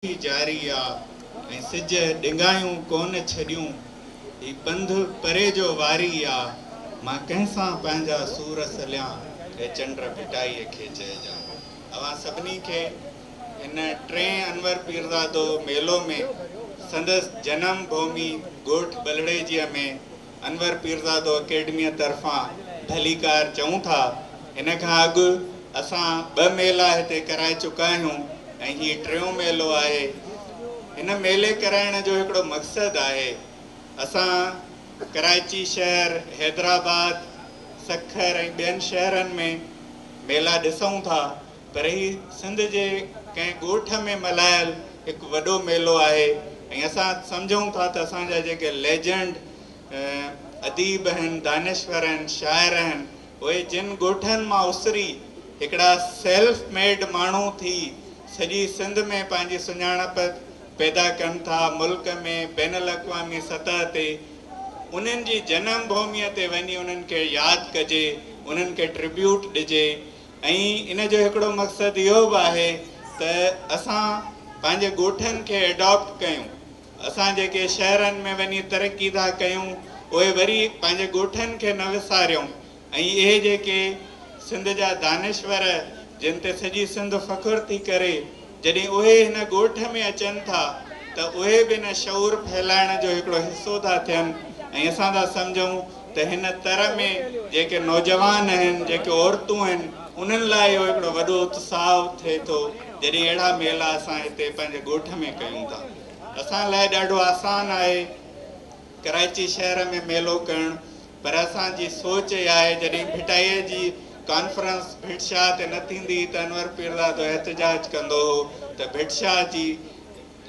جاري آ ۽ سج ڏنگايون ڪونه ڇڏيون، هي پنڌ پري جو واري آ، مان ڪنهن سان پنهنجا سور سليان، اي چنڊ ڀٽائيء کي چئجان. اوهان سڀني کي هن ٽئين انور پيرزادو ميلو ۾ سندس جنم ڀومي ڳوٺ ٻلهڙيجيء ۾ انور پيرزادو اڪيڊميء طرفان ڀليڪار چئون ٿا. هن کان اڳ اسان ٻه ميلا هتي ڪرائي چڪا آهيون ۽ هي ٽيون ميلو آهي. هن ميلي ڪرائڻ جو هڪڙو مقصد آهي. اسان ڪراچي شهر، حيدرآباد، سکر ۽ ٻين شهرن ۾ ميلا ڏسون ٿا پر هي سنڌ جي ڪنهن ڳوٺ ۾ ملهايل هڪ وڏو ميلو آهي ۽ اسان سمجهون ٿا ته اسان جا جيڪي ليجنڊ اديب آهن، دانشور آهن، شاعر آهن، اهي جن ڳوٺن مان اسري هڪڙا سيلف ميڊ ماڻهو ٿي سڄي سنڌ ۾ پنهنجي سڃاڻپ پيدا ڪن ٿا، ملڪ ۾ بين الاقوامي سطح تي انهن جي جنم ڀوميء تي وڃي انهن کي ياد ڪجي، انهن کي ٽربيوٽ ڏجي ۽ ان جو هڪڙو مقصد اهو به آهي ته اسان پنهنجي ڳوٺن کي ايڊاپٽ ڪيون. اسان جيڪي شهرن ۾ وڃي ترقي ٿا ڪيون اهي وري پنهنجي ڳوٺن کي نه وساريون ۽ اهي جيڪي سنڌ جا دانشور جن تي سڄي سنڌ فخر ٿي ڪري جڏهن اهي هن ڳوٺ ۾ اچن ٿا ته اهي به ان شعور ڦهلائڻ جو هڪڙو حصو ٿا ٿين ۽ اسان ٿا سمجهون ته هن تر ۾ جيڪي نوجوان آهن، جيڪي عورتون آهن، انهن لاء اهو هڪڙو وڏو اتساهه ٿئي ٿو جڏهن اهڙا ميلا اسان هتي پنهنجي ڳوٺ ۾ ڪيون ٿا. اسان لاء ڏاڍو آسان آهي ڪراچي شهر ۾ ميلو ڪرڻ پر اسان جي سوچ اها آهي جڏهن ڀٽائيء جي ڪانفرنس ڀٽ شاهه تي نه ٿيندي هئي ته انور پيرزادو احتجاج ڪندو هو ته ڀٽ شاهه جي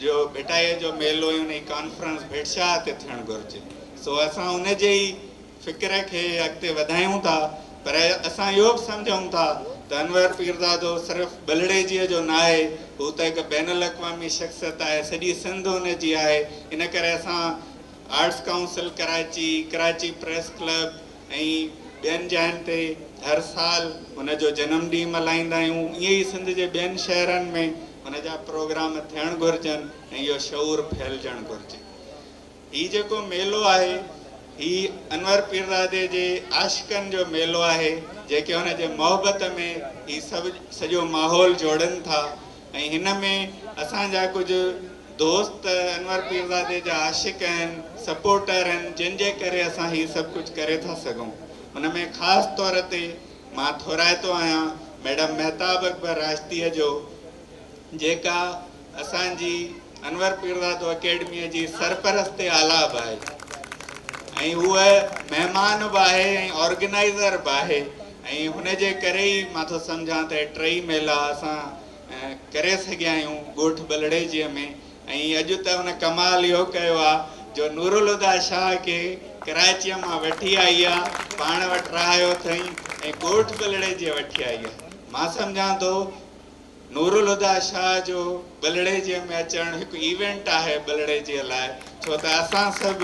جو ڀٽائيء جو ميلو ۽ ان جي ڪانفرنس ڀٽ شاهه تي ٿيڻ گهرجي. سو اسان ان جي ئي فڪر کي اڳتي وڌايون ٿا پر اسان اهو به سمجهون ٿا ته انور پيرزادو صرف ٻلهڙيجيء جو ناهي، هو ته هڪ بين الاقوامي شخصيت آهي، سڄي سنڌ ان جي آهي، ان ڪري اسان arts council Karachi, Karachi press club ۽ ٻين جاين تي هر سال هن جو جنم ڏينهن ملهائيندا آهيون، ائين ئي سنڌ جي ٻين شهرن ۾ هن جا پروگرام ٿيڻ گهرجن ۽ اهو شعور ڦهلجڻ گهرجي. هي جيڪو ميلو آهي، هي انور پيرزادي جي عاشقن جو ميلو آهي، جيڪي هن جي محبت ۾ هي سڀ سڄو ماحول جوڙين ٿا ۽ هن ۾ اسان جا ڪجهه دوست انور پيرزادي جا عاشق آهن، سپورٽر آهن، جن جي ڪري اسان هي سڀ ڪجهه ڪري ٿا سگهون. ان ۾ خاص طور تي مان ٿورائتو آهيان ميڊم مهتاب اڪبر راشديء جو، جيڪا اسان جي انور پيرزادو اڪيڊميء جي سرپرست اعليٰ به آهي ۽ هوء مهمان به آهي ۽ آرگنائيزر به آهي ۽ هن جي ڪري ئي مان ٿو سمجهان ته ٽئي ميلا اسان ڪري سگهيا آهيون ڳوٺ ٻلهڙيجيء ۾ ۽ اڄ ته هن ڪمال اهو ڪيو آ جو نورالهديٰ شاهه کي ڪراچيء مان وٺي آئي آ، پاڻ وٽ رهايو اٿئين ۽ ڳوٺ ٻلهڙيجيء وٺي آئي آ. مان سمجهان ٿو نورالهديٰ شاهه جو ٻلهڙيجيء ۾ اچڻ هڪ ايونٽ آهي ٻلهڙيجيء لاء، ڇو ته اسان سڀ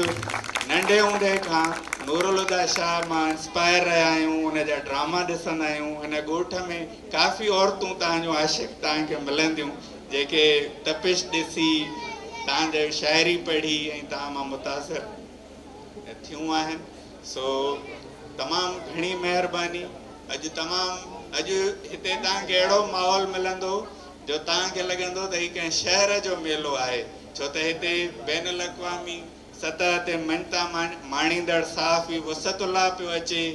ننڍي هوندي کان نورالهديٰ شاهه مان انسپائر رهيا آهيون، ان جا ڊراما ڏسندا آهيون. هن ڳوٺ ۾ ڪافي عورتون توهان جون عاشق توهان کي ملنديون، جيڪي تپش ڏسي، توهان جي شاعري پڙهي ۽ توهان مان متاثر ٿيون آهن. سو تمام گهڻي مهرباني. اڄ تمام اڄ هتي توهان کي اهڙو ماحول ملندو جو توهان کي لڳندو ته هي ڪنهن شهر جو ميلو آهي، ڇو ته هتي بين الاقوامي سطح تي مڃتا ماڻيندڙ صحافي وسعت الله پيو اچي،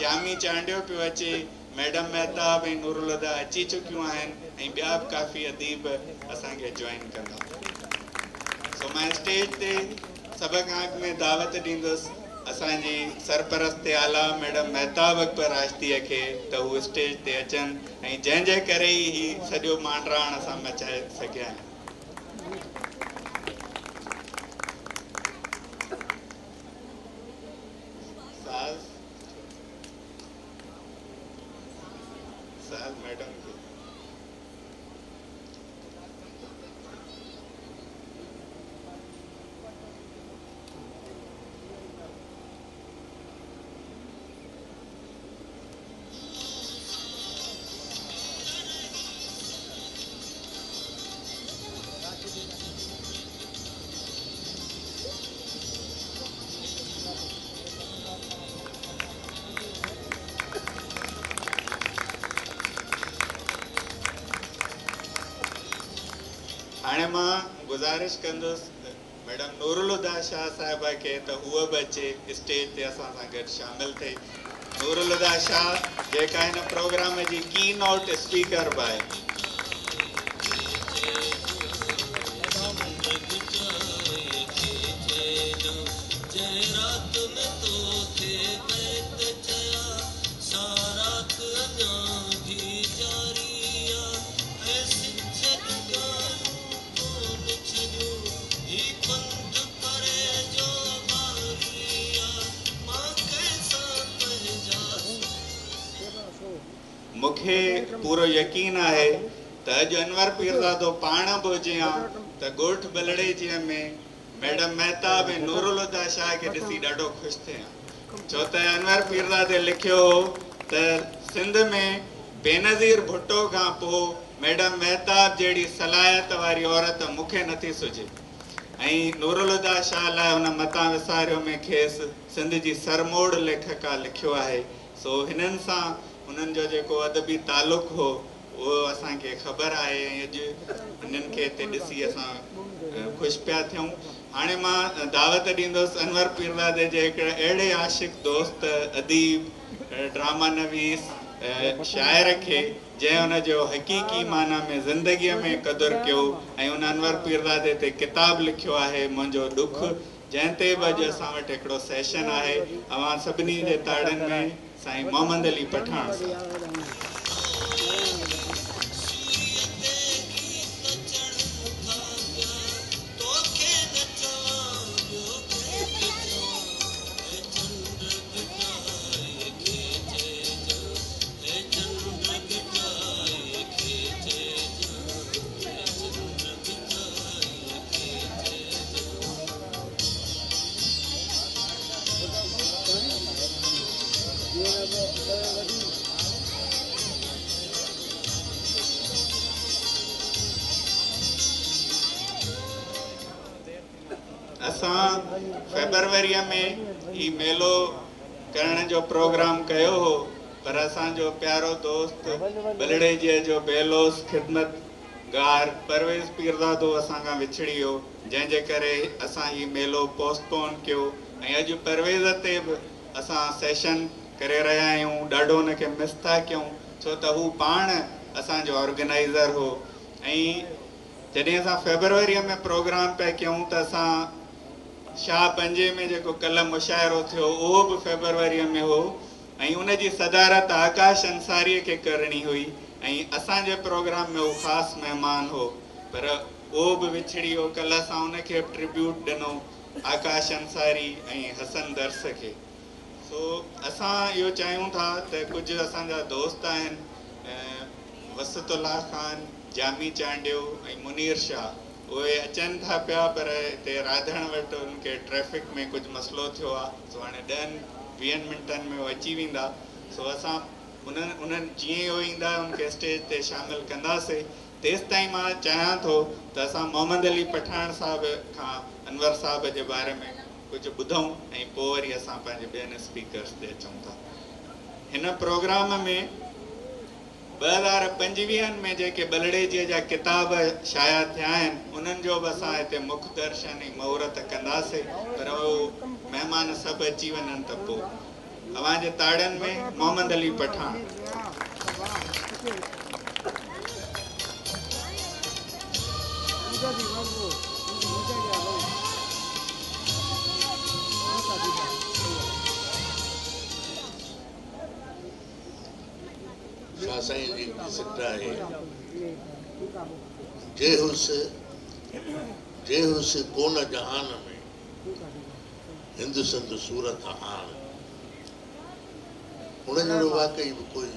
جامي چانڊيو پيو اچي، ميڊم مهتاب ۽ نورالهديٰ اچي چڪيون آهن ۽ ٻيا به ڪافي اديب اسان کي جوائن ڪندا. سو مان اسٽيج تي سڀ کان اڳ ۾ دعوت ڏيندس اسان جي سرپرست اعليٰ ميڊم مهتاب اڪبر راشديء کي ته هو اسٽيج تي اچن ۽ جنهن جي ڪري ئي هي سڄو مانڊراڻ اسان مچائي سگهيا آهيون. ساز ساز ميڊم کي. هاڻي مان گذارش ڪندس ميڊم نورالهديٰ شاهه صاحبه کي ته هوء به اچي اسٽيج تي اسان سان گڏ شامل ٿئي. نورالهديٰ شاهه جيڪا هن پروگرام جي ڪي نوٽ اسپيڪر به آهي. مون کي پورو يقين آهي ته اڄ انور پيرزادو پاڻ به هجي ها ته ڳوٺ ٻلهڙيجيء ۾ ميڊم مهتاب ۽ نورالهديٰ شاهه کي ڏسي ڏاڍو خوش ٿئي ها. ڇو ته انور پيرزادي لکيو هو ته سنڌ ۾ بينظير ڀٽو کان پوء ميڊم مهتاب جهڙي صلاحيت واري عورت مون کي نٿي سجهي ۽ نورالهديٰ شاهه لاء هن متان وساريو ۾ کيس سنڌ جي سرموڙ ليکڪا لکيو آهي. سو هنن سان هنن جو جيڪو ادبي تعلق هو اهو اسان کي خبر آهي ۽ اڄ هنن کي هتي ڏسي اسان خوش پيا ٿيون. هاڻي مان دعوت ڏيندس انور پيرزادي جي هڪڙي اهڙي عاشق دوست، اديب، ڊراما نويس، شاعر کي جنهن ان جو حقيقي معنيٰ ۾ زندگيء ۾ قدر ڪيو ۽ ان انور پيرزادي تي ڪتاب لکيو آهي منهنجو ڏک جنهن تي به اڄ اسان وٽ هڪڙو سيشن آهي. اوهان سڀني جي تاڙين ۾ سائين محمد علي پٺاڻ صاحب. اسان فيبروريء ۾ هي ميلو ڪرڻ جو پروگرام ڪيو هو پر اسان جو پيارو دوست ٻلهڙيجيء جو بي لوث خدمت گار پرويز پيرزادو اسان کان وڇڙي ويو جنهن جي ڪري اسان هي ميلو پوسٽ پون ڪيو ۽ اڄ پرويز تي به اسان سيشن ڪري رهيا آهيون. ڏاڍو ان کي مس ٿا ڪيون ڇو ته هو پاڻ اسان جو آرگنائيزر هو ۽ جڏهن اسان فيبروريء ۾ پروگرام پيا ڪيون ته اسان شاهه پنجي ۾ جيڪو ڪلهه مشاعرو ٿيو اهو به فيبروريء ۾ هو ۽ ان جي صدارت آڪاش انصاريء کي ڪرڻي هئي ۽ اسان جي پروگرام ۾ هو خاص مهمان هو پر اهو به وڇڙي ويو. ڪلهه اسان ان کي به ٽربيوٽ ڏنو آڪاش انصاري ۽ حسن درس کي. سو اسان اهو چاهيون ٿا ته ڪجهه اسان جا دوست آهن وسعت الله خان، جامي چانڊيو ۽ منير شاهه اهي اچن ٿا پيا پر هتي راڌڻ وٽ انهن کي ٽريفڪ ۾ ڪجهه مسئلو ٿيو آهي سو هاڻي ڏهن ويهن منٽن ۾ اهي اچي ويندا سو اسان انهن انهن جيئن ئي اهي ايندا انهن کي اسٽيج تي شامل ڪنداسي تيستائين مان چاهيان ٿو ته اسان محمد علي پٺاڻ صاحب کان انور صاحب جي باري ۾ ڪجهه ٻڌون ۽ پوء وري اسان پنهنجي ٻين اسپيڪرس تي اچون ٿا. هن پروگرام ۾ 2025 ۾ جيڪي ٻلهڙيجيء جا ڪتاب شايع ٿيا آهن، انهن جو به اسان هتي مک درشن ۽ مهورت ڪنداسي، پر اهو مهمان سڀ اچي وڃن ته پوء. اوهان جي تاڙين ۾ محمد علي پٺاڻ. شاهه سائين جي هڪڙي سٽ آهي، جي هيس جي هيس ڪونه جهان ۾، هند سنڌ صورت هاڻ. هن جهڙو واقعي به ڪوئي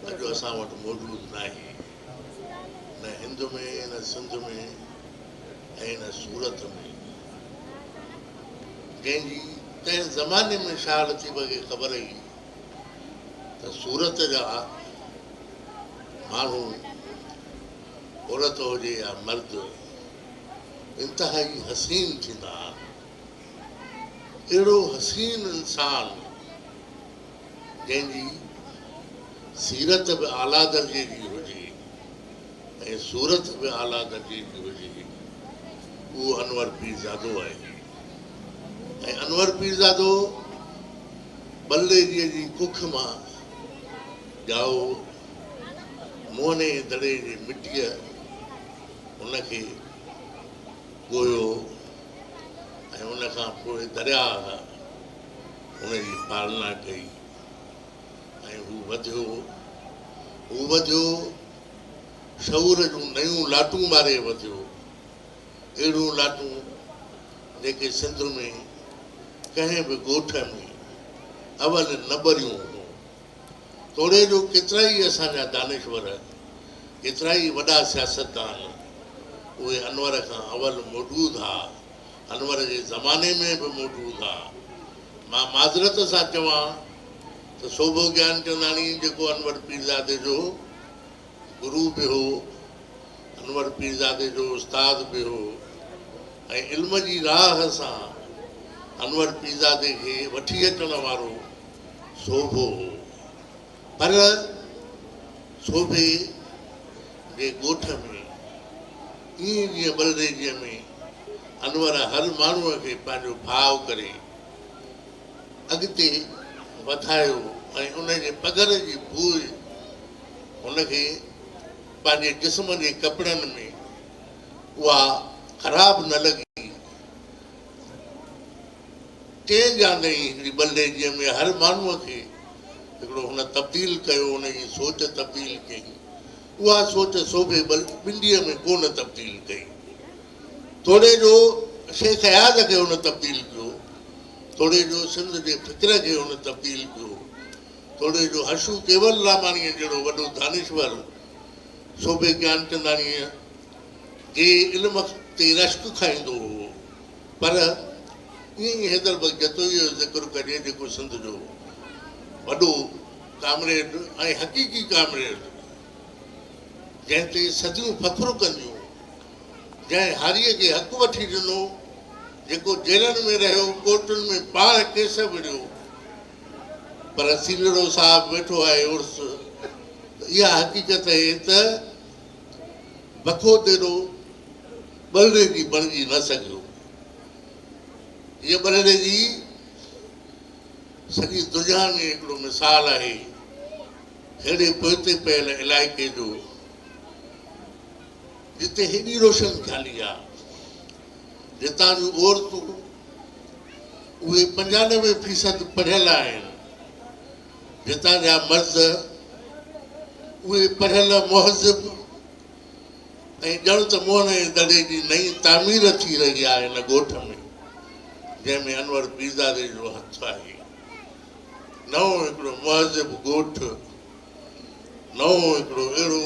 اڄ اسان وٽ موجود ناهي، نه هند ۾، نه سنڌ ۾ ۽ نه صورت ۾، جنهن جي تنهن زماني ۾ شاهه لطيف کي خبر هئي ته سورت جا ماڻهو عورت هجي يا مرد انتهائي حسين ٿيندا آهن. اهڙو حسين انسان جنهن جي سيرت به اعليٰ درجي جي هجي ۽ ۽ صورت به اعليٰ درجي جي هجي، اهو انور پيرزادو آهي ۽ انور پيرزادو ٻلريجيء جي ڪک مان ڄائو، موهني دڙي جي مٽيء هن کي ڳوهيو ۽ ان کان پوء درياهه هن جي پالنا ڪئي ۽ هو وڌيو، هو وڌيو، شعور جون نيون لاٽون ماري وڌيو، اهڙيون لاٽون جيڪي سنڌ ۾ ڪنهن به ڳوٺ ۾ اول نه ٻريون هيون. توڙي جو ڪيترائي اسان جا دانشور، ڪيترائي وڏا سياستدان اهي انور کان اول موجود ها، انور جي زماني ۾ به موجود ها. مان معذرت سان چوان ته سوڀو گيانچنداڻي جيڪو انور پيرزادي جو گرو به هو، انور پيرزادي جو استاد به هو ۽ علم جي راهه سان انور پيرزادي کي وٺي اچڻ وارو سوڀو هو. پر سوڀي جي ڳوٺ ۾ ائين جيئن ٻلريجيء ۾ انور هر ماڻهوء کي پنهنجو ڀاء ڪري اڳتي وڌايو ۽ ان جي پگهر جي بوء هن کي پنهنجي جسم جي ڪپڙن ۾ اها خراب نه لڳي. چئين جاندئين هڪڙي ٻلهڙيجيء ۾ هر ماڻهوء کي هڪڙو هن تبديل ڪيو، ان جي سوچ تبديل ڪئي. اها سوچ سوڀي ٻنڊيء ۾ ڪو نه تبديل ڪئي. توڙي جو شيخ اياز کي هن تبديل ڪيو، توڙي جو سنڌ جي فڪر کي هن تبديل ڪيو، توڙي جو حشو ڪيول راماڻيء جهڙو وڏو دانشور سوڀي گيانچنداڻيء جي علم تي رشڪ کائيندو هو، پر ائين ئي حيدر بخش جتوئيء جو ذڪر ڪجي جيڪو سنڌ جو وڏو ڪامريڊ ۽ حقيقي ڪامريڊ، جنهن تي صديون فخر ڪنديون، جنهن هاريء کي حق وٺي ڏنو، جيڪو جيلن ۾ رهيو، ڪورٽن ۾ پاڻ ڪيس وڙهيو، پر سيلڙو صاحب ويٺو آهي عرس ته اها حقيقت اهي ته بکو تيڏو ٻلهڙيجي بڻجي نه سگهيو. هيء ٻلهڙيجي سڄي دنيا ۾ هڪڙو مثال آهي ههڙي پوئتي پيل علائقي جو جتي هيڏي روشن خيالي آ، جتان جون عورتون اهي 95 فيصد پڙهيل آهن، جتان جا مرد اهي پڙهيل مهذب ۽ ڄڻ ته موهن جي دڙي جي نئين تعمير ٿي رهي آهي هن ڳوٺ ۾ جنهن ۾ انور پيرزادي جو هٿ آهي. نئون هڪڙو مهذب ڳوٺ، نئون هڪڙو اهڙو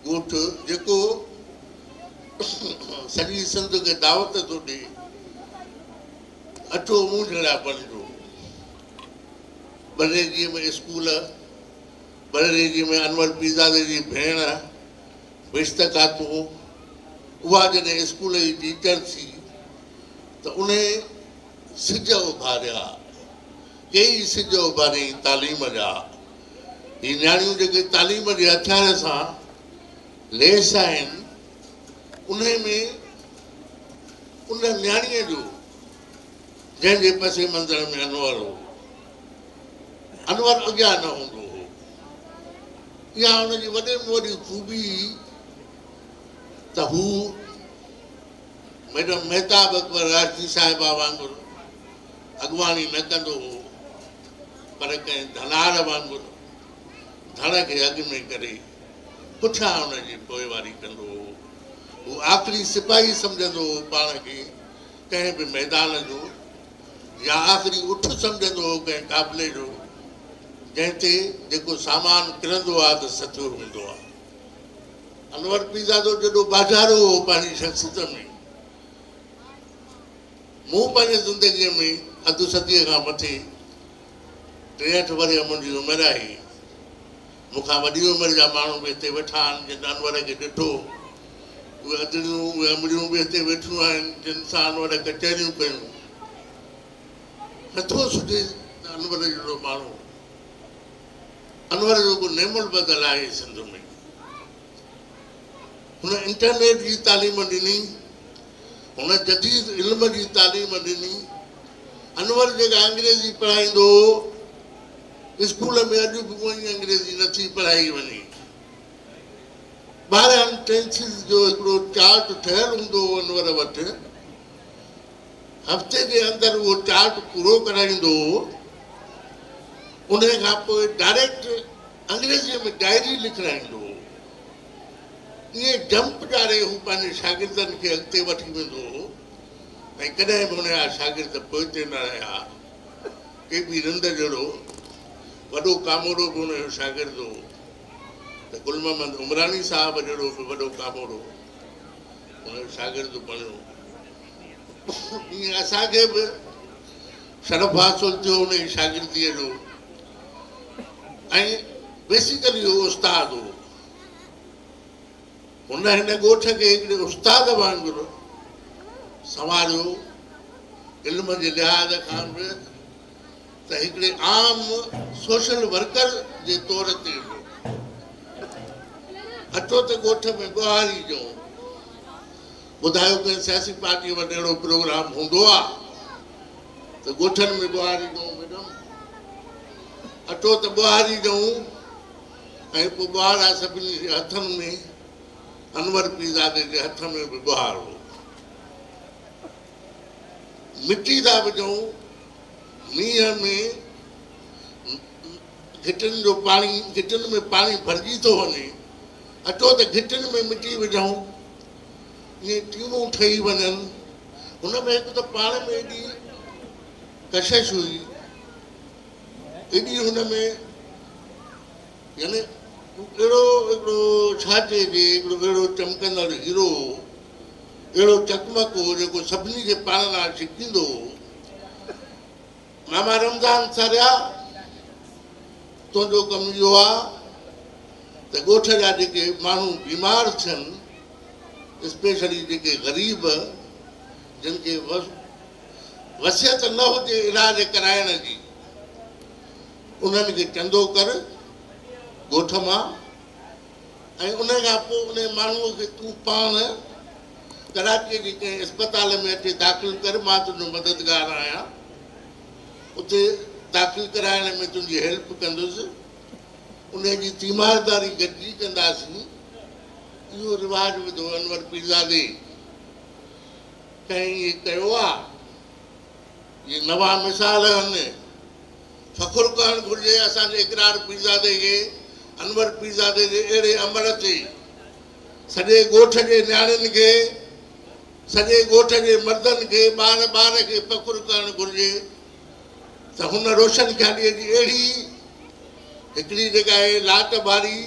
ڳوٺ جيڪو سڄي سنڌ کي دعوت ٿو ڏئي، اچو مون جهڙا بڻجو. ٻلهڙيجيء ۾ اسڪول، ٻلهڙيجيء ۾ انور پيرزادي جي ڀيڻ بهشت خاتون، اها جڏهن اسڪول جي ٽيچر ٿي ته انهي سج اڀاريا، ڪيئي سج اڀاريائين تعليم جا. هي نياڻيون جيڪي تعليم جي هٿيار سان ليس آهن، انهي ۾ ان نياڻيء جو جنهن جي پس منظر ۾ انور هو، انور اڳيان نه هوندو هو. اها هن جي وڏي ۾ وڏي خوبي هئي ته هو ميڊم مهتاب اڪبر راشدي صاحبه وانگر اڳواڻي نه ڪندو هو، پر ڪنهن ڌنار وانگر ڌڻ کي اڳ ۾ ڪري پٺيان ان جي پوئواري ڪندو هو. هو آخري سپاهي سمجهندو هو پاڻ کي ڪنهن به ميدان جو يا آخري اٺ سمجهندو هو ڪنهن قافلي جو، جنهن تي جيڪو سامان ڪرندو آ ته سٿيو ويندو آ. انور پيرزادو جيڏو ٻاجهارو هو پنهنجي شخصيت ۾، مون پنهنجي زندگيء ۾ اڌ صديء کان مٿي 63 ورهيه منهنجي عمر آهي. مون کان وڏي عمر جا ماڻهو به هتي ويٺا آهن جن انور کي ڏٺو. اهي ادڙيون، اهي امڙيون به هتي ويٺيون آهن جن سان انور ڪچهريون ڪيون. نٿو سجهي ته انور جهڙو ماڻهو، انور جو ڪو نعم البدل آهي سنڌ ۾. هن انٽرنيٽ جي تعليم ڏني، هن جديد علم جي تعليم ڏني. انور جيڪا انگريزي پڙهائيندو هو، اسڪول ۾ اڄ به اها ئي انگريزي نٿي پڙهائي وڃي. 12 ٽينسز جو هڪڙو چارٽ ٺهيل هوندو هو انور وٽ. هفتي جي اندر اهو چارٽ پورو ڪرائيندو هو. انهيء کان پوء ڊائريڪٽ انگريزيء ۾ ڊائري لکرائيندو هو. ائين جمپ ڏياري هو پنهنجي شاگردن کي اڳتي وٺي ويندو هو ۽ ڪڏهن به هن جا شاگرد پوئتي نه رهيا. ڪي بي رند جهڙو وڏو ڪامورو به هن جو شاگرد هو ته گل محمد عمراڻي صاحب جهڙو به وڏو ڪامورو هن جو شاگرد بڻيو. ائين اسان کي به شرف حاصل ٿيو هن جي شاگرديء جو ۽ بيسيڪلي هو استاد هو. هن هن ڳوٺ کي هڪڙي استاد وانگر سنواريو، علم جي لحاظ کان به ته هڪڙي عام سوشل ورڪر جي طور تي به. اچو ته ڳوٺ ۾ ٻهاري ڏيون. ٻڌايو ڪنهن سياسي پارٽيء وٽ اهڙو پروگرام هوندو آ ته ڳوٺن ۾ ٻهاري ڏيون ميڊم اچو ته ٻهاري ڏيون ۽ پوء ٻهارا سڀني جي هٿن ۾ انور پيرزادي جي هٿ ۾ به ٻهارو مٽي ٿا وجهون مينهن ۾ گهٽين جو پاڻي گهٽين ۾ پاڻي ڀرجي ٿو وڃي اچو ته گهٽين ۾ مٽي وجهون ائين ٽيمون ٺهي وڃن. هن ۾ هڪ ته پاڻ ۾ ايڏي ڪشش هئي، ايڏي هن ۾ يعني هو اهڙو هڪڙو ڇا چئجي هڪڙو اهڙو چمڪندڙ هيرو هو، اهڙو چقمق هو جيڪو سڀني کي پاڻ ڏانهن ڇڪيندو هو. ماما رمضان سريا تنهنجو ڪم اهو آ ته ڳوٺ جا جيڪي ماڻهو بيمار ٿين اسپيشلي جيڪي غريب جن کي وسعت نه هجي علاج ڪرائڻ جي انهن کي چندو ڪر ڳوٺ مان ۽ ان کان پوء ان ماڻهو کي تون پاڻ ڪراچيء جي ڪنهن اسپتال ۾ اچي داخل ڪر، مان تنهنجو مددگار آهيان، اتي داخل ڪرائڻ ۾ تنهنجي هيلپ ڪندس، انهيء جي تيمارداري گڏجي ڪنداسين. اهو رواج وڌو انور پيرزادي. ڪنهن ائين ڪيو آ؟ اهي نوان مثال آهن. فخر ڪرڻ گهرجي اسان جي اقرار پيرزادي کي انور پيرزادي جي اهڙي عمل تي. سڄي ڳوٺ جي نياڻين کي، سڄي ڳوٺ جي مردن کي، ٻار ٻار کي فخر ڪرڻ گهرجي ته هن روشن خياليء جي اهڙي هڪڙي جيڪا آهي لاٽ ٻاري،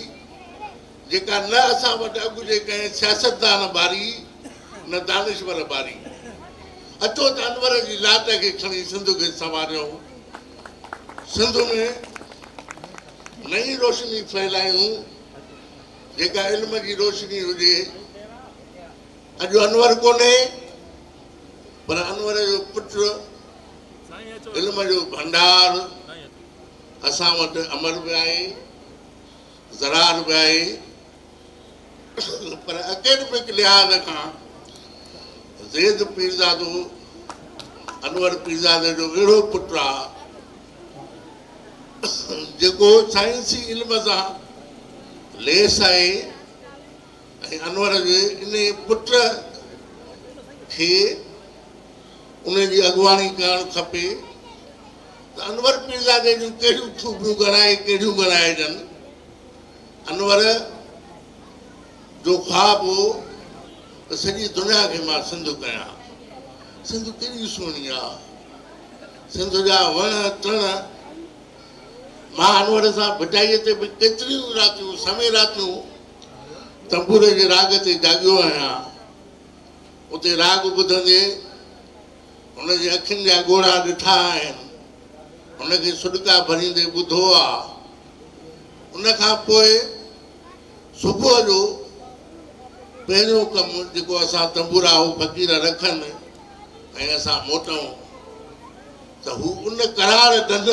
جيڪا نه اسان وٽ اڳ جي ڪنهن سياستدان ٻاري، نه دانشور ٻاري. اچو ته انور جي لاٽ کي کڻي سنڌ کي سنواريون، سنڌ ۾ نئين روشني ڦهلايون. جيڪا علم جي روشني هجي. اڄ انور ڪونهي پر انور جو پٽ علم جو ڀنڊار اسان وٽ امر به آهي، زرار به آهي پر اڪيڊمڪ لحاظ کان زيد پيرزادو انور پيرزادي جو اهڙو پٽ آ جيڪو سائنسي علم سان ليس آهي ۽ انور جي انهي پٽ کي ان جي اڳواڻي ڪرڻ کپي ته انور پيرزادي جون ڪهڙيون خوبيون ڳڻائي ڪهڙيون ڳڻائجن. انور جو خواب هو ته سڄي دنيا کي مان سنڌ ڪيان. سنڌ ڪيڏي سهڻي آ. سنڌ جا وڻ ٽڻ. مان انور سان ڀٽائيء تي به ڪيتريون ئي راتيون، سوين راتيون تنبوري جي راڳ تي جاڳيو آهيان. اتي راڳ ٻڌندي هن جي اکين جا ڳوڙها ڏٺا آهن. هن کي سڏڪا ڀريندي ٻڌو آ. ان کان پوء صبح جو پهريون ڪم جيڪو اسان تنبورا هو فقير رکن ۽ اسان موٽون ته هو ان قرار ڍنڍ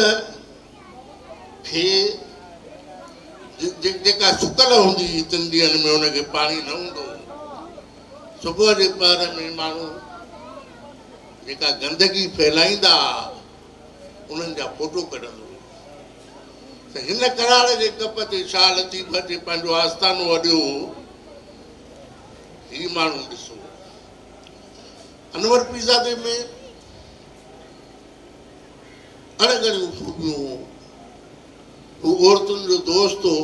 کي جيڪا سڪل هوندي هئي تن ڏينهن ۾ ان کي پاڻي نه هوندو هو. صبح جي پهر ۾ ماڻهو جيڪا گندگي ڦهلائيندا ها، انهن جا فوٽو ڪڍندو هو ته هن ڪراڙ جي ڪپ تي شاهه لطيف اچي پنهنجو آستانو اڏيو هو. هي ماڻهو ڏسو، انور پيرزادي ۾ اڻ ڳڻيون خوبيون هيون. هو عورتن جو دوست هو.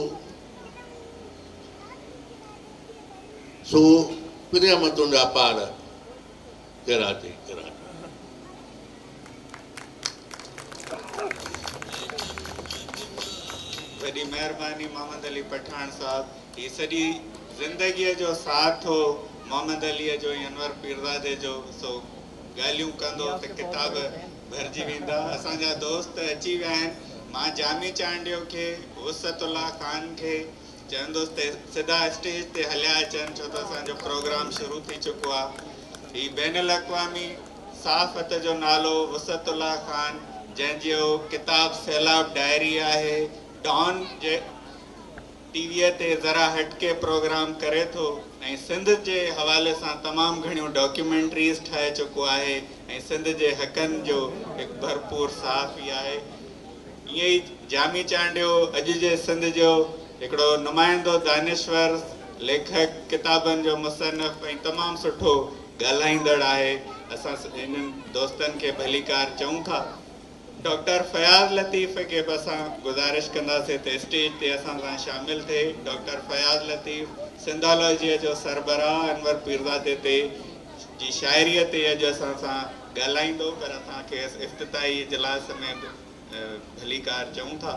سو پريم تنهنجا پار، ڪراچي ڪراچي. وڏي مهرباني محمد علي پٺاڻ صاحب. هي سڄي زندگيء جو ساٿ هو محمد عليء جو ۽ انور پيرزادي جو، سو ڳالهيون ڪندو ته ڪتاب ڀرجي ويندا. اسان جا دوست اچي ويا آهن. مان جامي چانڊيو کي، وسعت الله خان کي چوندس ته سڌا اسٽيج تي هليا اچن، ڇو ته اسان جو پروگرام شروع ٿي چڪو آهي. هي بين الاقوامي صحافت جو نالو وسعت الله خان، جنهن جو ڪتاب سيلاب ڊائري آهي، ڊان جي ٽي ويء تي ذرا هٽڪي پروگرام ڪري ٿو ۽ سنڌ جي حوالي سان تمام گهڻيون ڊاڪيومينٽريز ٺاهي چڪو آهي ۽ سنڌ جي حقن جو هڪ ڀرپور صحافي آهي. ائين ئي جامي چانڊيو اڄ جي سنڌ جو هڪڙو نمائندو دانشور، ليکڪ، ڪتابن جو مصنف ۽ تمام سٺو ڳالهائيندڙ آهي. اسان انهن دوستن کي ڀليڪار چئون ٿا. ڊاڪٽر فياض لطيف کي به اسان گذارش ڪنداسين ته اسٽيج تي اسان سان شامل ٿئي. ڊاڪٽر فياض لطيف سنڌالاجيء جو سربراهه انور پيرزادي تي جي شاعريء تي اڄ اسان سان ڳالهائيندو، پر اسان کيس افتتاحي اجلاس ۾ به ڀليڪار چئون ٿا.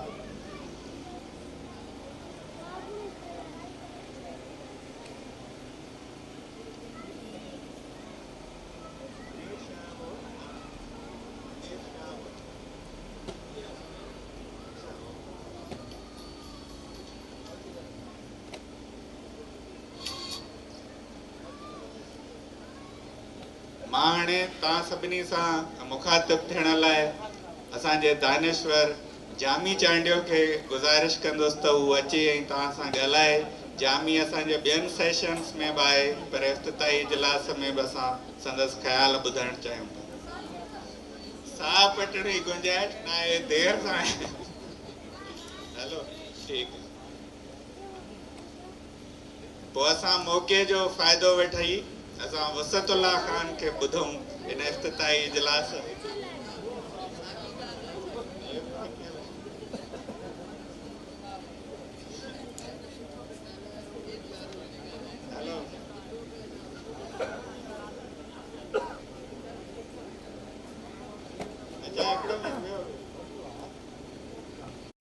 مان هاڻي توهان سڀني سان مخاطب ٿيڻ لاء اسان جي دانشور جامي چانڊيو کي گذارش ڪندس ته هو اچي ۽ توهان سان ڳالهائي. جامي اسان جي ٻين سيشنز ۾ به آهي، پر افتتاحي اجلاس ۾ به اسان سندس خيال ٻڌڻ چاهيون ٿا. ساهه پٽڻ جي گنجائش ناهي، دير سان آيا. هلو ٺيڪ. پوء اسان موقعي جو فائدو وٺي اسان وسعت الله خان کي ٻڌون هن افتتاحي اجلاس ۾.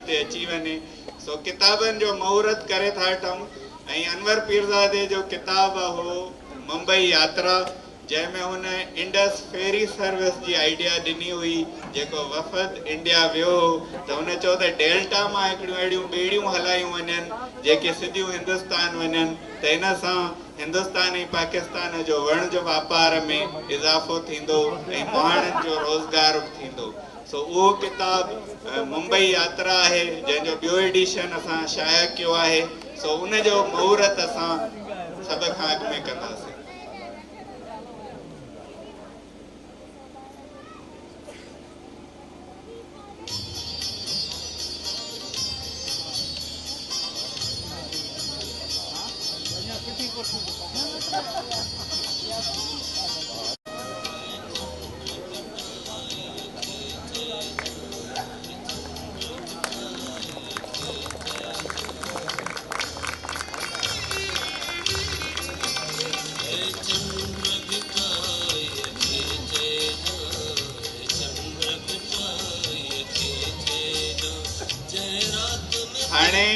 تي اچي وڃي سو ڪتابن جو مهورت ڪري ٿا وٺون ۽ انور پيرزادي جو ڪتاب هو ممبئي ياترا، جنهن ۾ هن انڊس فيري سروس جي آئيڊيا ڏني هئي. جيڪو وفد انڊيا ويو هو ته هن چيو ته ڊيلٽا مان هڪڙيون اهڙيون ٻيڙيون هلايون وڃن جيڪي سڌيون هندستان وڃن ته ان سان هندستان ۽ پاڪستان جو وڻج واپار ۾ اضافو ٿيندو ۽ مهاڻن جو روزگار به ٿيندو. سو اهو ڪتاب ممبئي ياترا آهي، جنهن جو ٻيو ايڊيشن اسان شايع ڪيو آهي، سو ان جو مهورت اسان سڀ کان اڳ ۾ ڪنداسين. هاڻي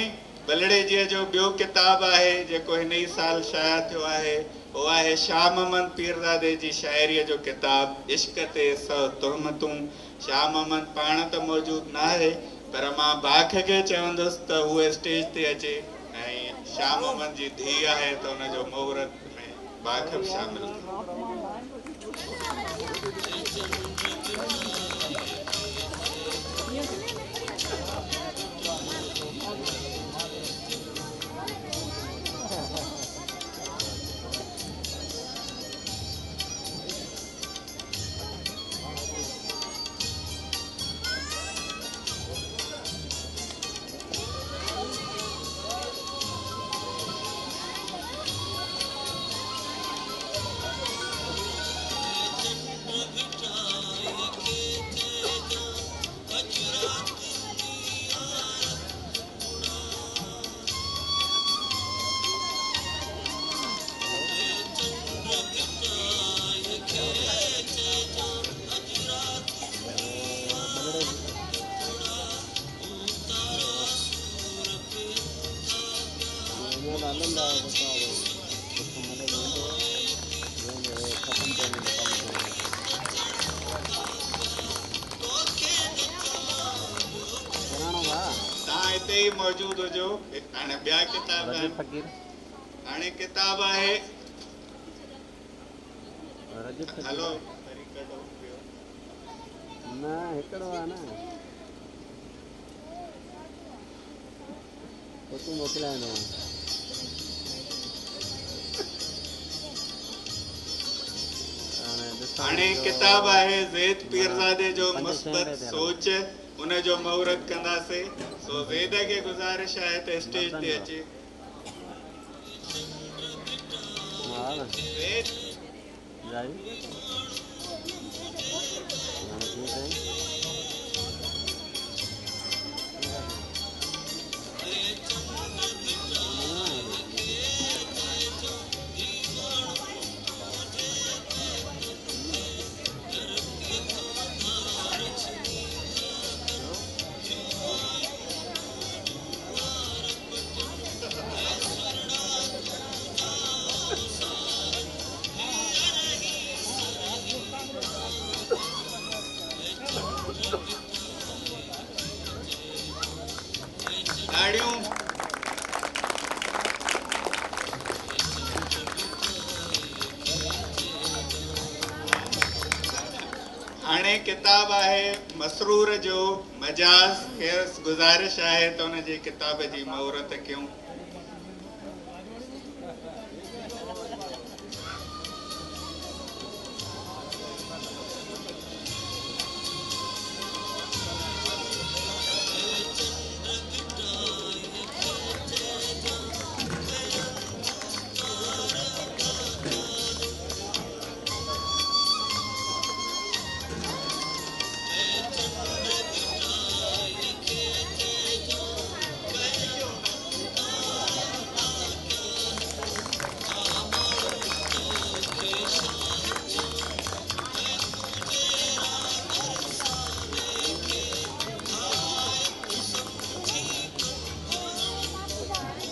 بلڙيجيء جو ٻيو ڪتاب آهي، جيڪو هن ئي سال شايع ٿيو آهي، اهو آهي شاهه محمد پيرزادي جي شاعريء جو ڪتاب عشق تي سؤ تهمتون. شاهه محمد پاڻ ته موجود ناهي، پر مان باک کي چوندس ته هوء اسٽيج تي اچي ۽ شاهه محمد جي ڌيء آهي ته ان جو مهورت ۾ باک به شامل ٿئي. तव्हां हिते ई मौजूदु हुजो। हाणे ॿिया किताब आहिनि। हाणे किताब आहे, हलो वरी कढो ॿियो। न हिकिड़ो आहे न, पोइ तूं मोकिलाईंदो। हाणे किताब आहे ज़ैद पीरज़ादे जो मुस्बत सोच, उन जो मुहूर्त कंदासीं। सो ज़ैद खे गुज़ारिश आहे त स्टेज ते अचे। ज़ैद हाणे किताब आहे मसरूर जो मजाज़। खेसि गुज़ारिश आहे त हुनजी किताब जी मुहूर्त कयूं।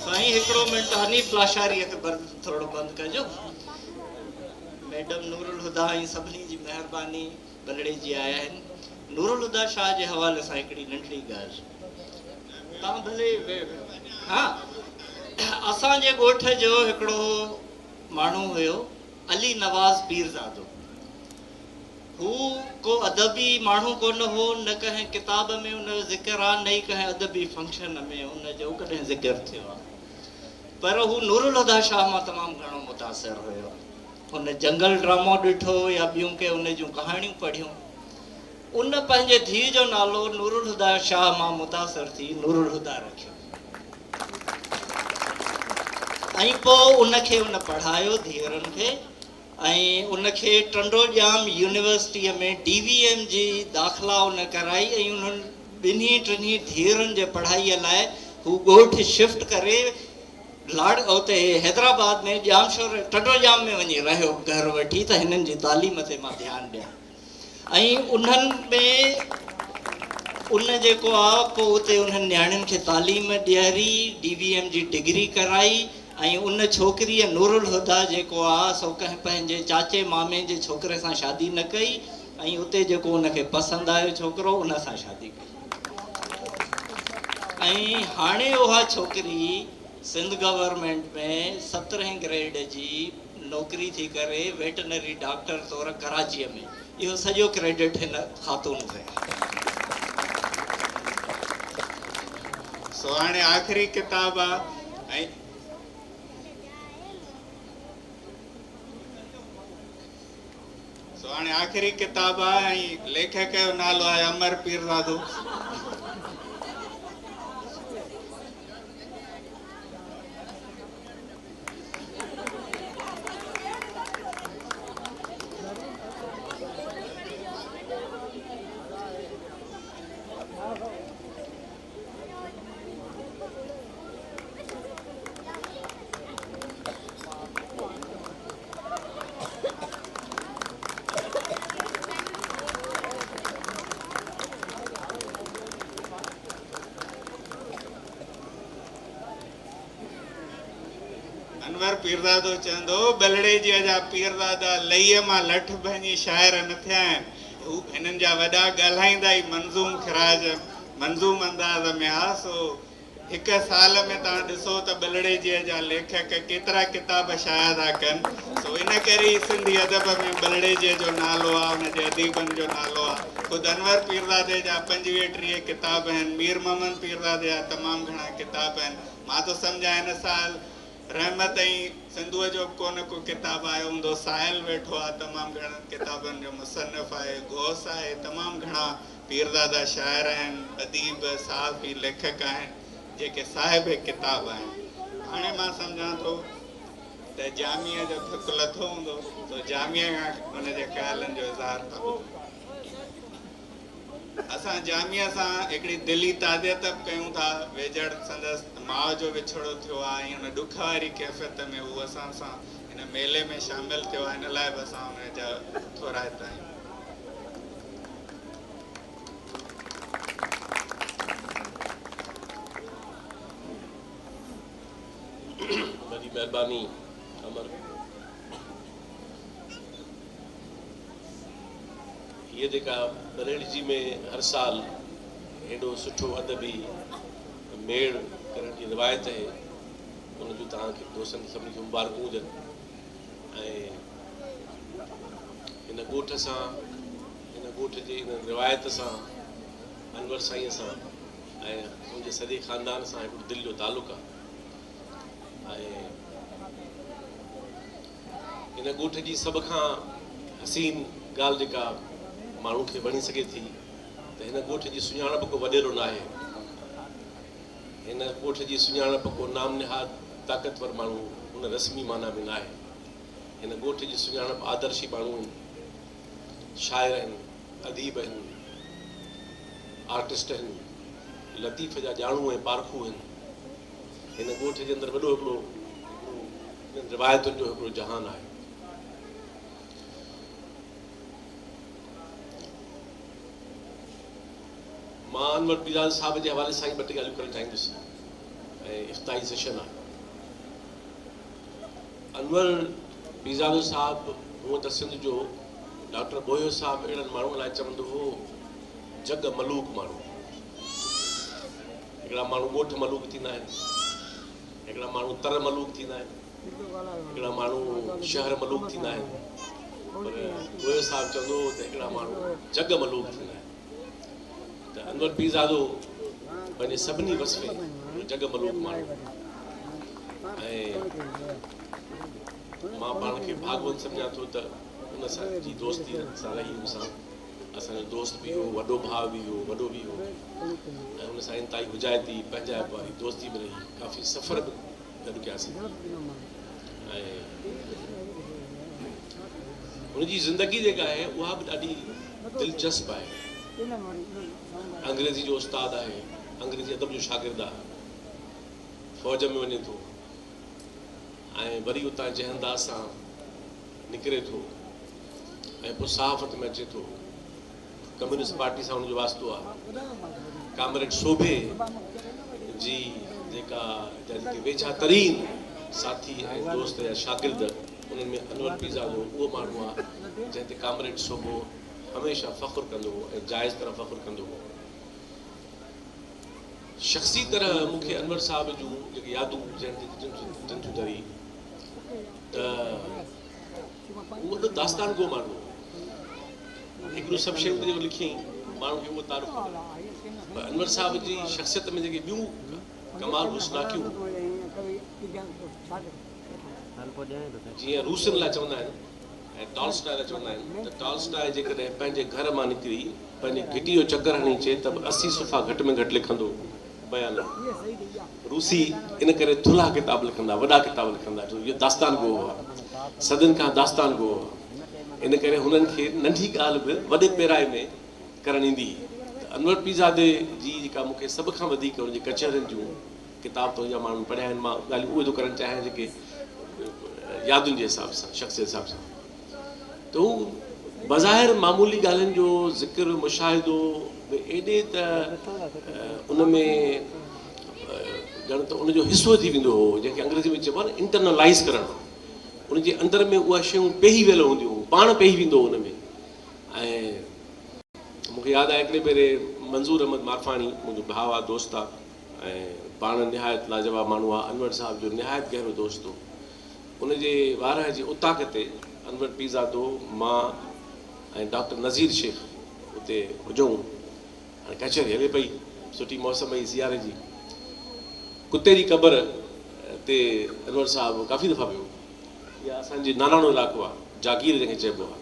साईं हिकिड़ो मिंट हनीफ लाशारीअ खे थोरो बंदि कजो। मैडम नूरुल हुदा ऐं सभिनी जी महिरबानी, बलड़े जी आया आहिनि। नूरुल हुदा शाह जे हवाले सां हिकिड़ी नंढड़ी ॻाल्हि, तव्हां भले हा, असांजे ॻोठ जो हिकिड़ो माण्हू हुयो अली नवाज़ पीरज़ादो। हू को अदबी माण्हू कोन हो, न कंहिं किताब में हुनजो ज़िक्र आहे, न ई कंहिं अदबी फंक्शन में हुनजो कॾहिं ज़िक्र थियो आहे, पर हू नूरुल हुदा शाह मां तमामु घणो मुतासिर हुयो। हुन जंगल ड्रामो ॾिठो या ॿियूं के हुन जूं कहाणियूं पढ़ियूं। उन पंहिंजे धीउ जो नालो नूरुल हुदा शाह मां मुतासिर थी नूरुल हुदा रखियो ऐं पोइ उनखे उन पढ़ायो धीअरनि खे ऐं उनखे टंडो ॼाम यूनिवर्सिटीअ में DVM जी दाख़िला उन कराई ऐं उन्हनि ॿिन्ही टिन्ही धीअरनि जे पढ़ाईअ लाइ हू ॻोठ शिफ्ट करे लाड़ उते हैदराबाद में ॼामशोर टंडो ॼाम में वञी रहियो घर वठी त हिननि जी तालीम ते मां ध्यानु ॾियां। ऐं उन्हनि में उन जेको आहे पोइ उते उन्हनि नियाणियुनि खे तालीम ॾियारी, DVM जी डिग्री कराई ऐं उन छोकिरीअ नूरुल हुदा जेको आहे सो कंहिं पंहिंजे चाचे मामे जे छोकिरे सां शादी न कई ऐं उते जेको उनखे पसंदि आयो छोकिरो उन सां शादी कई। ऐं हाणे उहा छोकिरी सिंध गवर्नमेंट में 17 ग्रेड जी नौकिरी थी करे वेटनरी डॉक्टर तौर कराचीअ में। इहो सॼो क्रेडिट हिन ख़ातून खे। सो हाणे आख़िरी किताब आहे ऐं सो हाणे आख़िरी किताब आहे ऐं लेखक जो नालो आहे अमर पीरज़ादो। انور پيرزادو چوندو هو، ٻلهڙيجيء جا پيرزادا لئيء مان لٺ ڀڃي شاعر نه ٿيا آهن. هو هنن جا وڏا ڳالهائيندا ئي منظوم خراج، منظوم انداز ۾ ها، سو هڪ سال ۾ توهان ڏسو ته ٻلهڙيجيء جا ليکڪ ڪيترا ڪتاب شايع ٿا ڪن. سو ان ڪري ئي سنڌي ادب ۾ ٻلهڙيجيء جو نالو آ، ان جي اديبن جو نالو آ. خود انور پيرزادي جا 25 30 ڪتاب آهن، مير محمد پيرزادي جا تمام گهڻا ڪتاب آهن. مان ٿو سمجهان هن سال رحمت ۽ سنڌوء جو به ڪو نه ڪو ڪتاب آيو هوندو. ساحل ويٺو آ، تمام گهڻن ڪتابن جو مصنف آهي. غوث آهي، تمام گهڻا پيرزادا شاعر آهن، اديب، صحافي، ليکڪ آهن، جيڪي صاحب ڪتاب آهن. هاڻي مان سمجهان ٿو ته جاميء جو ٿڪ لٿو هوندو، سو جاميء کان ان جي خيالن جو اظهار ٿا ٻڌون. اسان جاميء سان هڪڙي دلي تعزيت به ڪيون ٿا. ويجهڙ سندس ماء جو وڇوڙو ٿيو آهي ۽ ان ڏک واري ڪيفيت ۾ هو اسان سان هن ميلي ۾ شامل ٿيو آهي، ان لاء به اسان ان جا ٿورائتا آهيون. وڏي مهرباني امر. هيء جيڪا ٻلهڙيجي ۾ هر سال هيڏو سٺو ادبي ميڙ ڪرڻ جي روايت آهي، ان جون توهان کي دوستن کي سڀني کي مبارڪون هجن ۽ هن ڳوٺ سان، هن ڳوٺ جي ان روايت سان، انور سائينء سان ۽ منهنجي سڄي خاندان سان هڪڙو دل جو تعلق آهي ۽ هن ڳوٺ جي سڀ کان حسين ڳالهه جيڪا ماڻهو کي وڻي سگهي ٿي ته هن ڳوٺ جي سڃاڻپ ڪو وڏيرو ناهي. هن ڳوٺ جي سڃاڻپ ڪو نام نهاد طاقتور ماڻهو ان رسمي معنيٰ ۾ ناهي. هن ڳوٺ جي سڃاڻپ آدرشي ماڻهو آهن، شاعر آهن، اديب آهن، آرٽسٽ آهن، لطيف جا ڄاڻو ۽ پارکو آهن. هن ڳوٺ جي اندر وڏو هڪڙو انهن روايتن جو هڪڙو جهان آهي. مان انور پيرزادو صاحب جي حوالي سان ئي ٻه ٽي ڳالهيون ڪرڻ چاهيندس ۽ افتتاحي سيشن آهي. انور پيرزادو صاحب هونء ته سنڌ جو ڊاڪٽر ٻوهيو صاحب اهڙن ماڻهن لاء چوندو هو جڳ ملوڪ ماڻهو. هڪڙا ماڻهو ڳوٺ ملوڪ ٿيندا آهن، هڪڙا ماڻهو تر ملوڪ ٿيندا آهن، هڪڙا ماڻهو شهر ملوڪ ٿيندا آهن، پر ٻوهيو صاحب چوندو هو ته هڪڙا ماڻهو جڳ ملوڪ ٿيندا آهن. ته انور پيرزادو پنهنجي سڀني وصفين هڪڙو جڳ ملوڪ ماڻهو هو ۽ مان پاڻ کي ڀاڳوند سمجهان ٿو ته ان سان جي دوستي سان رهي ان سان اسان جو دوست به هو، وڏو ڀاء به هو، وڏو به هو ۽ ان سان انتهائي حجائتي، پنهنجائپ واري دوستي به رهي. ڪافي سفر به گڏ ڪياسين ۽ هن جي زندگي جيڪا آهي اها به ڏاڍي دلچسپ آهي. انگريزي جو استاد آهي، انگريزي ادب جو شاگرد آهي، فوج ۾ وڃي ٿو ۽ وري اتان جنهن انداز سان نڪري ٿو ۽ پوء صحافت ۾ اچي ٿو. ڪميونسٽ پارٽي سان هن جو واسطو آهي. ڪامريڊ سوڀي جي جيڪا جا جيڪي ويجها ترين ساٿي ۽ دوست يا شاگرد انهن ۾ انور پيرزادو اهو ماڻهو آهي جنهن تي ڪامريڊ سوڀو هميشه فخر ڪندو هو ۽ جائز طرح فخر ڪندو هو. شخصي طرح مون کي انور صاحب جون جيڪي يادون ذهن تي اچن ٿيون تري ته هو وڏو داستان گو ماڻهو هو. هڪڙيون سڀ شيون ته جيڪو لکيائين ماڻهن کي اهو تعارف ڪري پر انور صاحب جي شخصيت ۾ جيڪي ٻيون ڪمال حسناڪيون جيئن روسين لاء چوندا آهن ۽ ٽالسٽاء لاء چوندا آهن ته ٽالسٽاء جيڪڏهن پنهنجي گهر مان نڪري پنهنجي گهٽي جو چڪر هڻي اچي ته به 80 صفحا گهٽ ۾ گهٽ لکندو بيان روسي ان ڪري ٿلها ڪتاب لکندا، وڏا ڪتاب لکندا ڇو اهي داستان گو هئا، صدين کان داستان گو هئا، ان ڪري هنن کي ننڍي ڳالهه به وڏي پيرائي ۾ ڪرڻ ايندي هئي ته انور پيرزادي جي جيڪا مون کي سڀ کان وڌيڪ ان جي ڪچهرين جون ڪتاب ته ان جا ماڻهن پڙهيا آهن مان ڳالهيون اهي ٿو ڪرڻ چاهيان جيڪي يادن جي حساب سان شخص جي حساب سان ته هو بظاهر معمولي ڳالهين جو ذڪر مشاهدو به ايڏي ته ان ۾ ڄڻ ته ان جو حصو ٿي ويندو هو، جنهن کي انگريزي ۾ چئبو آهي نه انٽرنلائيز ڪرڻ. ان جي اندر ۾ اها شيون پيهي ويل هونديون هيون، پاڻ پيهي ويندو هو ان ۾. ۽ مون کي ياد آهي هڪڙي ڀيري منظور احمد مارفاڻي منهنجو ڀاء آهي، دوست آهي ۽ پاڻ نهايت لاجواب ماڻهو آهي، انور صاحب جو نهايت گهرو دوست هو. ان جي وارهه جي اوطاق تي انور پيرزادو، مان ۽ ڊاڪٽر نذير شيخ اتي هجون. هاڻي ڪچهري هلي پئي، سٺي موسم هئي سياري جي. ڪتي جي قبر تي انور صاحب ڪافي دفعا ويو. اها اسان جي ناناڻو علائقو آهي، جاگير جنهن کي چئبو آهي.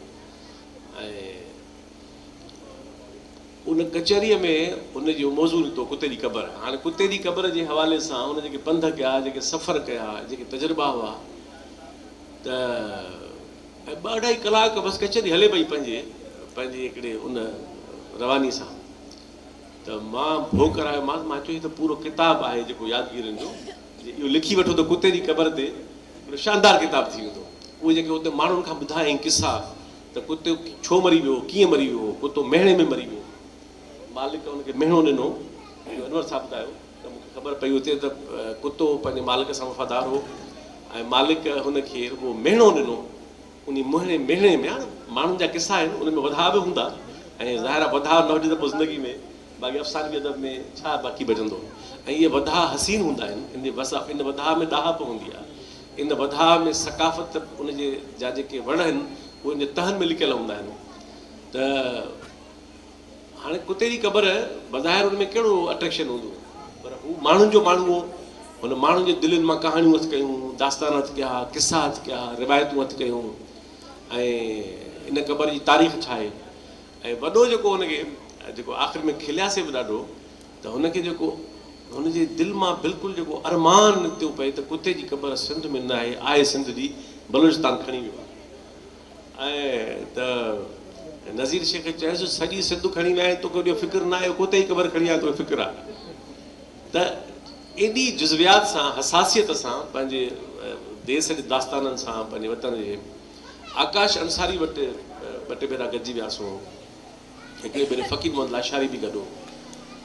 ۽ ان ڪچهريء ۾ ان جو موضوع نڪتو ڪتي جي قبر. هاڻي ڪتي جي قبر جي حوالي سان ان جيڪي پنڌ ڪيا، جيڪي سفر ڪيا، جيڪي تجربا هئا ته ۽ ٻه اڍائي ڪلاڪ بس ڪچهري هلي پئي پنهنجي پنهنجي هڪڙي ان رواني سان ته مان ڀوڳ ڪرايومانس، مان چيو هي ته پورو ڪتاب آهي جيڪو يادگيرين جو، جي اهو لکي وٺو ته ڪتي جي قبر تي هڪڙو شاندار ڪتاب ٿي ويندو. اهي جيڪي اتي ماڻهن کان ٻڌايائين قصا ته ڪتو ڇو مري ويو، ڪيئن مري ويو، ڪتو مهڻي ۾ مري ويو، مالڪ ان کي مهڻو ڏنو، اهو انور صاحب ٻڌايو ته مون کي خبر پئي اتي ته ڪتو پنهنجي مالڪ سان وفادار هو ۽ مالڪ هن کي رڳو مهڻو ڏنو، انهي مهڻي مهڻي ۾ هاڻ ماڻهن جا قصا آهن ان ۾ وڌاء به هوندا ۽ ظاهر آهي وڌاء نه هجي ته پوء زندگي ۾ باقي افسانوي ادب ۾ ڇا باقي بچندو ۽ اهي وڌاء حسين هوندا آهن، ان جي وسا ان وڌاء ۾ ڏاهپ هوندي آهي، ان وڌاء ۾ ثقافت ان جي جا جيڪي وڙ آهن اهي ان جي تهن ۾ لڪيل هوندا آهن ته هاڻي ڪتي جي قبر بظاهر ان ۾ ڪهڙو اٽريڪشن هوندو پر هو ماڻهن جو ماڻهو هو، هن ماڻهن جي دلين مان ڪهاڻيون هٿ ڪيون، داستان هٿ ڪيا، قصا هٿ ڪيا، روايتون هٿ ڪيون ۽ ان قبر جي تاريخ ڇا آهي ۽ وڏو جيڪو هن کي جيڪو آخر ۾ کلياسي به ڏاڍو ته هن کي جيڪو هن جي دل مان بلڪل جيڪو ارمان نڪتو پئي ته ڪتي جي قبر سنڌ ۾ نه آهي، آهي سنڌ جي بلوچستان کڻي ويو آهي ۽ ته نذير شيخ چيس سڄي سنڌ کڻي ويا آهن توکي ايڏو فڪر نه آهي ڪتي جي قبر کڻي ويا توکي فڪر آهي ته ايڏي جزويات سان حساسيت سان پنهنجي ديس جي داستانن سان پنهنجي وطن جي آڪاش انصاري وٽ ٻه ٽي ڀيرا گڏجي وياسون. هڪڙي ڀيري فقير محمد لاشاري به گڏ هو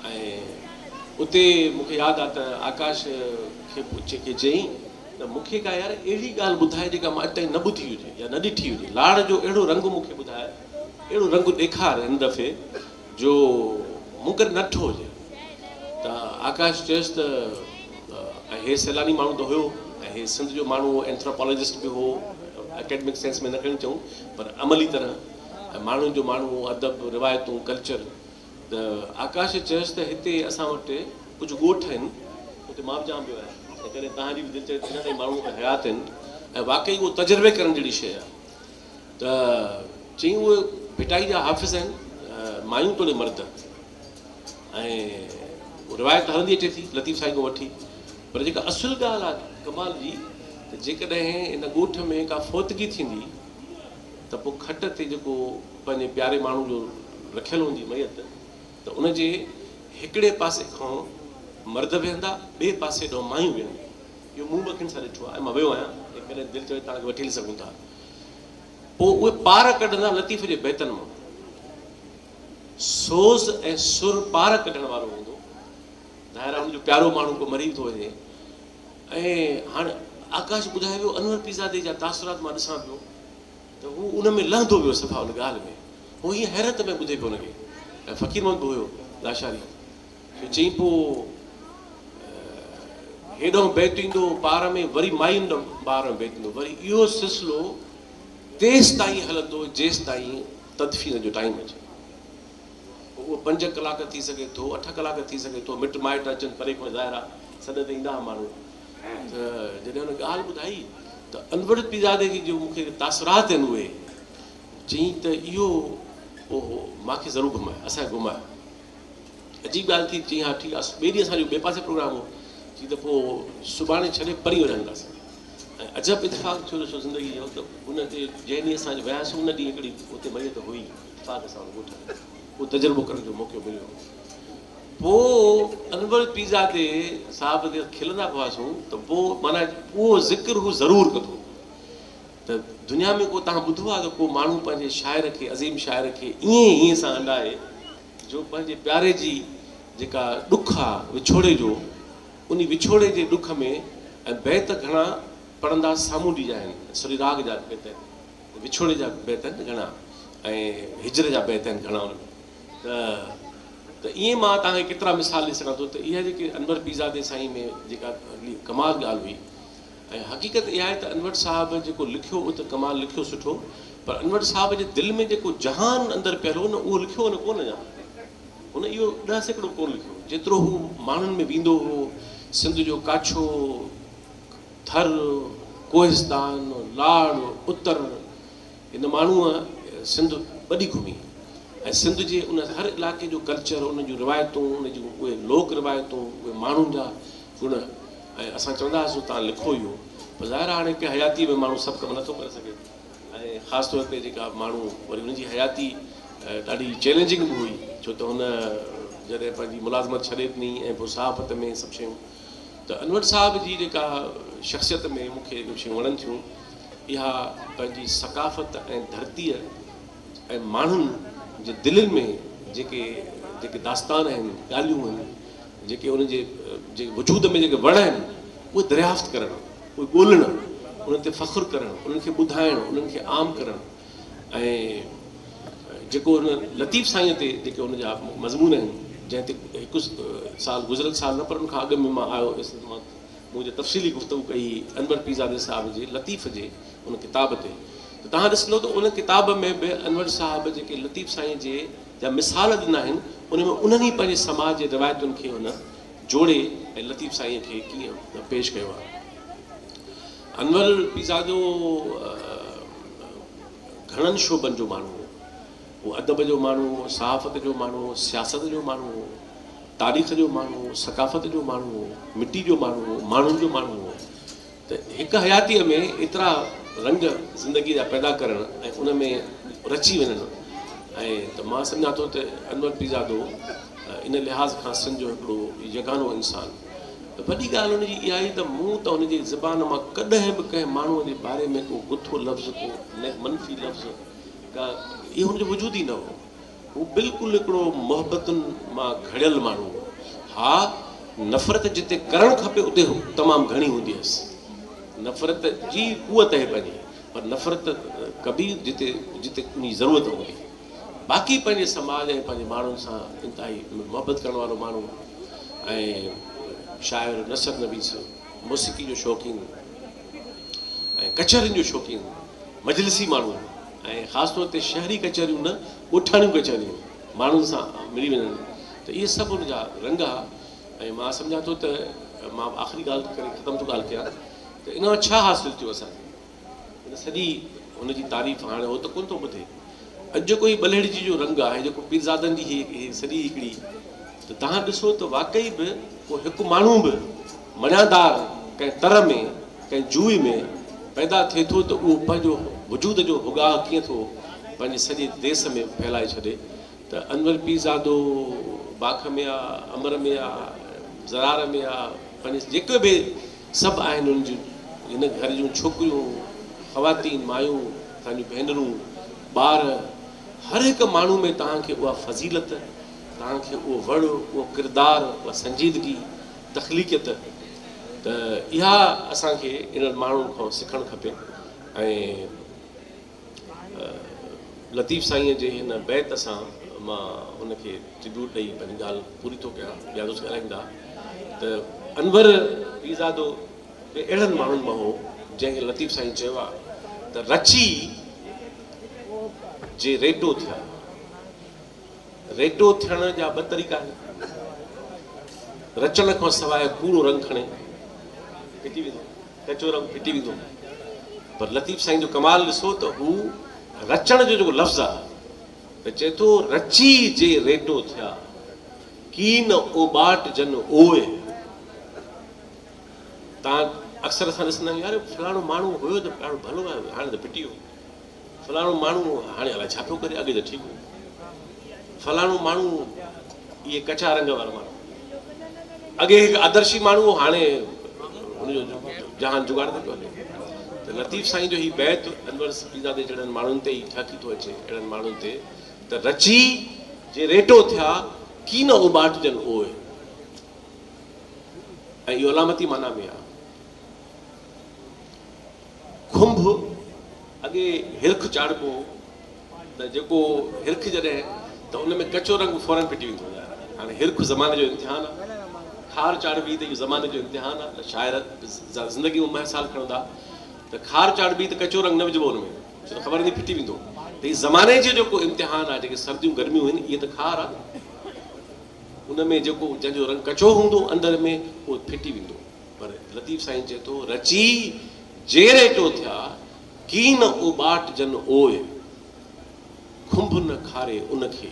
۽ اتي مون کي ياد آ ته آڪاش کي کي چيائين ته مون کي ڪا يار اهڙي ڳالهه ٻڌاء جيڪا مان اڄ تائين نه ٻڌي هجي يا نه ڏٺي هجي. لاڙ جو اهڙو رنگ مون کي ٻڌاء، اهڙو رنگ ڏيکار هن دفعي جو مون ڪڏهن نه ڏٺو هجي. ته آڪاش چيس ته ۽ هي سيلاني ماڻهو ته هيو ۽ هي سنڌ جو ماڻهو هو، اينٿراپالاجسٽ به هو، اڪيڊمڪ سينس ۾ نه کڻي چئون پر عملي طرح ۽ ماڻهن جو ماڻهو هو، ادب، روايتون، ڪلچر. ته آڪاش چيس ته هتي اسان وٽ ڪجهه ڳوٺ آهن، اتي مان به جام ويو آهيان ۽ ڪڏهن توهان جي به دل چوي ته اڃا تائين ماڻهو حيات آهن ۽ واقعي اهو تجربي ڪرڻ جهڙي شيء آهي. ته چيائين اهي ڀٽائي جا حافظ آهن، مايون توڙي مرد. ۽ روايت هلندي اچي ٿي لطيف سائين کان وٺي پر جيڪا اصل ڳالهه آهي ڪمال جي ته جيڪڏهن ان ڳوٺ ۾ ڪا فوتگي ٿيندي ته پوء کٽ تي جيڪو پنهنجي پياري ماڻهو جو رکيل هوندي ميت ته ان جي هڪڙي پاسي کان مرد ويهندا ٻئي پاسي ڏانهن مايون ويهنديون اهو مون به اکين سان ڏٺو آهي ۽ مان ويو آهيان ۽ ڪڏهن دل چوي توهان کي وٺي هلي سگهون ٿا پوء اهي پار ڪڍندا لطيف جي بيتن مان سوز ۽ سر پار ڪڍڻ وارو هوندو. ظاهر آهي هن جو پيارو ماڻهو ڪو مري ٿو وڃي ۽ هاڻ آڪاش ٻڌائي ويو انور پيرزادي جا تاثرات مان ڏسان پيو ته هو ان ۾ لهندو ويو صفا ان ڳالهه ۾ هو هيئن حيرت ۾ ٻڌي پيو ان کي ۽ فقير محمد به هيو لاشاري سو چئين پوء هيڏانهن بيت ايندو پار ۾ وري ماين ڏانهن پار ۾ بيت ايندو وري اهو سلسلو تيستائين هلندو جيستائين تدفين جو ٽائيم اچي. پوء اهو پنج ڪلاڪ ٿي سگهي ٿو، اٺ ڪلاڪ ٿي سگهي ٿو، مٽ مائٽ اچن پري کان ظاهر آ سڏ تي ايندا ها ماڻهو ته جڏهن هن ڳالهه ٻڌائي ته انور پيرزادي جي جو مون کي تاثرات آهن اهي چيائين ته اهو پوء مان کي ضرور گهماء اسان کي گهماء. عجيب ڳالهه ٿي چيائين ها ٺيڪ آ ٻئي ڏينهن اسان جو ٻئي پاسي پروگرام هو چي ته پوء سڀاڻي ڇڏي پرين وڃنداسين. ۽ عجب اتفاق ٿيو ڏسو زندگي جو ته ان تي جنهن ڏينهن اسان وياسون ان ڏينهن هڪڙي اتي ميت هئي اتفاق سان ان ڳوٺ ۾ اهو تجربو ڪرڻ جو موقعو مليو پوء انور پيرزادي صاحب تي کلندا به هئاسون ته پوء معنيٰ اهو ذڪر هو ضرور ڪندو ته دنيا ۾ ڪو توهان ٻڌو آهي ته ڪو ماڻهو پنهنجي شاعر کي عظيم شاعر کي ائين هيئن سان هنڊائي جو پنهنجي پياري جي جيڪا ڏک آهي وڇوڙي جو. انهي وڇوڙي جي ڏک ۾ ۽ بيت گهڻا پڙهندا سامونڊي جا آهن، سوري راڳ جا بيت آهن، وڇوڙي جا بيت آهن گهڻا ۽ هجر جا بيت آهن گهڻا ان ۾ ته ته ائين مان توهان کي ڪيترا مثال ڏئي سگهان ٿو ته اها جيڪي انور پيرزادي سائين ۾ جيڪا ڪمال ڳالهه هئي ۽ حقيقت اها آهي ته انور صاحب جيڪو لکيو اهو ته ڪمال لکيو سٺو پر انور صاحب جي دل ۾ جيڪو جهان اندر پيل هو نه اهو لکيو هن ڪونه اڃا هن اهو 10% به ڪونه لکيو جيترو هو ماڻهن ۾ ويندو هو سنڌ جو ڪاڇو، ٿر، ڪوهستان، لاڙ، اتر هن ماڻهوء سنڌ وڏي گهمي ۽ سنڌ جي ان هر علائقي جو ڪلچر، ان جون روايتون، ان جون اهي لوڪ روايتون، اهي ماڻهن جا گڻ ۽ اسان چوندا هئاسون توهان لکو اهو پر ظاهر آهي هاڻي هڪ حياتيء ۾ ماڻهو سڀ ڪم نٿو ڪري سگهي ۽ خاص طور تي جيڪا ماڻهو وري ان جي حياتي ڏاڍي چئلينجنگ به هئي ڇو ته هن جڏهن پنهنجي ملازمت ڇڏي ڏني ۽ پوء صحافت ۾ سڀ شيون ته انور صاحب جي جيڪا شخصيت ۾ مون کي جيڪي شيون وڻن ٿيون اها پنهنجي ثقافت ۽ ڌرتيء ۽ ماڻهن جي دلين ۾ جيڪي جيڪي داستان آهن ڳالهيون آهن جيڪي انهن جي جي وجود ۾ جيڪي وڙ آهن اهي دريافت ڪرڻ اهي ڳولڻ انهن تي فخر ڪرڻ انهن کي ٻڌائڻ انهن کي عام ڪرڻ ۽ جيڪو هن لطيف سائينء تي جيڪي هن جا مضمون آهن جنهن تي هڪ سال گذريل سال نه پر ان کان اڳ ۾ مان آيو هيس مان مون جي تفصيلي گفتگو ڪئي هئي انور پيرزادي صاحب جي لطيف جي ان ڪتاب تي ته توهان ڏسندو ته ان ڪتاب ۾ به انور صاحب جيڪي لطيف سائين جي جا مثال ڏنا آهن ان ۾ انهن ئي پنهنجي سماج جي روايتن کي هن جوڙي ۽ لطيف سائينء کي ڪيئن پيش ڪيو آهي. انور پيرزادو گهڻن شعبن جو ماڻهو هو. هو ادب جو ماڻهو هو، صحافت جو ماڻهو هو، سياست جو ماڻهو هو، تاريخ جو ماڻهو هو، ثقافت جو ماڻهو هو، مٽي جو ماڻهو هو، ماڻهن جو ماڻهو هو ته هڪ حياتيء ۾ ايترا رنگ زندگيء جا پيدا ڪرڻ ۽ ان ۾ رچي وڃڻ ۽ ته مان سمجهان ٿو ته انور پيرزادو ان لحاظ کان سنڌ جو هڪڙو يگانو انسان ته وڏي ڳالهه هن جي اها هئي ته مون ته هن جي زبان مان ڪڏهن به ڪنهن ماڻهوء جي باري ۾ ڪو گٿو لفظ، ڪو منفي لفظ، ڪا اهو هن جو وجود ئي نه هو. هو بلڪل هڪڙو محبتن مان گهڙيل ماڻهو هو. ها نفرت جتي ڪرڻ کپي اتي تمام گهڻي هوندي هيس. نفرت جي قوت آهي پنهنجي پر نفرت ڪبي جتي جتي ان جي ضرورت هوندي. باقي پنهنجي سماج ۽ پنهنجي ماڻهن سان انتهائي محبت ڪرڻ وارو ماڻهو ۽ شاعر، نثر نويس، موسيقي جو شوقين ۽ ڪچهرين جو شوقين، مجلسي ماڻهو ۽ خاص طور تي شهري ڪچهريون نه ڳوٺاڻيون ڪچهريون ماڻهن سان ملي وڃڻ ته اهي سڀ ان جا رنگ ها ۽ مان سمجهان ٿو ته مان آخري ڳالهه ڪري ختم ٿو ڳالهه ڪيان ته ان مان ڇا حاصل ٿيو اسان کي؟ هن سڄي هن جي تعريف هاڻي هو ته ڪونه ٿو ٻڌي. اڄ جيڪو هي ٻلهڙيجي جو رنگ آهي، جيڪو پيرزادن جي هي هي سڄي هڪڙي ته توهان ڏسو ته واقعي به ڪو هڪ ماڻهو به مڻيادار ڪنهن تر ۾ ڪنهن جوء ۾ پيدا ٿئي ٿو ته اهو پنهنجو وجود جو هڳاء ڪيئن ٿو پنهنجي سڄي ديس ۾ ڦهلائي ڇڏي ته انور پيرزادو باک ۾ آ، امر ۾ آ، زرار ۾ آ، پنهنجي جيڪي به سڀ آهن انهن جون هن گهر جون ڇوڪريون، خواتين، مايون، اسان جون ڀينرون، ٻار، هر هڪ ماڻهو ۾ توهان کي اها فضيلت، توهان کي اهو وڙ، اهو ڪردار، اها سنجيدگي، تخليقيت ته اها اسان کي انهن ماڻهن کان سکڻ کپي ۽ لطيف سائينء جي هن بيت سان مان ان کي ٽربيوٽ ڏئي پنهنجي ڳالهه پوري ٿو ڪيان، ٻيا دوست ڳالهائيندا ته انور پيرزادو به اهڙن ماڻهن مان هو جنهن کي لطيف سائين چيو آهي ته رچي جي ريٽو ٿيا. ريٽو ٿيڻ جا ٻه طريقا آهن. رچڻ کان سواء ڪوڙو رنگ کڻي ڦٽي ويندو. ڪچو رنگ ڦٽي ويندو پر لطيف سائين جو ڪمال ڏسو ته هو رچڻ جو جيڪو لفظ آ ته چئي ٿو رچي جي ريٽو ٿيا ڪين اوٻاٽ جن اوء تان اڪثر اسان ڏسندا آهيون يار فلاڻو ماڻهو هيو ته ڏاڍو ڀلو آهي هاڻي ته ڦٽي ويو فلاڻو ماڻهو هاڻي الائي ڇا پيو ڪري اڳي ته ٺيڪ هو فلاڻو ماڻهو اهي ڪچا رنگ وارا ماڻهو اڳي هڪ آدرشي ماڻهو هو هاڻي هن جو جهان جگاڙ تي پيو هلي ته لطيف سائين جو هي بيت انور پيرزادي جهڙن ماڻهن تي ئي ٺهڪي ٿو اچي اهڙن ماڻهن تي ته رچي جي ريٽو ٿيا ڪي نه اوٻاٽجن اوء. ऐं इहो अलामती माना में आहे। खुंब अॻे हिरख चाढ़िबो त जेको हिरख जॾहिं त उन में कचो रंग फ़ौरन फिटी वेंदो आहे। हाणे हिरख ज़माने जो इम्तिहान आहे, खार चाढ़बी त इहो ज़माने जो इम्तिहान आहे। त शाइर ज़िंदगी में साल खणंदा त खार चाढ़बी त कचो रंग न विझिबो हुन में, छो त ख़बर ईंदी फिटी वेंदो। त हीउ ज़माने जो जेको इम्तिहान आहे, जेके सर्दियूं गर्मियूं आहिनि, इहे त खार आहे, उन में जेको जंहिंजो रंग कचो हूंदो अंदरि में उहो फिटी वेंदो। पर लतीफ़ साईं चए थो, रची जेरेटो थिया कीन उबाट जन ओए, खुंब न खारे उनखे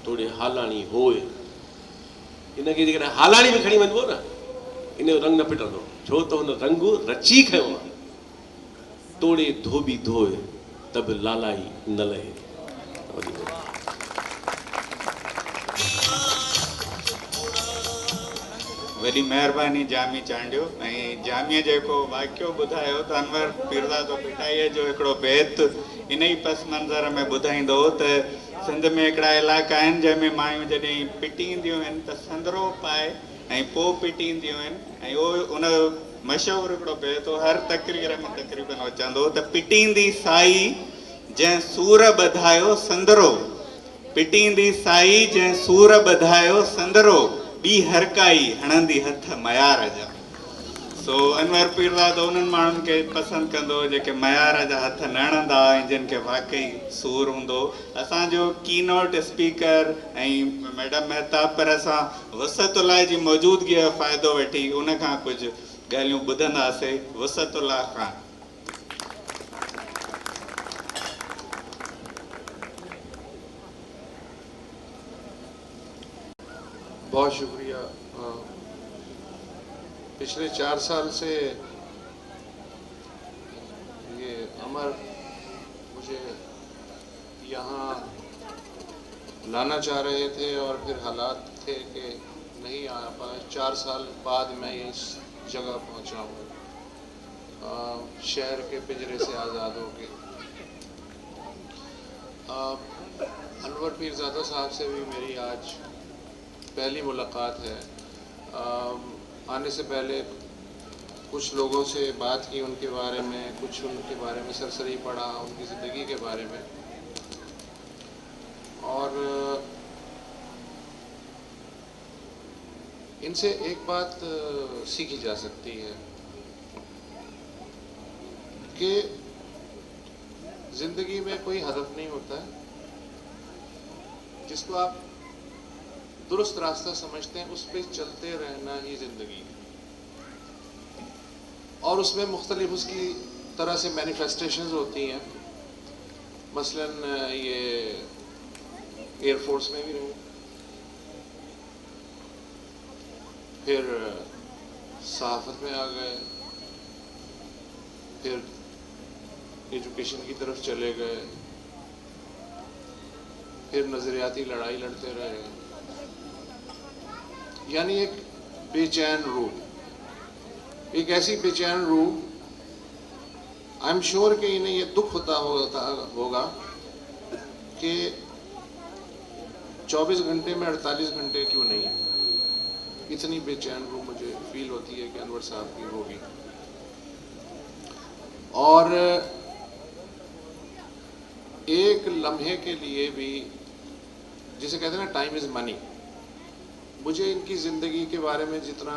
तोड़े हालाणी होए। इनखे जेकॾहिं हालाणी में खणी वञिबो न, इन जो रंग न फिटंदो, छो त हुन रंग रची खयो आहे। तोड़े धोबी धोए त बि लालाई न लहे। वॾी महिरबानी जामी चांडियो। ऐं जामीअ जेको वाक़ियो ॿुधायो त अनवर पीरज़ादो भिटाईअ जो हिकिड़ो बैत इन ई पस मंज़र में ॿुधाईंदो त सिंध में हिकिड़ा इलाइक़ा आहिनि जंहिंमें मायूं जॾहिं पिटींदियूं आहिनि त संदरो पाए ऐं पोइ पिटींदियूं आहिनि। ऐं उहो उन मशहूरु हिकिड़ो बैत हो, हर तकरीर में तक़रीबन उहो चवंदो हो त पिटींदी साई जंहिं सूर ॿधायो संदरो, पिटींदी साई जंहिं सूर ॿधायो संदरो, ॿी हरकाई हणंदी हथ मयार जा। सो अनवर पीरज़ादो उन्हनि माण्हुनि खे पसंदि कंदो जेके मयार जा हथ न हणंदा ऐं जिन खे वाकई सूर हूंदो। असांजो की नोट स्पीकर ऐं मैडम मेहताब, पर असां वसतुल्लाह जी मौजूदगीअ जो फ़ाइदो वठी उन खां कुझु ॻाल्हियूं ॿुधंदासीं। वसतुल्लाह ख़ान। बहुत शुक्रिया। पिछले 4 साल से ये अमर मुझे यहाँ लाना चाह रहे थे और फिर हालात थे कि नहीं आ पाए। 4 साल बाद मैं इस जगह पहुँचा हूँ, शहर के पिंजरे से आज़ाद होके। अनवर पीरज़ादा साहब से भी मेरी आज पहली मुलाकात है। आने से पहले कुछ लोगों से बात की उनके बारे में, कुछ उनके बारे में सरसरी पढ़ा, उनकी ज़िंदगी के बारे में। और इनसे एक बात सीखी जा सकती है कि ज़िंदगी में कोई हदफ नहीं होता है। जिसको आप दुरुस्त रास्ता समझते हैं उस पर चलते रहना ही ज़िंदगी है। और उसमें मुख्तलिफ उसकी तरह से मैनिफेस्टेशंस होती हैं। मसलन ये एयरफोर्स में भी रहे, फिर सहाफ़त में आ गए, फिर एजुकेशन की तरफ चले गए, फिर नज़रियाती लड़ाई लड़ते रहे। यानी एक बेचैन रूह, एक ऐसी बेचैन रूह। I am sure कि इन्हें ये दुख होता होगा कि 24 घंटे में 48 घंटे क्यों नहीं है। इतनी बेचैन रूह मुझे फील होती है कि अनवर साहब की होगी। और एक लम्हे के लिए भी, जिसे कहते हैं ना टाइम is money, मुझे इनकी ज़िंदगी के बारे में जितना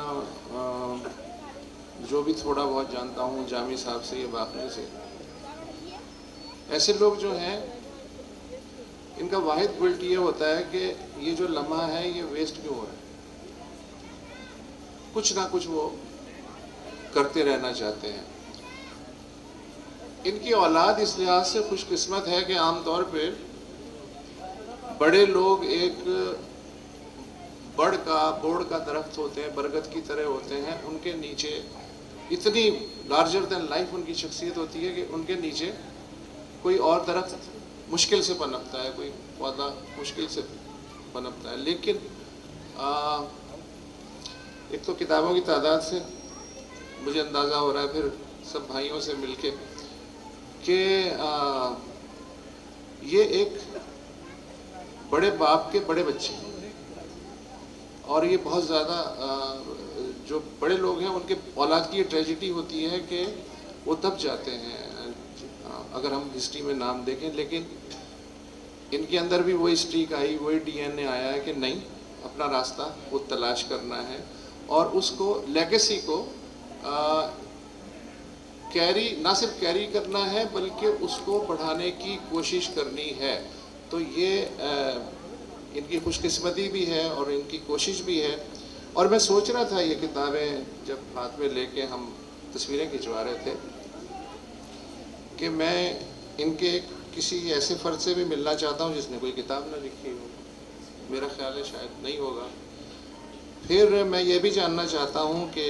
जो भी थोड़ा बहुत जानता हूँ जामी साहब से या बाकियों से, ऐसे लोग जो हैं इनका वाहिद गिल्ट ये होता है कि ये जो लम्हा है ये वेस्ट क्यों हो रहा है। कुछ ना कुछ वो करते रहना चाहते हैं। इनकी औलाद इस लिहाज से खुशकिस्मत है कि आम तौर पे बड़े लोग एक बड़ का बोर्ड का दरख्त होते हैं, बरगद की तरह होते हैं। उनके नीचे इतनी लार्जर देन लाइफ उनकी शख्सियत होती है कि उनके नीचे कोई और दरख्त मुश्किल से पनपता है, कोई पौधा मुश्किल से पनपता है। लेकिन एक तो किताबों की तादाद से मुझे अंदाज़ा हो रहा है, फिर सब भाइयों से मिलके, कि ये एक बड़े बाप के बड़े बच्चे हैं और ये बहुत ज़्यादा जो बड़े लोग हैं उनके औलाद की ये ट्रेजिडी होती है कि वो दब जाते हैं, अगर हम हिस्ट्री में नाम देखें। लेकिन इनके अंदर भी वही स्ट्रीक आई, वही डीएनए आया है कि नहीं, अपना रास्ता वो तलाश करना है और उसको लेगेसी को कैरी, ना सिर्फ कैरी करना है बल्कि उसको बढ़ाने की कोशिश करनी है। तो ये इनकी खुशकिस्मती भी है और इनकी कोशिश भी है। और मैं सोच रहा था ये किताबें जब हाथ में लेके हम तस्वीरें खिंचवा रहे थे कि मैं इनके किसी ऐसे फ़र्द से भी मिलना चाहता हूँ जिसने कोई किताब ना लिखी हो। मेरा ख्याल है शायद नहीं होगा। फिर मैं ये भी जानना चाहता हूँ कि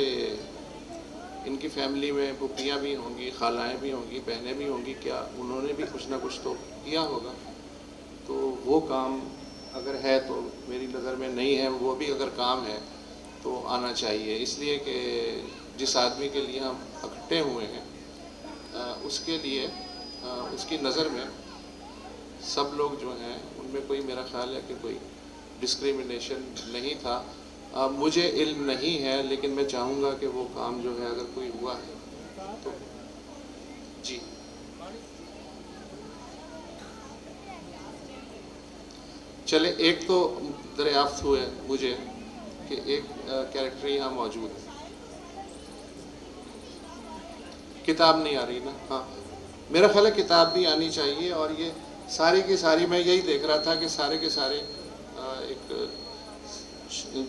इनकी फैमिली में फुफियाँ भी होंगी, खालाएँ भी होंगी, बहनें भी होंगी, क्या उन्होंने भी कुछ ना कुछ तो किया होगा। तो वो काम अगर है तो मेरी नज़र में नहीं है, वो भी अगर काम है तो आना चाहिए। इसलिए कि जिस आदमी के लिए हम इकट्ठे हुए हैं उसके लिए उसकी नज़र में सब लोग जो हैं उनमें कोई, मेरा ख्याल है कि कोई डिस्क्रिमिनेशन नहीं था। मुझे इल्म नहीं है लेकिन मैं चाहूँगा कि वो काम जो है अगर कोई हुआ है तो जी। चले, एक तो दरियाफ्त हुए मुझे कि एक कैरेक्टर यहाँ मौजूद है, किताब नहीं आ रही ना। हाँ, मेरा ख्याल है किताब भी आनी चाहिए। और ये सारी की सारी, मैं यही देख रहा था कि सारे के सारे एक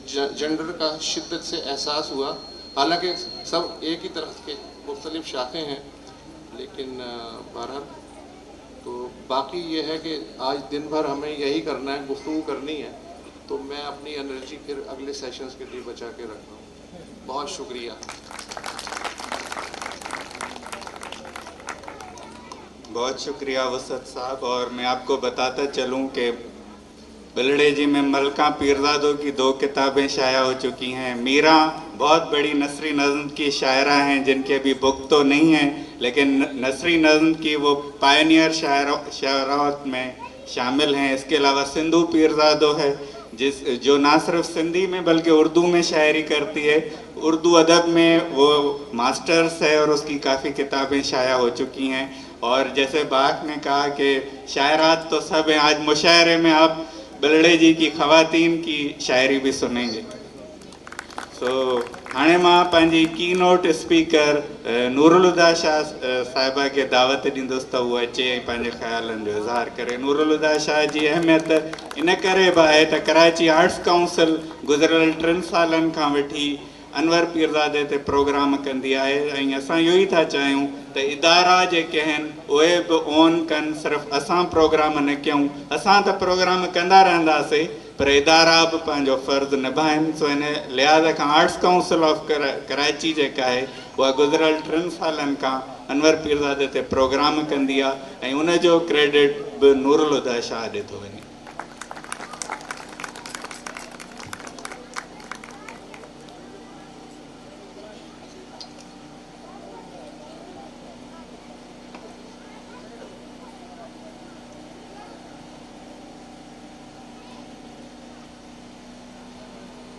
जेंडर का शिद्दत से एहसास हुआ। हालांकि सब एक ही तरह के मुख्तलिफ शाखें हैं, लेकिन बहरहाल तो बाकी ये है कि आज दिन भर हमें यही करना है, गुफ्तगू करनी है। तो मैं अपनी एनर्जी फिर अगले सेशंस के लिए बचा के रख रहा हूँ। बहुत शुक्रिया। बहुत शुक्रिया वसत साहब। और मैं आपको बताता चलूँ कि बिलड़े जी में मलका पीरजादों की 2 किताबें शाया हो चुकी हैं। मीरा बहुत बड़ी नसरी नज़म की शायरा हैं, जिनके अभी बुक तो नहीं है, लेकिन नसरी नज़म की वो पायनियर शायरात में शामिल हैं। इसके अलावा सिंधु पीरजादो है, जिस जो ना सिर्फ सिंधी में बल्कि उर्दू में शायरी करती है। उर्दू अदब में वो मास्टर्स है और उसकी काफ़ी किताबें शाया हो चुकी हैं। और जैसे बाक ने कहा कि शायरात तो सब हैं, आज मुशायरे में आप बिलड़े जी की ख़वातीन की शायरी भी सुनेंगे। सो हाणे मां पंहिंजी की नोट स्पीकर नूरुल हुदा शाह साहिबा खे दावत ॾींदुसि त उहो अचे ऐं पंहिंजे ख़्यालनि जो इज़हार करे। नूरुल हुदा शाह जी अहमियत इन करे बि आहे त कराची आर्ट्स काउंसिल गुज़िरियल 3 सालनि खां वठी अनवर पीरज़ादे ते प्रोग्राम कंदी आहे ऐं असां इहो ई था चाहियूं त इदारा जेके आहिनि उहे बि ओन कनि, सिर्फ़ु असां प्रोग्राम न कयूं। असां त प्रोग्राम कंदा रहंदासीं पर इदारा बि पंहिंजो फ़र्ज़ु निभाइनि। सो इन लिहाज़ खां आर्ट्स काउंसिल ऑफ कराची जेका आहे उहा गुज़िरियल 3 सालनि खां अनवर पीरज़ादे ते प्रोग्राम कंदी आहे ऐं उनजो क्रेडिट बि नूरुल हुदा शाह ॾे थो वञे।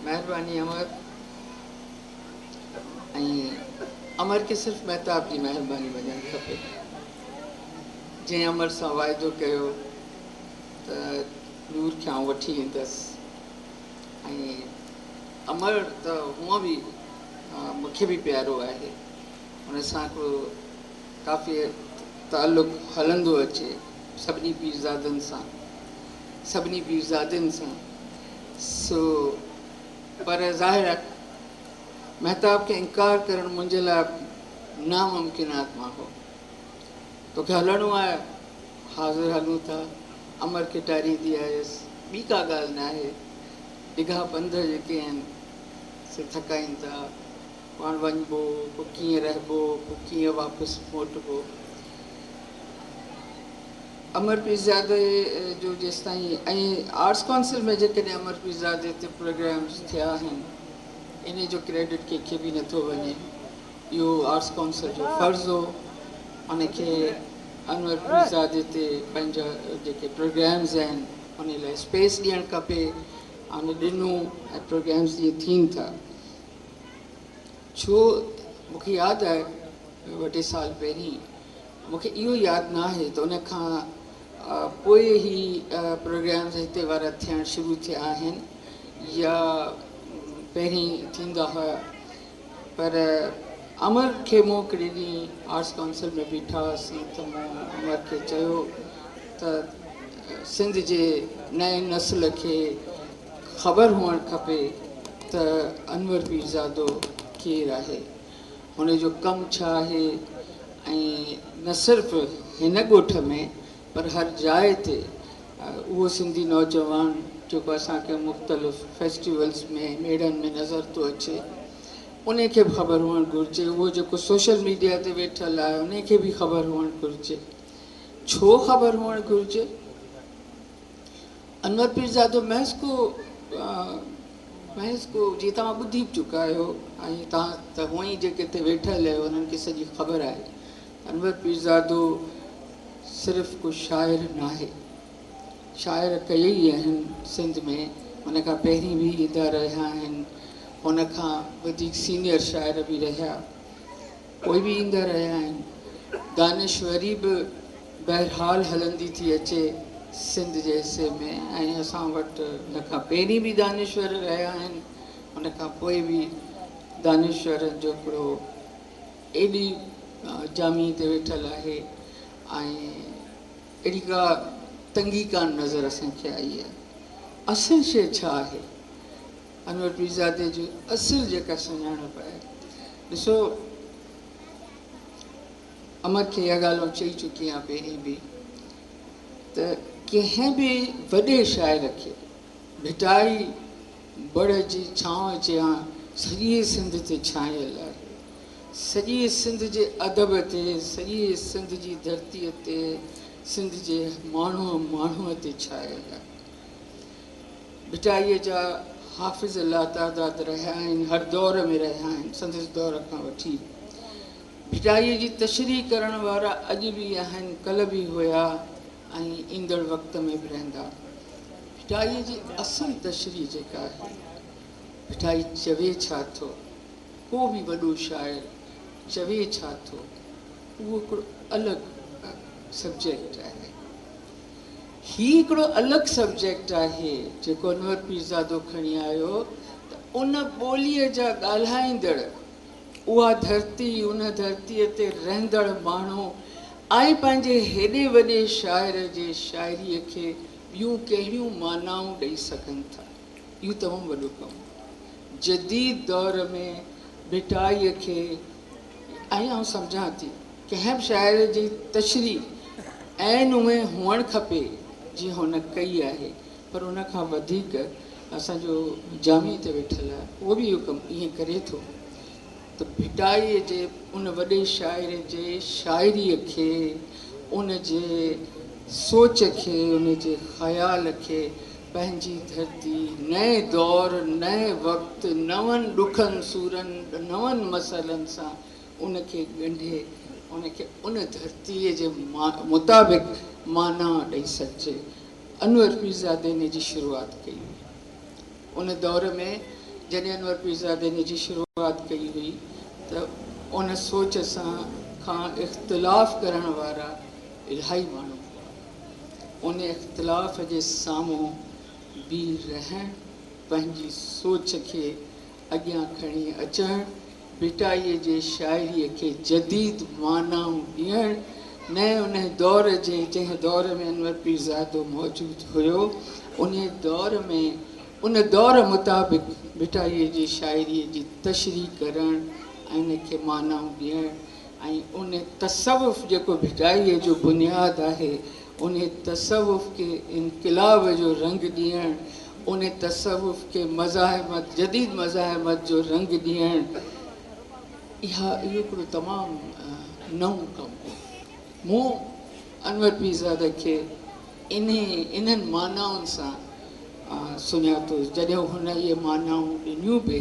महिरबानी अमर। ऐं अमर खे सिर्फ़ु महताब जी महिरबानी वञणु खपे, जंहिं अमर सां वाइदो कयो त नूर खे आउं वठी ईंदसि। ऐं अमर त हूअं बि मूंखे बि प्यारो आहे, हुन सां हिकिड़ो काफ़ी तालुक़ हलंदो अचे सभिनी पीरज़ादनि सां, सभिनी पीरज़ादनि सां। सो पर ज़ाहिर आहे महताब खे इनकार करणु मुंहिंजे लाइ नामुमकिनात मां हो। तोखे हलणो आहे, हाज़िर हलूं था। अमर खे टारींदी आयसि, ॿी का ॻाल्हि न आहे। डिघा पंध जेके आहिनि से थकाइनि था। पाण वञिबो, पोइ कीअं रहिबो, पोइ कीअं वापसि मोटिबो। अमर पीरज़ादे जो जेसि ताईं ऐं आर्ट्स काउंसिल में जेकॾहिं अमर पीरज़ादे ते प्रोग्राम्स थिया आहिनि, इन जो क्रेडिट कंहिंखे बि नथो वञे। इहो आर्ट्स काउंसिल जो फ़र्ज़ु हो उनखे अनवर पीरज़ादे ते पंहिंजा जेके प्रोग्राम्स आहिनि उन लाइ स्पेस ॾियणु खपे। उन ॾिनो ऐं प्रोग्राम्स जीअं थियनि था। ڇو مون کي ياد آهي ٻه ٽي سال پهرين مون کي اهو ياد نه آهي ته ان کان پوء هي پروگرامز هتي وارا ٿيڻ شروع ٿيا آهن يا پهرين ٿيندا هئا پر امر کي مون هڪڙي ڏينهن آرٽس ڪائونسل ۾ بيٺا هئاسين ته مون امر کي چيو ته سنڌ جي نئين نسل کي خبر هئڻ کپي ته انور پيرزادو ڪير آهي، هن جو ڪم ڇا آهي ۽ نه صرف هن ڳوٺ ۾ پر هر جاء تي اهو سنڌي نوجوان جيڪو اسان کي مختلف فيسٽيولز ۾ ميڙن ۾ نظر ٿو اچي انهي کي به خبر هئڻ گهرجي، اهو جيڪو سوشل ميڊيا تي ويٺل آهي انهي کي به خبر هئڻ گهرجي. ڇو خبر هئڻ گهرجي؟ انور پيرزادو محض ڪو محض ڪو جيئن توهان ٻڌي به چڪا آهيو ۽ توهان ته هونئن ئي جيڪي هتي ويٺل آهيو انهن کي سڄي خبر آهي انور پيرزادو صرف ڪو شاعر ناهي شاعر ڪيئي آهن سنڌ ۾ هن کان پهرين به ايندا رهيا آهن هن کان وڌيڪ سينئر شاعر به رهيا پوء به ايندا رهيا آهن. دانشوري به بهرحال هلندي ٿي اچي سنڌ جي حصي ۾ ۽ اسان وٽ ان کان پهرين به دانشور رهيا آهن، ان کان پوء به دانشورن جو هڪڙو ايڏي جامي تي ويٺل آهي ۽ اهڙي ڪا تنگي ڪانه نظر اسان کي آئي آهي. اصل شيء ڇا آهي؟ انور پيرزادي جي اصل جيڪا سڃاڻپ آهي ڏسو امر کي اها ڳالهه آئون چئي چڪي آهيان پهرين به ته ڪنهن به وڏي شاعر کي ڀٽائي بڙ جي ڇانو جيان سڄي سنڌ تي ڇانيل آهي سڄي سنڌ جي ادب تي سڄي سنڌ جي ڌرتيء تي سنڌ جي ماڻهوء ماڻهوء تي ڇانيل آهي. ڀٽائيء جا حافظ لاتعداد رهيا آهن، هر دور ۾ رهيا آهن، سندس دور کان وٺي ڀٽائيء جي تشريح ڪرڻ وارا اڄ به آهن، ڪلهه به هيا ۽ ايندڙ وقت ۾ به رهندا. ڀٽائيء جي اصل تشريح جيڪا آهي، ڀٽائي چوي ڇا ٿو، ڪو به وڏو شاعر چوي ڇا ٿو، اهو هڪڙو الڳ سبجيڪٽ آهي. هي هڪڙو الڳ سبجيڪٽ آهي جيڪو انور پيرزادو کڻي آيو ته ان ٻوليء جا ڳالهائيندڙ، اها ڌرتي، ان ڌرتيء تي رهندڙ ماڻهو ۽ پنهنجي هيڏي وڏي شاعر جي شاعريء کي ٻيون ڪهڙيون معنائون ڏئي سگهن ٿا. اهو تمام وڏو ڪم هو. جديد دور ۾ ڀٽائيء کي ۽ آئون سمجهان ٿي ڪنهن به شاعر جي تشريح عين اونئين هئڻ کپي جيئن هن ڪئي آهي پر ان کان وڌيڪ اسان جو جامي هتي ويٺل آهي اهو به اهو ڪم ائين ڪري ٿو ته ڀٽائيء جي ان وڏي شاعر جي شاعريء کي ان جي سوچ کي ان جي خيال کي پنهنجي ڌرتي نئين دور نئين وقت نون ڏکن سورن نون مسئلن سان ان کي ڳنڍي ان کي ان ڌرتيء جي مطابق معنيٰ ڏئي سگهجي. انور پيرزادي ان جي شروعات ڪئي هئي. ان دور ۾ جڏهن انور پيرزادي ان جي شروعات ڪئي هئي ته ان سوچ سان کان اختلاف ڪرڻ وارا الاهي ماڻهو هئا. ان اختلاف جي سامهون بيهي رهڻ، پنهنجي سوچ کي اڳيان کڻي اچڻ، ڀٽائيء جي شاعريء کي جديد معنائون ڏيڻ، نئين انهي دور جي جنهن دور ۾ انور پيرزادو موجود هيو، انهي دور ۾ ان دور مطابق ڀٽائيء جي شاعريء جي تشريح ڪرڻ ۽ ان کي معنائون ڏيڻ ۽ ان تصوف جيڪو ڀٽائيء جو بنياد آهي، انهي تصوف کي انقلاب جو رنگ ڏيڻ، انهي تصوف کي مزاحمت، جديد مزاحمت جو رنگ ڏيڻ، اها اهو هڪڙو تمام نئون ڪم هو. مون انور پيرزاده کي انهي انهن معنائن سان سڃاتو. جڏهن هن اهي معنائون ڏنيون به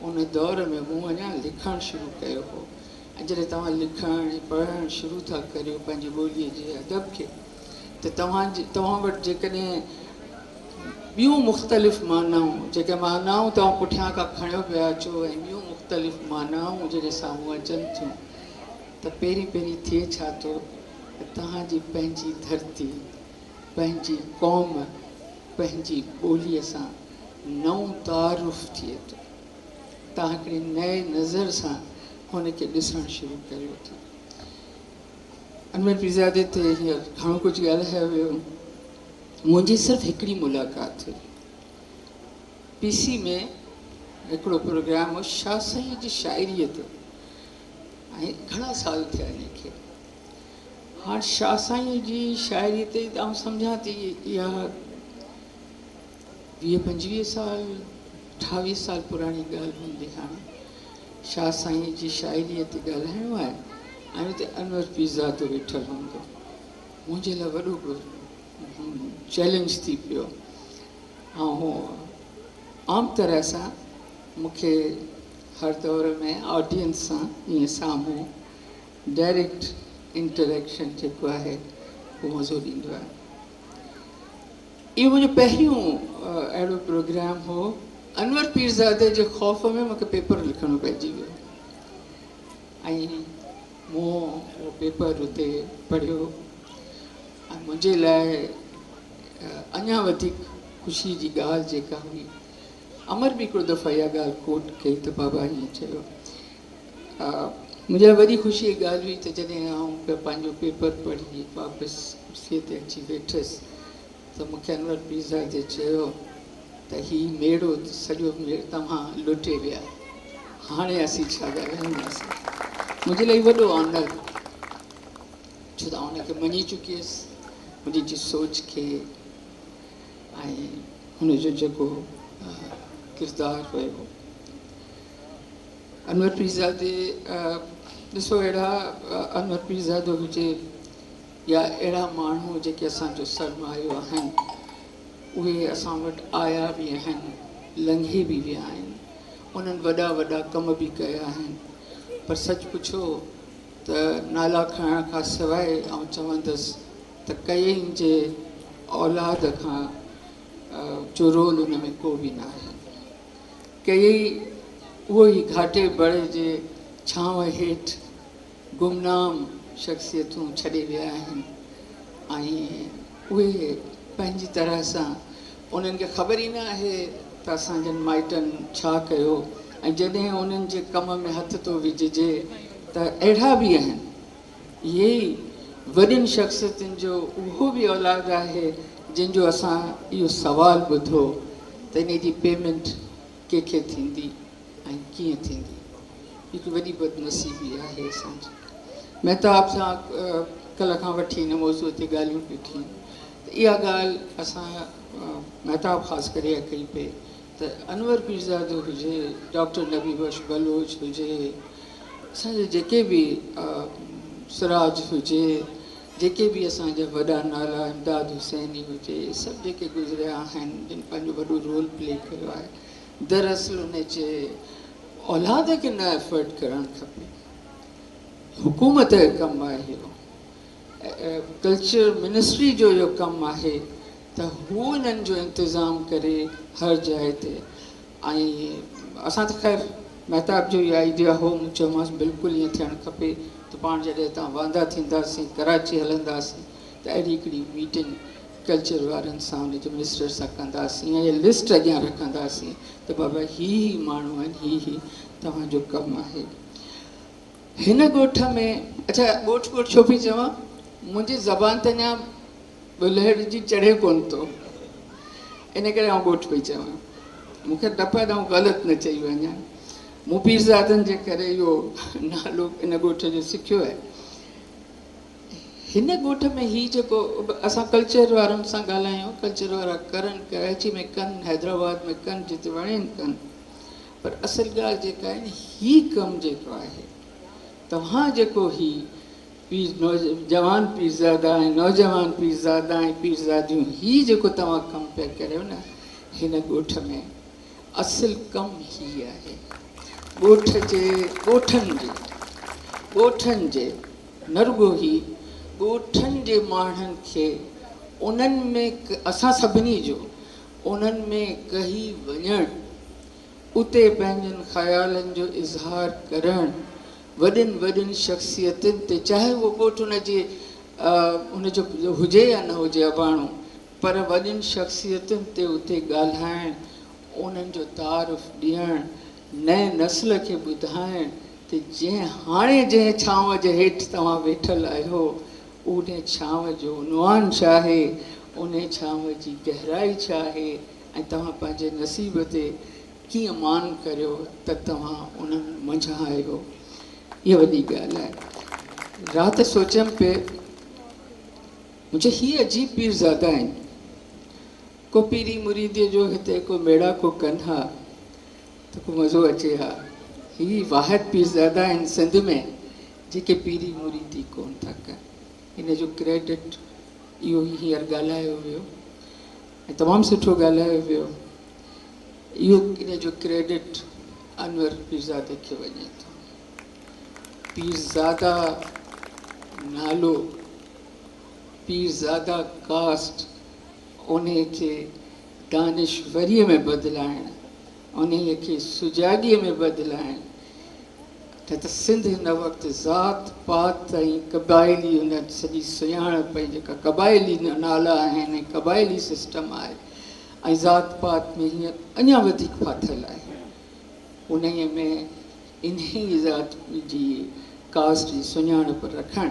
ان دور ۾ مون اڃا لکڻ شروع ڪيو هو. ۽ جڏهن توهان لکڻ ۽ پڙهڻ شروع ٿا ڪريو پنهنجي ٻوليء جي ادب کي ته توهان جي توهان وٽ جيڪڏهن ٻيون مختلف معنائون جيڪي معنائون توهان پٺيان کان کڻيو پيا اچو ۽ ٻيون مختلف معنائون جڏهن سامهون اچن ٿيون ته پهرين پهرين ٿئي ڇا ٿو ته توهان جي پنهنجي ڌرتي، پنهنجي قوم، پنهنجي ٻوليء سان نئون تعارف ٿئي ٿو. توهان هڪڙي نئين نظر سان هن کي ڏسڻ شروع ڪريو ٿا. انور پيرزادي تي هينئر گهڻو ڪجهه ڳالهايو ويو. منهنجي صرف هڪڙي ملاقات ٿي. پي سي ۾ هڪڙو پروگرام هو شاهه سائينء جي شاعريء تي ۽ گهڻا سال ٿيا ان کي. هاڻ شاهه سائينء جي شاعريء تي آئون سمجهان ٿي اها ويهه پنجويهه سال اٺاويهه سال پراڻي ڳالهه هوندي. هاڻي شاهه سائينء جي شاعريء تي ڳالهائڻو آهي ۽ اتي انور پيرزادو ويٺل هوندو. منهنجي لاء وڏو چئلينج ٿي پيو. ۽ عام طرح سان مون کي هر دور ۾ آڊينس سان ائين سامهون ڊائريڪٽ انٽريڪشن جيڪو آهي اهو مزو ڏيندو آهي. اهو منهنجو پهريون اهڙو پروگرام هو. انور پيرزادي جي خوف ۾ مون کي پيپر لکڻو پئجي ويو ۽ مون اهو پيپر اتي پڙهيو ۽ منهنجي لاء اڃا وڌيڪ خوشي جي ڳالهه جيڪا هئي، امر به هڪڙو دفعو اها ڳالهه ڪوٽ ڪئي ته بابا ائين چيو. منهنجي لاء وڏي خوشي جي ڳالهه هئي ته جڏهن آئون پنهنجو پيپر پڙهي واپس ڪرسيء تي اچي ويٺس ته مون کي انور پيرزادي چيو ته هي ميڙو سڄو توهان لٽي ويا، هاڻي اسين ڇا ڳالهائينداسين. منهنجي لاء هي وڏو آنر، ڇو ته آئون ان کي مڃي چڪي هيس، هن جي سوچ کي ۽ هن جو جيڪو ڪردار هيو. انور پيرزادي ڏسو اهڙا انور پيرزادو هجي يا اهڙا ماڻهو جيڪي اسان جو سرمايو آهن، اهي اسان وٽ آيا به آهن، لنگهي به ويا آهن، انهن وڏا وڏا ڪم به ڪيا آهن، پر سچ پڇو ته نالا کڻڻ کان سواء آئون چوندس ته ڪئين جي اولاد کان جو رول ان ۾ ڪو به نه آهي. ڪيئي اهو ئي گهاٽي بڙ جي ڇانو هيٺ گمنام شخصيتون ڇڏي ويا آهن ۽ اهي پنهنجي طرح سان انهن کي خبر ئي نه آهي ته اسان جن مائٽن ڇا ڪيو ۽ جڏهن انهن جي ڪم ۾ هٿ ٿو وجهجي ته اهڙا به آهن. اهي ئي وڏين شخصيتن جو اهو به اولاد آهي جن جو اسان اهو سوال ٻڌو ته انهي جي پيمينٽ ڪنهن کي ٿيندي ۽ ڪيئن ٿيندي. هڪ وڏي بدنصيبي آهي اسان جي. مهتاب سان ڪلهه کان وٺي ان موضوع تي ڳالهيون پيون ٿين ته اها ڳالهه اسان مهتاب خاص ڪري اها ڪئي پئي ته انور پيرزادو هجي، ڊاڪٽر نبي بخش بلوچ هجي، اسان جا جيڪي به سراج هجي، جيڪي به اسان جا وڏا نالا امداد حسيني هجي، اهي سڀ جيڪي گذريا آهن جن پنهنجو وڏو رول پلي ڪيو آهي، دراصل ان جي اولاد کي نه افورڊ ڪرڻ کپي. حڪومت جو ڪم آهي اهو، ڪلچر منسٽري جو اهو ڪم آهي ته هو انهن جو انتظام ڪري هر جاء تي. ۽ اسان ته خير مهتاب جو اهو آئيڊيا هو، مون چيومانس بلڪل ائين ٿيڻ کپي ته پاڻ جڏهن هتان واندا ٿينداسين ڪراچي هلنداسين ته اهڙي هڪڙي ميٽنگ ڪلچر وارن سان ان جي منسٽر سان ڪنداسين ۽ لسٽ اڳيان رکنداسين ته بابا هي هي ماڻهو آهن، هي هي توهان جو ڪم آهي. هن ڳوٺ ۾، اڇا ڳوٺ ڳوٺ ڇو پئي چوان، منهنجي زبان تي اڃا ٻلهڙ جي چڙهي ڪونه ٿو، ان ڪري آئون ڳوٺ پئي چوان. مون کي ڊپ آهي ته آئون غلط نه چئي وڃان. مون پيرزادن جي ڪري اهو نالو ان ڳوٺ جو سکيو آهي. هن ڳوٺ ۾ هي جيڪو اسان ڪلچر وارن سان ڳالهايون، ڪلچر وارا ڪرن، ڪراچي ۾ ڪن، حيدرآباد ۾ ڪن، جتي وڻين ڪن، پر اصل ڳالهه جيڪا آهي نه، هي ڪم جيڪو آهي، توهان جيڪو هي پير جوان پيرزادا ۽ نوجوان پيرزادا ۽ پيرزاديون هي جيڪو توهان ڪم پيا ڪريو نه، هن ڳوٺ ۾ اصل ڪم هي آهي. ڳوٺ جي ڳوٺن جي ڳوٺن جي نه رڳو هي ڳوٺن جي ماڻهن کي انهن ۾ اسان سڀني جو انهن ۾ ڪهي وڃڻ اتي پنهنجن خيالن جو اظهار ڪرڻ، وڏين وڏين شخصيتن تي، چاهي اهو ڳوٺ ان جي ان جو هجي يا نه هجي اباڻو، پر وڏين شخصيتن تي اتي ڳالهائڻ، انهن جو تعارف ڏيڻ، نئين نسل کي ٻڌائڻ ته جنهن هاڻي جنهن ڇانو جي هيٺ توهان ويٺل آهيو، انهي ڇانو جو عنوان ڇا آهي، انهي ڇانو جي گهرائي ڇا آهي ۽ توهان پنهنجي نصيب تي ڪيئن مان ڪريو ته توهان انهن منجهان آهيو. اها وڏي ڳالهه آهي. رات سوچيم پئي، مون چيو هي عجيب پيرزادا آهن. ڪو پيري مريديء جو هتي ڪو ميڙاڪو ڪن ها ته ڪو مزو اچي ها. هي واحد پيرزادا آهن سنڌ ۾ جيڪي پيري مريدي ڪونه ٿا ڪن. ان جو ڪريڊٽ اهو ئي هينئر ڳالهايو ويو ۽ تمام سٺو ڳالهايو ويو. اهو ان جو ڪريڊٽ انور پيرزادي کي وڃي ٿو. پيرزادا نالو، پيرزادا ڪاسٽ انهيء کي دانشوريء ۾ بدلائڻ، انهيء کي سجاڳيء ۾ بدلائڻ، نه ته سنڌ هن وقت ذات پات ۽ قبائلي ان سڄي سڃاڻپ ۽ جيڪا قبائلي نالا آهن ۽ قبائلي سسٽم آهي ۽ ذات پات ۾ هينئر اڃا وڌيڪ ڦاٿل آهي. انهيء ۾ انهيء ذات جي ڪاسٽ جي سڃاڻپ رکڻ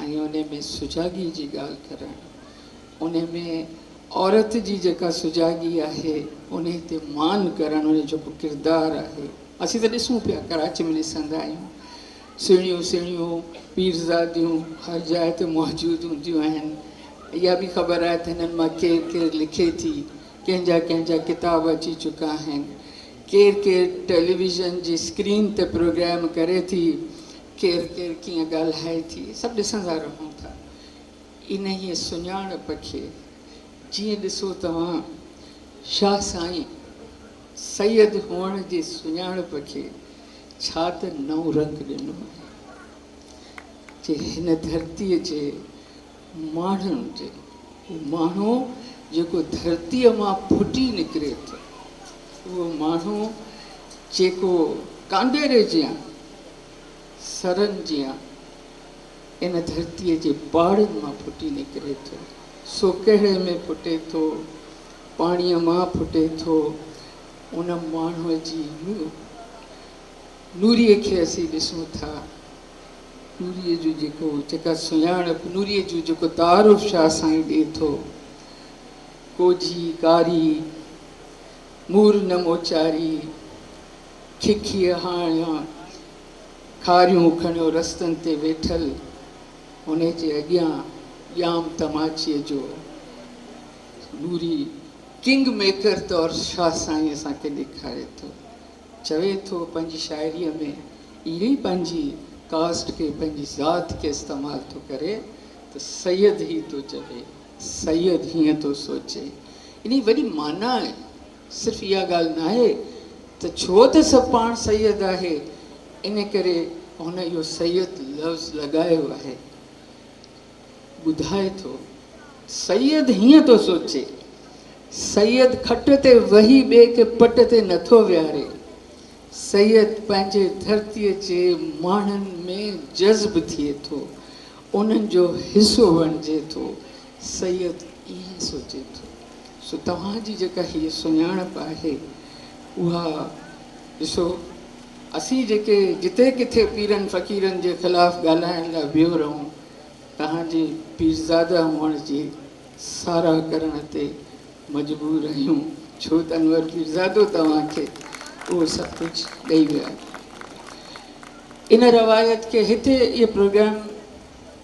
۽ انهيء ۾ سجاڳيء جي ڳالهه ڪرڻ، انهيء ۾ عورت جي جيڪا سجاڳي آهي، انهيء تي مان ڪرڻ، انهيء جو جيڪو ڪردار آهي. اسين ته ڏسون پيا، ڪراچي ۾ ڏسندا آهيون، سهڻيون سهڻيون پيرزاديون هر جاء تي موجود هونديون آهن. اها به خبر آهي ته هنن مان ڪير ڪير لکي ٿي، ڪنهن جا ڪنهن جا ڪتاب اچي چڪا آهن، ڪير ڪير ٽيليويزن جي اسڪرين تي پروگرام ڪري ٿي، ڪير ڪير ڪيئن ڳالهائي ٿي، سڀ ڏسندا رهون ٿا. انهيء سڃاڻپ کي جيئن ڏسو توهان شاهه سائين سيد هئڻ جي سڃاڻپ کي ڇا ته نئون رنگ ڏنو آهي، جي هن ڌرتيء جي ماڻهن جي، اهو ماڻهو جيڪو ڌرتيء مان ڦٽي نڪري ٿو، اهو ماڻهو جيڪو ڪانڊيري جيان، سرن جيان ان ڌرتيء جي پاڙن مان ڦٽي نڪري ٿو، سو ڪهڙي ۾ ڦٽي ٿو؟ پاڻيء مان ڦٽي ٿو. ان ماڻهوء جي نوريء کي اسين ڏسون ٿا. نوريء جو جيڪو جيڪا سڃاڻپ، نوريء جو جيڪو تعارف شاهه سائين ڏئي ٿو، ڪوجهي ڪاري، مور نه موچاري، ککيء هاڻيان، کاريون کڻيو رستن تي ويٺل، ان جي اڳيان ڄام تماچيء جو نوري ڪنگ ميڪر طور شاهه سائين اسان کي ڏيکاري ٿو. چوي ٿو پنهنجي شاعريء ۾ اهي ئي پنهنجي ڪاسٽ کي، پنهنجي ذات کي استعمال ٿو ڪري ته سيد هي ٿو چوي، سيد هيئن ٿو سوچي. انهي وڏي معنيٰ آهي. صرف اها ڳالهه ناهي ته ڇو ته سڀ پاڻ سيد آهي ان ڪري هن اهو سيد لفظ لڳايو آهي. ٻڌائي ٿو سيد هيئن ٿو سوچي، سيد کٽ تي وهي ٻئي کي پٽ تي نٿو ويهاري، سيد پنهنجي ڌرتيء جي ماڻهن ۾ جذب ٿئي ٿو، انهن جو حصو بڻجي ٿو، سيد ائين سوچي ٿو. سو توهان جي جيڪا هيء سڃاڻپ آهي اها ڏسو، اسين جيڪي جتي ڪٿي پيرن فقيرن جي خلاف ڳالهائڻ لاء بيهو رهون، توهان جي پيرزاده هئڻ جي ساراهه ڪرڻ تي مجبور آهيون، ڇو ته انور پيرزادو توهان کي اهو سڀ ڪجهه ڏئي ويو آهي. ان روايت کي هتي اهو پروگرام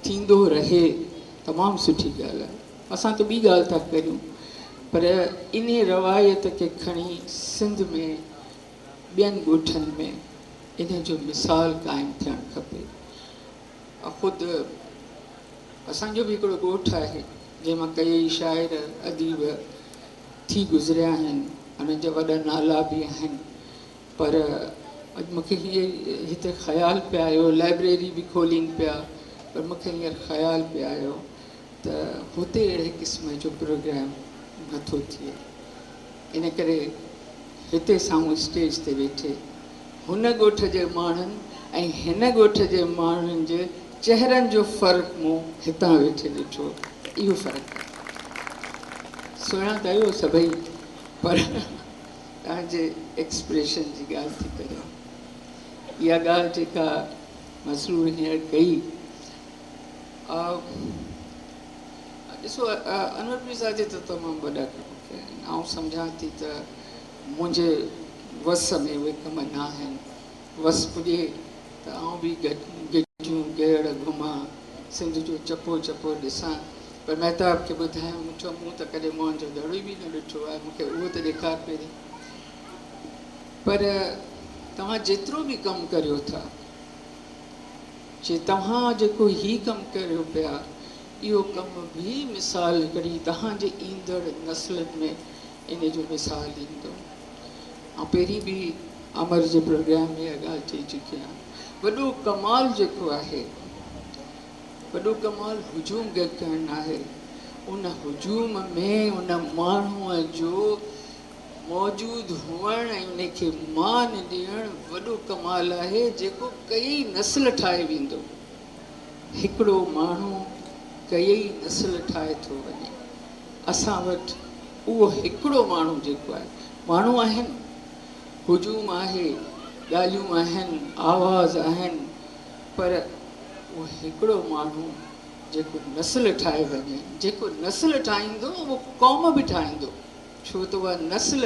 ٿيندو رهي تمام سٺي ڳالهه آهي. اسان ته ٻي ڳالهه ٿا ڪريون پر انهي روايت کي کڻي سنڌ ۾ ٻين ڳوٺن ۾ ان جو مثال قائم ٿيڻ کپي. خود اسان جو به هڪڙو ڳوٺ آهي جنهن مان ڪيئي شاعر اديب ٿي گذريا آهن، انهن جا وڏا نالا به آهن پر اڄ مون کي هيء هتي خيال پئي آيو، لائبريري به کولين پيا پر مون کي هينئر خيال پئي آيو ته هتي اهڙي قسم جو پروگرام نٿو ٿئي ان ڪري هتي سامهون اسٽيج تي ويٺي هن ڳوٺ جي ماڻهن ۽ هن ڳوٺ جي ماڻهن جي چهرن جو فرق مون هتان ويٺي ڏٺو ته اهو فرق آهي. سهڻا ته آهيو سڀئي پر توهان جي ايڪسپريشن جي ڳالهه ٿي ڪريان. اها ڳالهه جيڪا مسرور هينئر ڪئي ڏسو انور پيرزادي ته تمام وڏا ڪم ڪيا آهن. آئون سمجهان ٿي ته منهنجي وس ۾ اهي ڪم نه آهن. وس پڄي ته آئون به گهٽيون گيڙ گهمان، سنڌ جو چپو چپو ڏسان. پر مهتاب کي ٻڌايم، مون چيو مون ته ڪڏهن موهن جو دڙو ئي به نه ڏٺو آهي، مون کي اهو ته ڏيکار پهرين. پر توهان جيترو به ڪم ڪريو ٿا، چي توهان جيڪو هي ڪم ڪريو پيا، اهو ڪم به مثال هڪڙي توهان جي ايندڙ نسلن ۾ ان جو مثال ايندو. آئون پهرين به امر جي پروگرام ۾ اها ڳالهه چئي چڪي آهيان. وڏو ڪمال جيڪو آهي، وڏو ڪمال هجوم گڏ ڪرڻ ناهي، ان هجوم ۾ ان ماڻهوء جو موجود هئڻ ۽ ان کي مان ڏيڻ وڏو ڪمال آهي، جيڪو ڪيئي نسل ٺاهي ويندو. هڪڙو ماڻهو ڪيئي نسل ٺاهي ٿو وڃي. اسان وٽ اهو هڪڙو ماڻهو جيڪو آهي، ماڻهو آهن، هجوم آهي، ڳالهيون آهن، آواز آهن، پر اهو هڪڙو ماڻهو جيڪو نسل ٺاهي وڃي، جيڪو نسل ٺاهيندو اهو قوم به ٺاهيندو، ڇو ته اها نسل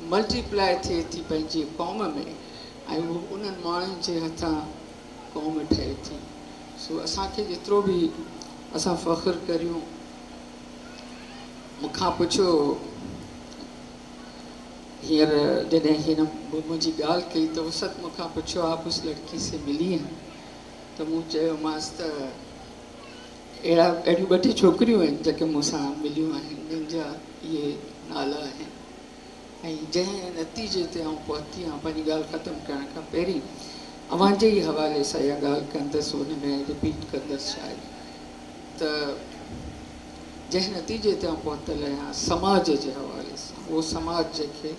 ملٽي پلائي ٿئي ٿي پنهنجي قوم ۾ ۽ اهو انهن ماڻهن جي هٿان قوم ٺهي ٿي. سو اسان کي جيترو به اسان فخر ڪريون، مون کان پڇيو هينئر جڏهن هن منهنجي ڳالهه ڪئي ته وسعت مون کان پڇيو آپ اس لڙڪي سي ملي هين؟ ته مون چيومانس ته اهڙا اهڙيون ٻه ٽي ڇوڪريون آهن جيڪي مون سان مليون آهن جن جا اهي نالا آهن ۽ جنهن نتيجي تي آئون پهتي آهيان پنهنجي ڳالهه ختم ڪرڻ کان پهرين اوهان جي ئي حوالي سان اها ڳالهه ڪندس ان ۾ رپيٽ ڪندس شايد ته جنهن نتيجي تي آئون پهتل آهيان سماج جي حوالي سان اهو سماج جنهن کي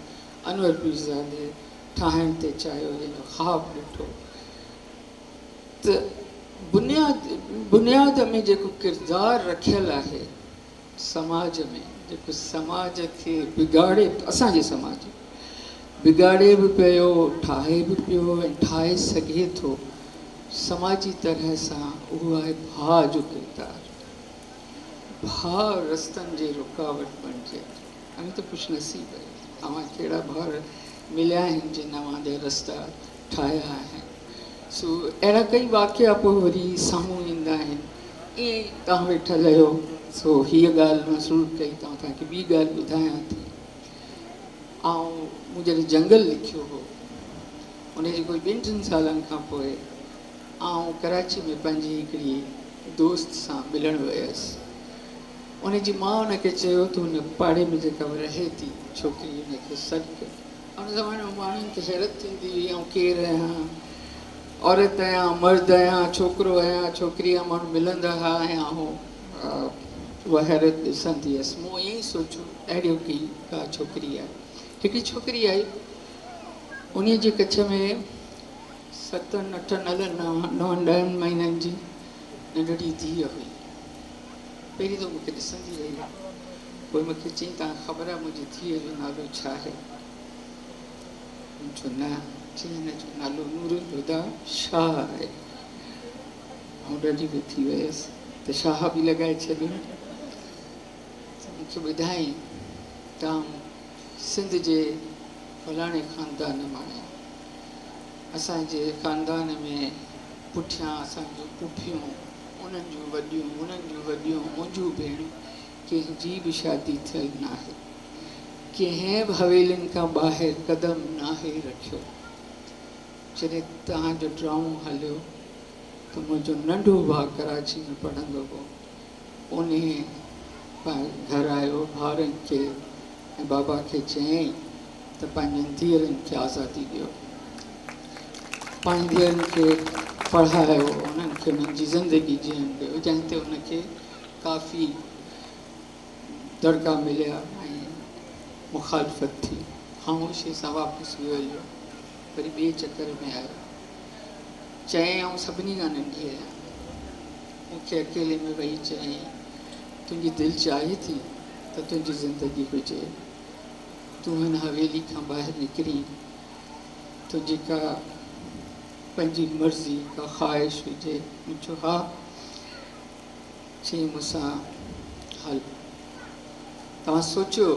انور پيرزادي ٺاهڻ تي چاهيو جنهن جو خواب ڏٺو ته بنياد بنياد ۾ جيڪو ڪردار رکيل آهي سماج ۾ جيڪو سماج کي بگاڙي اسان جي سماج بگاڙي به پيو ٺاهي به پيو ۽ ٺاهي سگهي ٿو سماجي طرح سان اهو آهي ڀاء جو ڪردار ڀاء رستن جي رڪاوٽ بڻجي ٿو اوهين ته خوش نصيب آهيو اوهان کي اهڙا ڀائر مليا آهن جن اوهان جا رستا ٺاهيا آهن سو اهڙا ڪئي واقعا پوء وري سامهون ايندا آهن ائين ئي توهان ويٺل آهيو سو هيء ڳالهه مان شروع ڪئي ته آئون توهان کي ٻي ڳالهه ٻڌايان ٿي. آئون مون جڏهن جنگل لکيو هو ان جي ڪوئي ٻن ٽن سالن کان پوء آئون ڪراچي ۾ پنهنجي هڪڙي دوست سان ملڻ ويس. ان جي ماء ان کي چيو ته هن پاڙي ۾ جيڪا به رهي ٿي ڇوڪري ان کي سڏ ڪر. ان زماني ۾ ماڻهن کي حيرت ٿيندي هئي آئون ڪير آهيان، عورت آهيان، مرد آهيان، ڇوڪرو آهيان، ڇوڪري آهيان، ماڻهو ملندا هئا ۽ آئون اها حيرت ڏسندي هيس. مون ائين ئي سوچيو اهڙي ڪي ڪا ڇوڪري آهي. هڪڙي ڇوڪري آئي، انهيء جي ڪڇ ۾ ستن اٺن الائي نون ڏهن مهينن جي ننڍڙي ڌيء هئي. پهرين ته مون کي ڏسندي رهي، پوء مون کي چيائين، توهان کي خبر آهي منهنجي ڌيء جو نالو ڇا آهي؟ مون چيو، نه. چيائين، هن جو نالو نور الهديٰ شاهه آهي. آئون ڏاڍي به ٿي ويس ته شاهه به لڳائي ڇڏيو. ته مون کي ٻڌايائين ته آئون سنڌ جي فلاڻي خاندان مان آهيان. اسان جي خاندان ۾ پٺيان اسان جون پڦيون، انهن جون وڏيون، انهن جون وڏيون، منهنجون ڀيڻون، ڪنهن جي به شادي ٿيل ناهي. ڪنهن به حويلين کان ٻاهر قدم ناهي رکيو. جڏهن توهان جو ڊرامو هليو ته منهنجو ننڍو ڀاء ڪراچي ۾ پڙهندو هو. انهي گهر آيو، ڀائرن کي ۽ بابا کي چيائين ته پنهنجين ڌيئرن کي آزادي ڏيو. پنهنجين ڌيئرن کي پڙهايو، انهن کي انهن جي زندگي جيئڻ ڏيو، جنهن تي ان کي ڪافي دڙڪا مليا ۽ مخالفت ٿي. خاموشيء سان واپس ويو هليو. وري ٻئي چڪر ۾ آيو. چيائين آئون سڀني کان ننڍي آهيان. مون کي اڪيلي ۾ ويهي چيائين تنهنجي دل چاهي ٿي ته تنهنجي زندگي هجي. تون هن حويلي کان ٻاهر نڪرين. تنهنجي ڪا پنهنجي مرضي ڪا خواهش هجي. مون چيو ها. چيائين مون سان هل. توهان سوچيو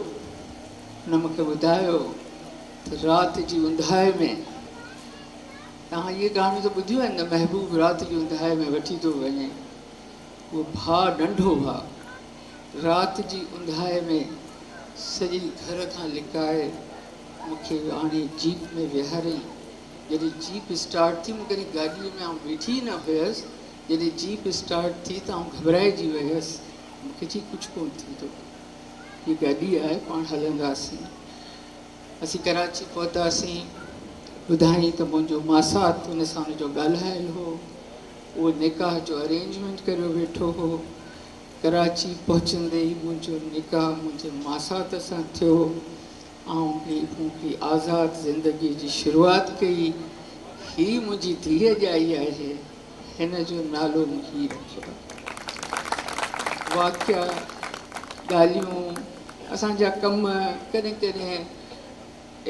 هن مون کي ٻڌايو ته رات جي اونداهي ۾ توهان اهي ڪهاڻيون ته ٻڌيون آهن نه محبوب رات جي اونداهي ۾ وٺي ٿو وڃي اهو ڀاء ننڍو ڀاء رات جي اونداهي ۾ سڄي گهر کان لڪائي مون کي آڻي جيپ ۾ ويهاريائين جڏهن جيپ اسٽارٽ ٿي مون ڪڏهن گاڏيء ۾ آئون ويٺي ئي نه هيس جڏهن جيپ اسٽارٽ ٿي ته آئون گهٻرائجي ويس مون کي چيائين ڪجهه ڪونه ٿيندو هي گاڏي آهي پاڻ هلنداسين. اسين ڪراچي پهتاسين. ٻڌائين ته منهنجو ماسات ان سان ان جو ڳالهايل هو. اهو نڪاح جو ارينجمينٽ ڪريو ويٺو هو. ڪراچي پهچندي ئي منهنجو نڪاح منهنجي ماسات سان ٿيو. آئون به مون هڪڙي آزاد زندگيء جي شروعات ڪئي. هي منهنجي ڌيء ڄائي آهي. هن جو نالو مون هي رکيو آهي. واقعا، ڳالهيون، اسان جا ڪم ڪڏهن ڪڏهن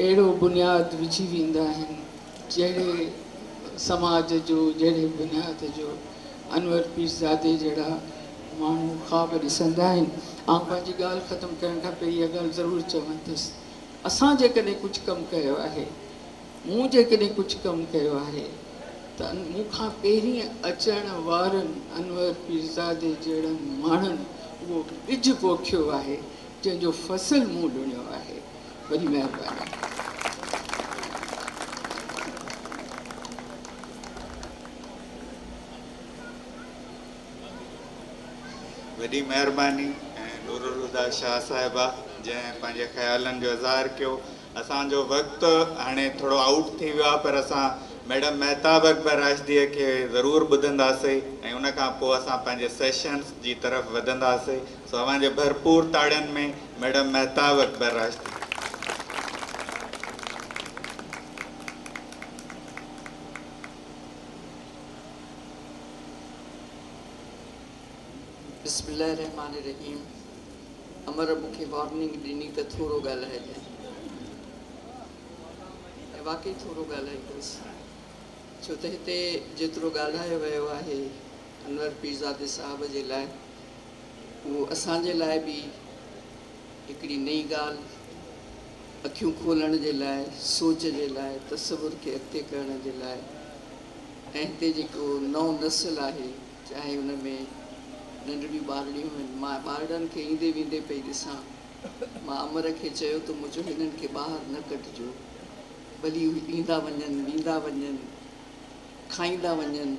اهڙو بنياد وجهي ويندا آهن، جهڙي سماج جو، جهڙي بنياد جو انور پيرزادي جهڙا ماڻهو خواب ڏسندا آهن. آئون پنهنجي ڳالهه ختم ڪرڻ کان پهرين اها ڳالهه ضرور چوندس، اسان جيڪڏهن ڪجهه ڪم ڪيو آهي، مون جيڪڏهن ڪجهه ڪم ڪيو آهي ته مون کان پهرين اچڻ وارن انور پيرزادي جهڙن ماڻهن اهو ٻج پوکيو آهي، جنهن جو فصل مون لڻيو آهي. وڏي مهرباني. وڏي مهرباني نورالهديٰ شاهه صاحبه جنهن پنهنجي خيالن جو اظهار ڪيو. اسان جو وقت هاڻي ٿورو آئوٽ ٿي ويو آهي پر اسان ميڊم مهتاب اڪبر راشديء کي ضرور ٻڌنداسي ۽ ان کان پوء اسان پنهنجي سيشنز جي طرف وڌنداسي سو اوهان جي ڀرپور تاڙين ۾ ميڊم مهتاب اڪبر راشدي. بسم الله الرحمٰن الرحيم امر مون کي وارننگ ڏني ته ٿورو ڳالهائجانء ۽ واقعي ٿورو ڳالهائيندس ڇو ته هتي جيترو ڳالهايو ويو آهي انور پيرزادي صاحب جي لاء اهو اسان جي لاء به هڪڙي نئين ڳالهه اکيون کولڻ جي لاء سوچ جي لاء تصور کي اڳتي ڪرڻ جي لاء ۽ هتي جيڪو نئون نسل آهي چاهي ان ۾ ننڍڙيون ٻارڙيون هن. مان ٻارڙن کي ايندي ويندي پئي ڏسان. مان امر کي چيو ته مون چيو هنن کي ٻاهر نه ڪڍجو. ڀلي اهي ايندا وڃن، ويندا وڃن، کائيندا وڃن،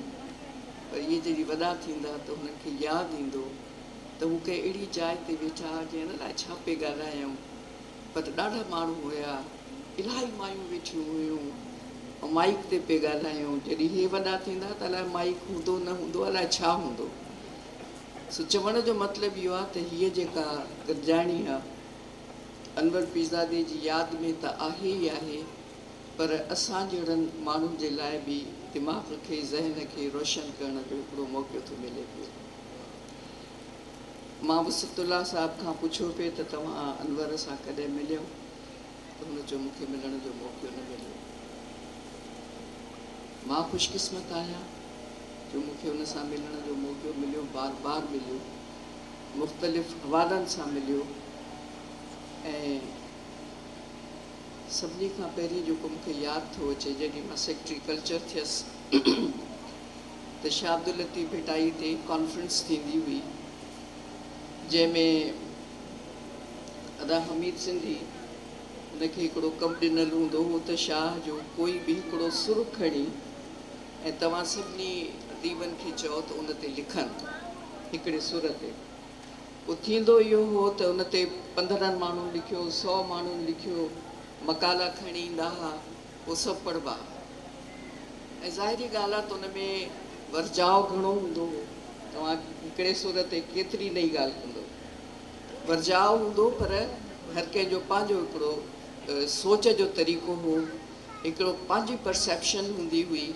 پر اهي جڏهن وڏا ٿيندا ته هنن کي ياد ايندو ته هو ڪنهن اهڙي جاء تي ويٺا ها جنهن الائي ڇا پئي ڳالهايائون. پر ڏاڍا ماڻهو هيا، الاهي مايون ويٺيون هيون ۽ مائيڪ تي پئي ڳالهايائون. جڏهن هي وڏا ٿيندا ته الائي مائيڪ هوندو نه هوندو، الائي ڇا هوندو. سو چوڻ جو مطلب اهو آهي ته هيء جيڪا گڏجاڻي آهي، انور پيرزادي جي ياد ۾ ته آهي ئي آهي، پر اسان جهڙن ماڻهن جي لاء به دماغ کي، ذهن کي روشن ڪرڻ جو هڪڙو موقعو ٿو ملي پيو. مان وسعت الله صاحب کان پڇيو پئي ته توهان انور سان ڪڏهن مليو ته هن چيو مون کي ملڻ جو موقعو نه مليو. مان خوش قسمت آهيان جو مون کي ان سان ملڻ جو موقعو مليو، بار بار مليو، مختلف حوالن سان مليو ۽ سڀني کان پهرين جيڪو مون کي ياد ٿو اچي جڏهن مان سيڪريٽري ڪلچر ٿيس ته شاهه عبداللطيف ڀٽائي تي ڪانفرنس ٿيندي هئي جنهن ۾ ادا حميد سنڌي ان کي هڪڙو ڪم ڏنل هوندو هو ته شاهه جو ڪوئي به هڪڙو سر کڻي ۽ توهان سڀني اديبن کي چئو ته ان تي لکن هڪڙي سر تي. پوء ٿيندو اهو هو ته ان تي 15 ماڻهن لکيو، 100 ماڻهن لکيو، مقالا کڻي ايندا ها، پوء سڀ پڙهبا ها. ۽ ظاهري ڳالهه آهي ته ان ۾ ورجاء گهڻو هوندو هو. توهان هڪڙي سر تي ڪيتري نئين ڳالهه ڪندو. ورجاء هوندو پر هر ڪنهن جو پنهنجو هڪڙو سوچ جو طريقو هو، هڪڙو پنهنجي پرسيپشن هوندي هئي،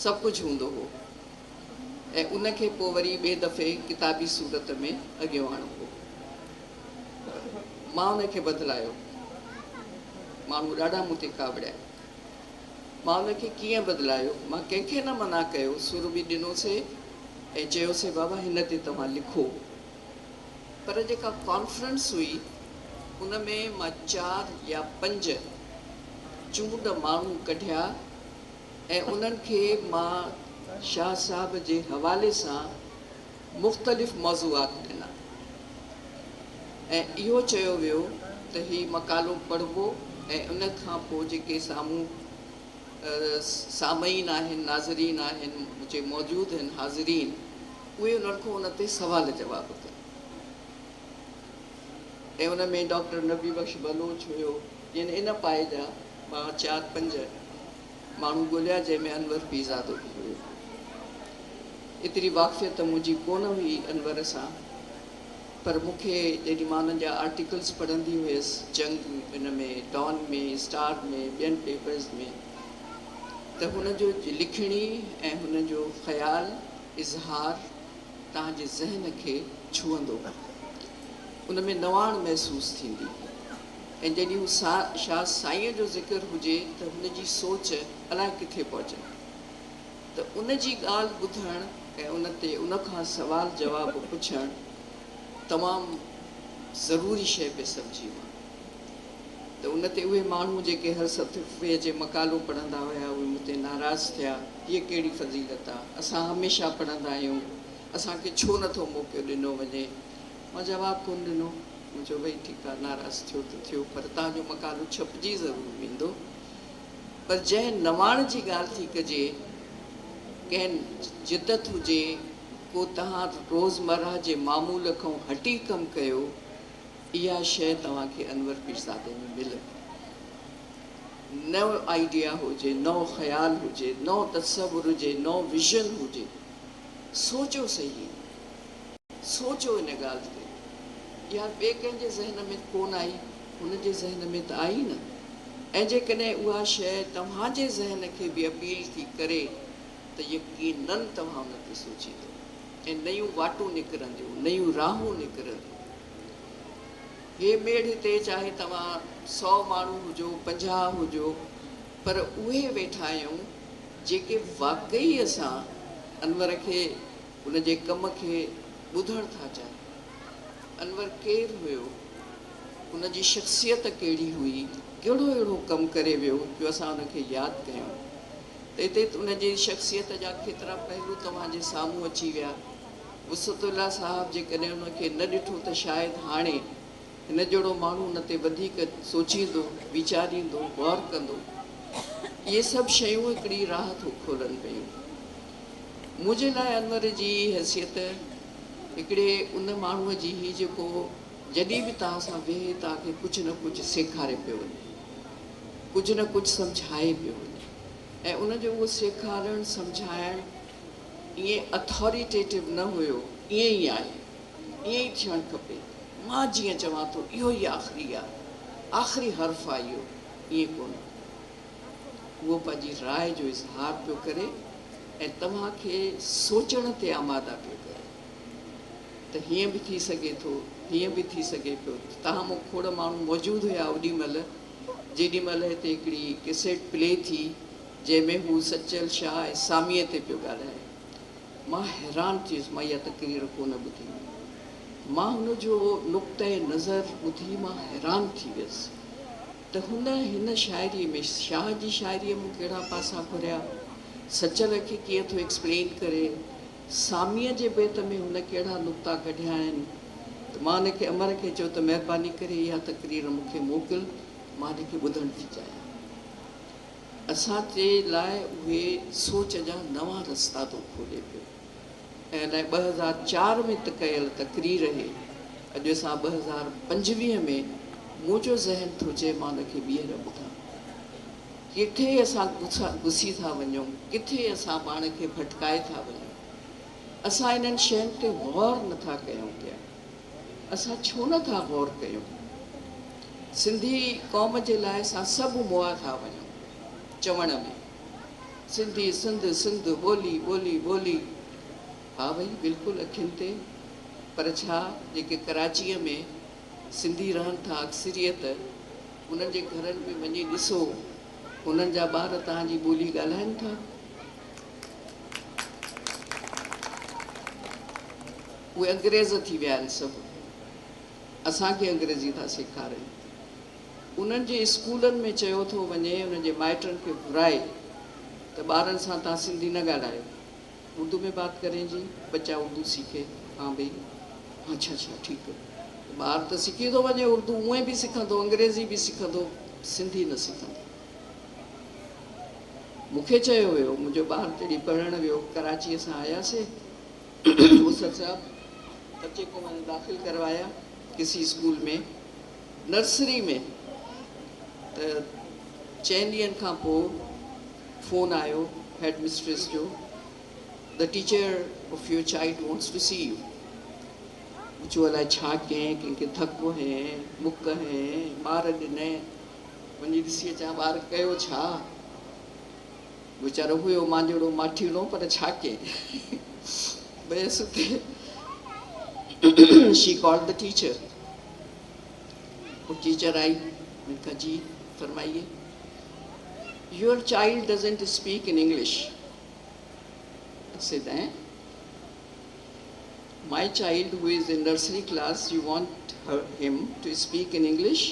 سڀ ڪجهه هوندو هو ۽ ان کي پوء وري ٻئي دفعي ڪتابي صورت ۾ اڳيون آڻبو. مان ان کي بدلايو. ماڻهو ڏاڍا مون تي ڪاوڙيا. مان ان کي ڪيئن بدلايو؟ مان ڪنهن کي نه منع ڪيو، سر به ڏنوسي ۽ چيوسي بابا هن تي توهان لکو. پر جيڪا ڪانفرنس هئي ان ۾ مان چار يا پنج چونڊ ماڻهو ڪڍيا ۽ انهن کي مان شاهه صاحب جي حوالي سان مختلف موضوعات ڏنا ۽ اهو چيو ويو ته هي مقالو پڙهبو ۽ ان کان پوء جيڪي سامهون سامعين آهن، ناظرين آهن، جي موجود آهن، حاضرين، اهي انهن کان ان تي سوال جواب ڪن ۽ ان ۾ ڊاڪٽر نبي بخش بلوچ هيو يعني ان پائي جا مان چار پنج ماڻهو ڳوليا جنهن ۾ انور پيرزادو به هيو. ايتري واقفيت منهنجي ڪونه هئي انور سان پر مون کي جڏهن مان انهن جا آرٽيڪلز پڙهندي هيس جنگ ان ۾ ڊان ۾ اسٽار ۾ ٻين پيپرز ۾ ته هن جو لکڻي ۽ هن جو خيال اظهار توهان جي ذهن کي ڇهندو هو. ان ۾ نواڻ محسوس ٿيندي هئي. ۽ جڏهن هو شاهه سائينء جو ذڪر هجي ته هن جي سوچ الائي ڪٿي پهچندي ته ان جي ڳالهه ٻڌڻ ۽ ان تي ان کان سوال جواب پڇڻ تمام ضروري شيء پئي سمجهي مان ته ان تي اهي ماڻهو جيڪي هر صفحي جي مقالو پڙهندا هيا اهي مون تي ناراض ٿيا هيء ڪهڙي فضيلت آ اسان هميشه پڙهندا آهيون اسان کي ڇو نٿو موقعو ڏنو وڃي مان جواب ڪونه ڏنو. مون چيو ڀئي ٺيڪ آ ناراض ٿيو ته ٿيو پر توهان جو مقالو ڇپجي ضرور ويندو. پر جنهن نواڻ جي ڳالهه ٿي ڪجي، ڪنهن جدت هجي، ڪو توهان روزمره جي معمول کان هٽي ڪم ڪيو، اها شيء توهان کي انور پيرزادي ۾ ملندي. نئون آئيڊيا هجي، نئون خيال هجي، نئون تصور هجي، نئون ويزن هجي. سوچيو سهي. سوچيو ان ڳالهه تي. اها ٻئي ڪنهن جي ذهن ۾ ڪونه آئي، هن جي ذهن ۾ ته آئي نه. ۽ جيڪڏهن اها شيء توهان جي ذهن کي به اپيل ٿي ڪري ته يقيناً توهان ان تي سوچيندو ۽ نيون واٽون نڪرنديون، نيون راهون نڪرنديون. هي ميڙ هتي چاهي توهان سئو ماڻهو هجو، 50 هجو، پر اهي ويٺا آهيون جيڪي واقعي اسان انور کي ان جي ڪم کي ٻڌڻ ٿا چاهيون. انور ڪير هيو؟ ان جي شخصيت ڪهڙي هئي؟ ڪهڙو اهڙو ڪم ڪري ويو جو اسان ان کي ياد ڪيون؟ ته هتي ان جي شخصيت جا ڪيترا پهلو توهان جي سامهون اچي ويا. وسعت الله صاحب جيڪڏهن ان کي نه ڏٺو ته شايد هاڻي هن جهڙو ماڻهو ان تي وڌيڪ سوچيندو، ويچاريندو، غور ڪندو. اهي سڀ شيون هڪڙي راهه ٿو کولن پيون. منهنجي لاء انور جي حيثيت هڪڙي ان ماڻهوء جي هئي جيڪو جڏهن به توهان سان ويهي توهان کي ڪجهه نه ڪجهه سيکاري پيو وڃي، ڪجهه نه ڪجهه سمجهائي پيو وڃي ۽ ان جو اهو سيکارڻ سمجهائڻ ائين اٿاريٽيٽو نه هيو، ائين ئي آهي، ائين ئي ٿيڻ کپي، مان جيئن چوان ٿو اهو ئي آخري آهي، آخري حرف آهي اهو، ائين ڪونه. اهو پنهنجي راء جو اظهار پيو ڪري ۽ توهان کي سوچڻ تي آماده پيو ڪري ته هيئن به ٿي سگهي ٿو، هيئن به ٿي سگهي پيو. توهان مان کوڙ ماڻهو موجود هيا اوڏي مهل، جيڏي مهل هتي هڪڙي ڪيسيٽ پلي ٿي، جنهن ۾ هو سچل شاهه ۽ ساميء تي پيو ڳالهائي. مان حيران ٿي ويس، مان اها تقرير ڪونه ٻڌي هئي. مان هن جو نقطه نظر ٻڌي مان حيران ٿي ويس. ته هن هن شاعريء ۾ شاهه جي شاعريء مان ڪهڙا پاسا گهريا، سچل کي ڪيئن ٿو ايڪسپلين ڪري، ساميء جي بيت ۾ هن ڪهڙا نقطا ڪڍيا آهن ته مان هن کي امر کي چيو ته مهرباني ڪري اها تقرير مون کي موڪل، مان هن کي ٻڌڻ ٿي چاهيان. اسان جي لاء اهي سوچ جا نوان رستا ٿو کولي پيو. ۽ الائي 2004 ۾ ته ڪيل تقرير هي، اڄ اسان 2025 ۾ منهنجو ذهن ٿو چئي مان ان کي ٻيهر ٻڌان. ڪٿي اسان گسي ٿا وڃون، ڪٿي اسان پاڻ کي ڀٽڪائي ٿا وڃون. اسان انهن شين تي غور نه ٿا ڪيون پيا. اسان ڇو نه ٿا غور ڪيون؟ سنڌي قوم جي لاءِ اسان سڀ مئا ٿا وڃون چوڻ ۾، سنڌي سنڌ سنڌ ٻولي ٻولي ٻولي. ها ڀئي بلڪل اکين تي، پر ڇا جيڪي ڪراچيء ۾ سنڌي رهن ٿا اڪثريت، انهن جي گهرن ۾ وڃي ڏسو انهن جا ٻار توهان جي ٻولي ڳالهائن ٿا؟ اهي انگريز ٿي ويا آهن سڀ، اسان کي انگريزي ٿا سيکارين. انهن جي اسڪولن ۾ چيو ٿو وڃي انهن جي مائٽن کي گهرائي ته ٻارن سان توهان سنڌي نه ڳالهايو، اردو ۾ بات ڪرين جي بچا اردو سيکي. ها ڀئي اڇا اڇا ٺيڪ، ٻار ته سکي ٿو وڃي اردو، اونئن به سکندو، انگريزي به سکندو، سنڌي نه سکندو. مون کي چيو ويو، منهنجو ٻار جڏهن پڙهڻ ويو ڪراچيء سان آياسي، اسد صاحب بچي کو مين ني داخل ڪروايا ڪسي اسڪول ۾ نرسري ۾ ته چئن ڏينهن کان پوء فون آيو هيڊ مسٽريس جو، the teacher of your child wants to see you. پڇيو الائي ڇا ڪئين، ڪنهن کي ڌڪ هنئين، مڪ هنئين، مار ڏنئين، وڃي ڏسي اچان ٻار ڪيو ڇا. ويچارو هيو مان جهڙو ماٺيڻو، پر ڇا ڪئين، ويس اتي. شي ڪالڊ the teacher, پوء ٽيچر آئي، مون کان جي فرمائيي. Your child doesn't speak in English. I said, eh? My child who is in nursery class, you want her, him to speak in English?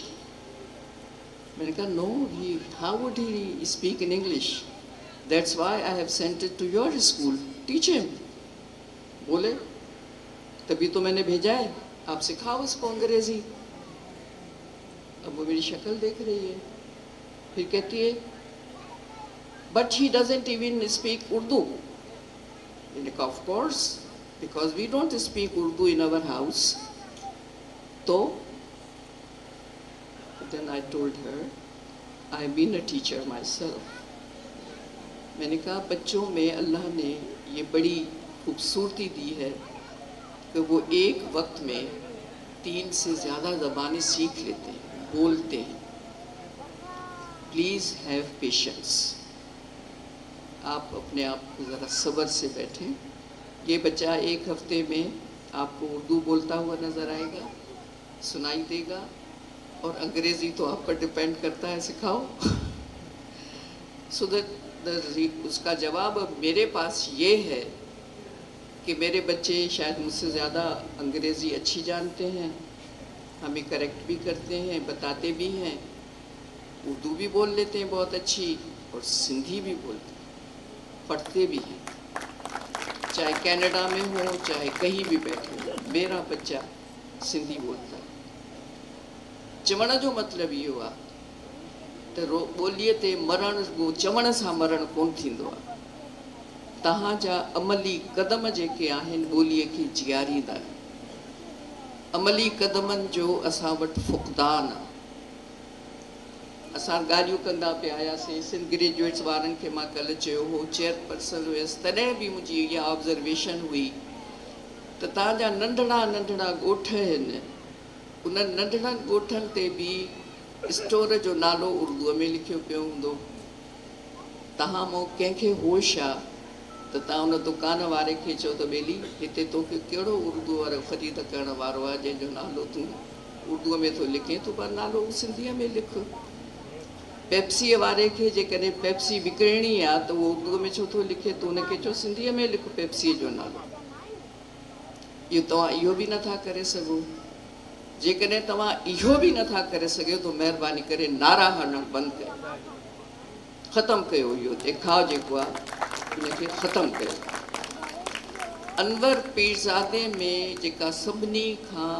मैंने कहा no, he, how would he speak in English? That's why I have sent it to your school. Teach him. बोले तभी तो मैंने भेजा है, आप सिखाओ उसको अंग्रेजी। अब वो मेरी शक्ल देख रही है, फिर कहती है but he doesn't even speak Urdu. मैंने कहा of course, because we don't speak Urdu in our house. तो then I told her, I have been a teacher myself. मैंने कहा बच्चों में अल्लाह ने ये बड़ी खूबसूरती दी है कि वो एक वक्त में 3 से ज़्यादा ज़बानें सीख लेते हैं, बोलते हैं। प्लीज़ have patience, आप अपने आप को ज़रा सब्र से बैठें। ये बच्चा एक हफ्ते में आपको उर्दू बोलता हुआ नज़र आएगा, सुनाई देगा, और अंग्रेज़ी तो आप पर डिपेंड करता है, सिखाओ। सो that उसका जवाब अब मेरे पास ये है कि मेरे बच्चे शायद मुझसे ज़्यादा अंग्रेज़ी अच्छी जानते हैं, हमें करेक्ट भी करते हैं, बताते भी हैं, उर्दू भी बोल लेते हैं बहुत अच्छी, और सिंधी भी बोलते हैं, पढ़ते भी हैं, चाहे कनाडा में हो चाहे कहीं भी बैठे हो, मेरा बच्चा सिंधी बोलता है। चवण जो मतिलबु इहो आहे त ॿोलीअ ते मरण रुॻो चवण सां मरण कोन थींदो आहे। तव्हांजा अमली कदम जेके आहिनि ॿोलीअ खे जीआरींदा आहिनि। अमली कदमनि जो असां वटि फुक़दान आहे। असां ॻाल्हियूं कंदा पिया आयासीं, सिंध ग्रेजुएट्स वारनि खे मां कल्ह चयो हो, चेयरपर्सन हुयसि तॾहिं बि मुंहिंजी इहा ऑब्ज़र्वेशन हुई त तव्हांजा नंढड़ा नंढड़ा ॻोठ आहिनि, उन्हनि नंढड़नि ॻोठनि ते बि स्टोर जो नालो उर्दूअ में लिखियो पियो हूंदो। तव्हां मां कंहिंखे होश आहे त तव्हां उन दुकान वारे खे चओ त ॿेली हिते तोखे कहिड़ो उर्दू वारो ख़रीद करण वारो आहे जंहिंजो नालो तूं उर्दूअ में थो लिखे, तूं पर नालो सिंधीअ में लिख। पेप्सीअ वारे खे जेकॾहिं पेप्सी विकिणणी आहे त उहो उर्दूअ में छो थो लिखे, तूं हुनखे चओ सिंधीअ में लिख पेप्सीअ जो नालो। इहो तव्हां इहो बि नथा करे सघो। जेकॾहिं तव्हां इहो बि नथा करे सघो त महिरबानी करे नारा हणणु बंदि कयो, ख़तमु कयो इहो देखाव जेको आहे हुनखे ख़तमु कयो। अनवर पीरज़ादे में जेका सभिनी खां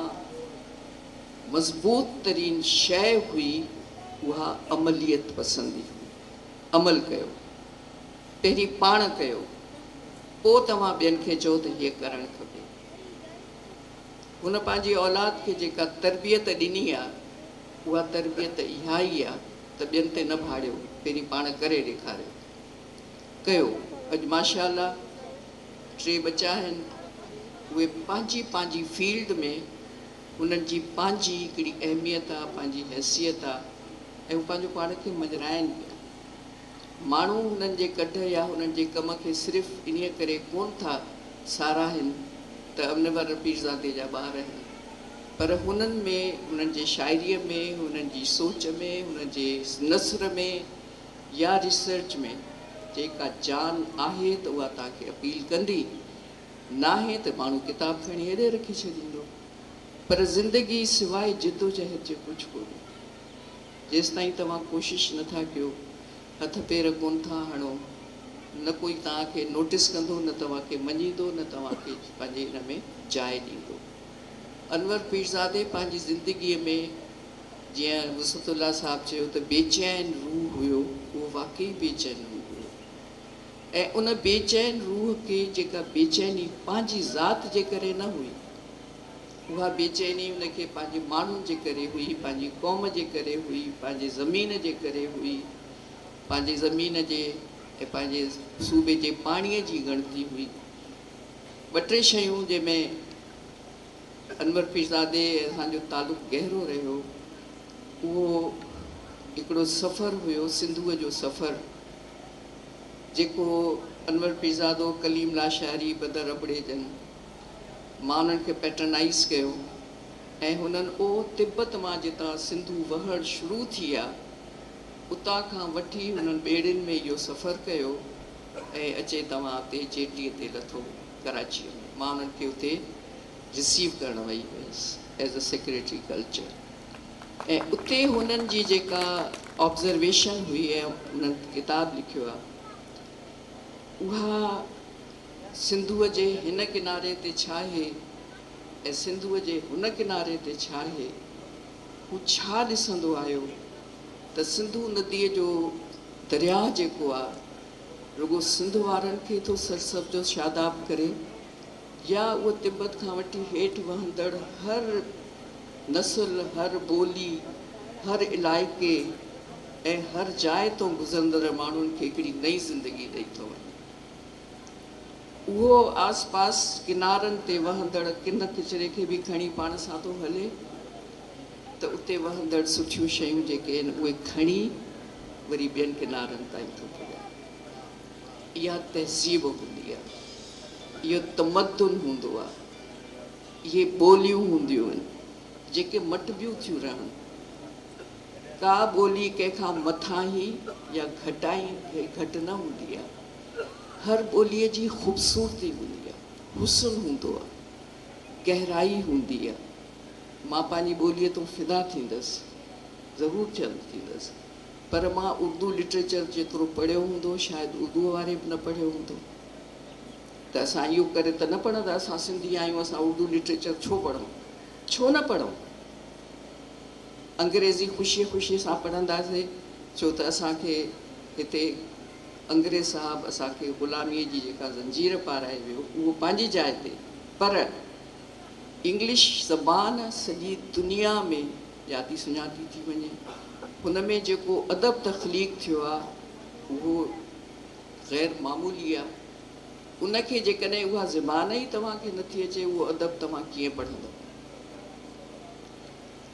मज़बूत तरीन शइ हुई उहा अमलियत पसंदी हुई। अमल कयो, पहिरीं पाण कयो, पोइ तव्हां ॿियनि खे चओ त हीअ करणु खपे। हुन पंहिंजी औलाद खे जेका तरबियत ॾिनी आहे उहा तरबियत इहा ई आहे त ॿियनि ते न भाड़ियो, पहिरीं पाण करे ॾेखारियो कयो। अॼु माशाअल्लाह 3 बच्चा आहिनि, उहे पंहिंजी पंहिंजी फील्ड में هنن جي پنهنجي هڪڙي اهميت آ، پنهنجي حيثيت آ ۽ هو پنهنجو پاڻ کي مڃرائن پيا. ماڻهو هنن جي ڪڍ يا هنن جي ڪم کي صرف انهيء ڪري ڪونه ٿا ساراهين ته انور پيرزادي جا ٻار آهن، پر هنن ۾، هنن جي شاعريء ۾، هنن جي سوچ ۾، هنن جي نثر ۾ يا ريسرچ ۾ جيڪا جان آهي ته اها توهان کي اپيل ڪندي، ناهي ته ماڻهو ڪتاب کڻي هيڏي رکي ڇڏيندو. پر زندگي سواء جدوجهد جي ڪجهه ڪونهي. جيستائين توهان ڪوشش نه ٿا ڪيو، هٿ پير ڪونه ٿا هڻو، نه ڪوئي توهان کي نوٽس ڪندو، نه توهان کي مڃيندو، نه توهان کي پنهنجي ان ۾ جاء ڏيندو. انور پيرزادي پنهنجي زندگيء ۾ جيئن وسعت الله صاحب چيو ته بيچين روح هيو، اهو واقعي بيچين روح هيو ۽ ان بيچين روح کي جيڪا بيچيني پنهنجي ذات جي ڪري نه هئي، اها بيچيني ان کي پنهنجي ماڻهن جي ڪري هئي، پنهنجي قوم جي ڪري هئي، پنهنجي زمين جي ڪري هئي، پنهنجي زمين جي ۽ پنهنجي صوبي جي پاڻيء جي ڳڻتي هئي. ٻه ٽي شيون جنهن ۾ انور پيرزادي ۽ اسان جو تعلق گهرو رهيو، اهو هڪڙو سفر هيو، سنڌوء جو سفر، جيڪو انور پيرزادو، ڪليم لاشاري، بدر ابڙي جن مان انهن کي پيٽرنائيز ڪيو ۽ هنن او تبت مان جتان سنڌو وهڻ شروع ٿي آ، اتان کان وٺي هنن ٻيڙين ۾ اهو سفر ڪيو ۽ اچي توهان اتي جيٽيء تي لٿو ڪراچيء ۾. مان انهن کي اتي رسيو ڪرڻ وئي هيس ايز ا سيڪريٽري ڪلچر ۽ اتي هنن جي جيڪا آبزرويشن هئي ۽ انهن ڪتاب لکيو آ اها سنڌوء جي هن ڪناري تي ڇا آهي ۽ سنڌوء جي هن ڪناري تي ڇا آهي؟ هو ڇا ڏسندو آيو ته سنڌو نديء جو درياهه جيڪو آ، رڳو سنڌ وارن کي ٿو سرسبز و شاداب ڪري يا اهو تبت کان وٺي هيٺ وهندڙ هر نسل، هر ٻولي، هر علائقي ۽ هر جاء تون گذرندڙ ماڻهن کي هڪڙي نئين زندگي ڏئي ٿو وڃي. اهو آس پاس ڪنارن تي وهندڙ ڪن ڪچري کي به کڻي پاڻ سان ٿو هلي ته اتي وهندڙ سٺيون شيون جيڪي آهن اهي کڻي وري ٻين ڪنارن تائين ٿو پڄائي. اها تهذيب هوندي آهي. اهو تمدن هوندو آهي. اهي ٻوليون هونديون آهن جيڪي مٽبيون ٿيون رهن. ڪا ٻولي ڪنهن کان مٿاهين يا گهٽائين گهٽ نه هوندي آهي. هر ٻوليء جي خوبصورتي هوندي آهي، حسن هوندو آهي، گهرائي هوندي آهي. مان پنهنجي ٻوليء تون فدا ٿيندس، ضرور ٿيندس، پر مان اردو لٽريچر جيترو پڙهيو هوندو، شايد اردوء واري به نه پڙهيو هوندو. ته اسان اهو ڪري ته نه پڙهندا، اسان سنڌي آهيون، اسان اردو لٽريچر ڇو پڙهون؟ ڇو نه پڙهون؟ انگريزي خوشيء خوشيء سان پڙهنداسين، ڇو ته اسان کي هتي انگريز صاحب اسان کي غلاميء جي جيڪا زنجير پارائي ويو، اهو پنهنجي جاء تي، پر انگلش زبان سڄي دنيا ۾ ڄاتي سڃاتي ٿي وڃي. هن ۾ جيڪو ادب تخليق ٿيو آهي، اهو غير معمولي آهي. ان کي جيڪڏهن اها زبان ئي توهان کي نٿي اچي، اهو ادب توهان ڪيئن پڙهندؤ؟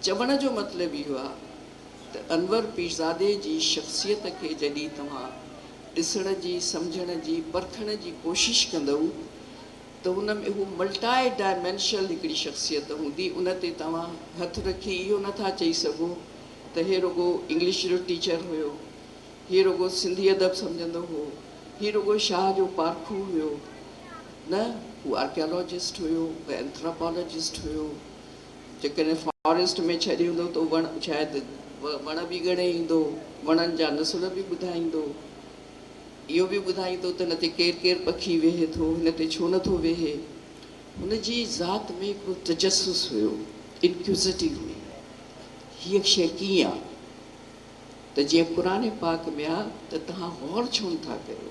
چوڻ جو مطلب اهو آهي ته انور پيرزادي جي شخصيت کي جڏهن توهان ڏسڻ جي، سمجهڻ جي، پرکڻ جي ڪوشش ڪندؤ ته ان ۾ هو ملٽائي ڊائمينشل هڪڙي شخصيت هوندي، ان تي توهان هٿ رکي اهو نه ٿا چئي سگهو ته هي رڳو انگلش جو ٽيچر هيو، هي رڳو سنڌي ادب سمجهندو هو، هي رڳو شاهه جو پارکو هيو، نه، هو آرڪيالاجسٽ هيو، هو اينٿراپالاجسٽ هيو، جيڪڏهن فاريسٽ ۾ ڇڏي هوندو ته وڻ شايد وڻ به ڳڻي ايندو، وڻن جا نسل به ٻڌائيندو، اهو به ٻڌائيندو ته هن تي ڪير ڪير پکي ويهي ٿو، هن تي ڇو نٿو ويهي. هن جي ذات ۾ هڪڙو تجسس هيو، Inquisitive هئي، هيء شيء ڪيئن آ؟ ته جيئن قرآن پاڪ ۾ آ ته توهان غور ڇو نٿا ڪيو؟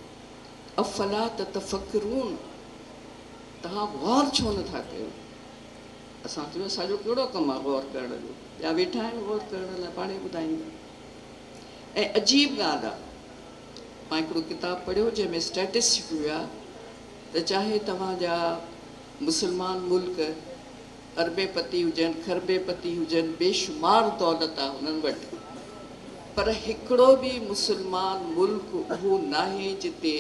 افلا تتفڪرون، توهان غور ڇو نٿا ڪيو؟ اسان چيو اسان جو ڪهڙو ڪم آ غور ڪرڻ جو، ٻيا ويٺا آهن غور ڪرڻ لاء، پاڻهي ٻڌائيندا. ۽ عجيب ڳالهه آ، مان هڪڙو ڪتاب پڙهيو جنهن ۾ اسٽيٽسٽڪ هيا ته چاهي توهان جا مسلمان ملڪ اربين پتي هجن، کربين پتي هجن، بيشمار دولت آ هنن وٽ، پر هڪڙو به مسلمان ملڪ اهو ناهي جتي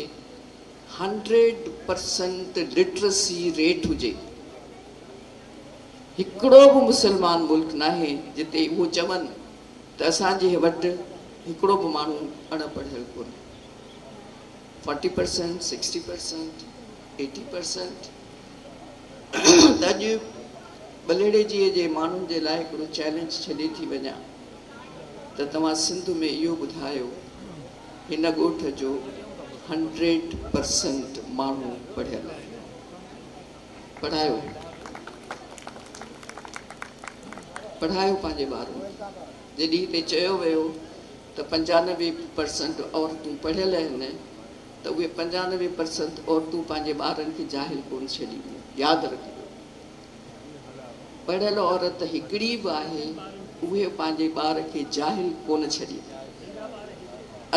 هنڊريڊ پرسنٽ لٽرسي ريٽ هجي. هڪڙو به مسلمان ملڪ ناهي جتي اهو چون ته اسان جي وٽ هڪڙو به ماڻهو اڻ پڙهيل ڪونهي. 40 پرسنٽ، 60 پرسنٽ، 80 پرسنٽ ته اڄ ٻلهڙيجيء جي ماڻهن جي لاء هڪڙو چئلينج ڇڏي ٿي وڃان ته توهان سنڌ ۾ اهو ٻڌايو هن ڳوٺ جو هنڊريڊ پرسنٽ ماڻهو پڙهيل آهي. پڙهايو پڙهايو پنهنجي ٻارن کي. جڏهن هتي چيو ويو ته 95 پرسنٽ عورتون پڙهيل آهن ته اهي 95 پرسنٽ عورتون پنهنجي ٻارن کي جاهل ڪونه ڇڏينديون. ياد رکجو پڙهيل عورت هڪڙي به آهي اهي پنهنجي ٻار کي جاهل ڪونه ڇڏيندي.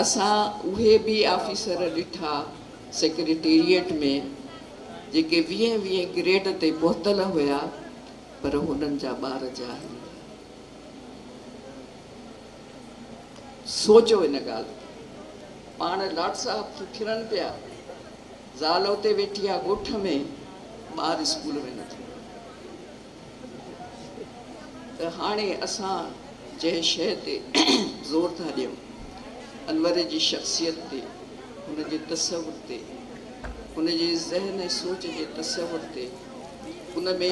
اسان اهي به آفيسر ڏٺا سيڪريٽيريٽ ۾ جيڪي ويهين ويهين گريڊ تي پهتل هيا پر هنن جا ٻار جاهل هيا. سوچيو ان ڳالهه تي. پاڻ لاٽ صاحب ٿي ڦرن پيا. زال اتي ويٺي آ ڳوٺ ۾، ٻار اسڪول ۾ نٿو وڃي. ته هاڻي اسان جنهن شيء تي زور ٿا ڏيون، انور جي شخصيت تي، هن جي تصور تي، هن جي ذهن ۽ سوچ جي تصور تي، ان ۾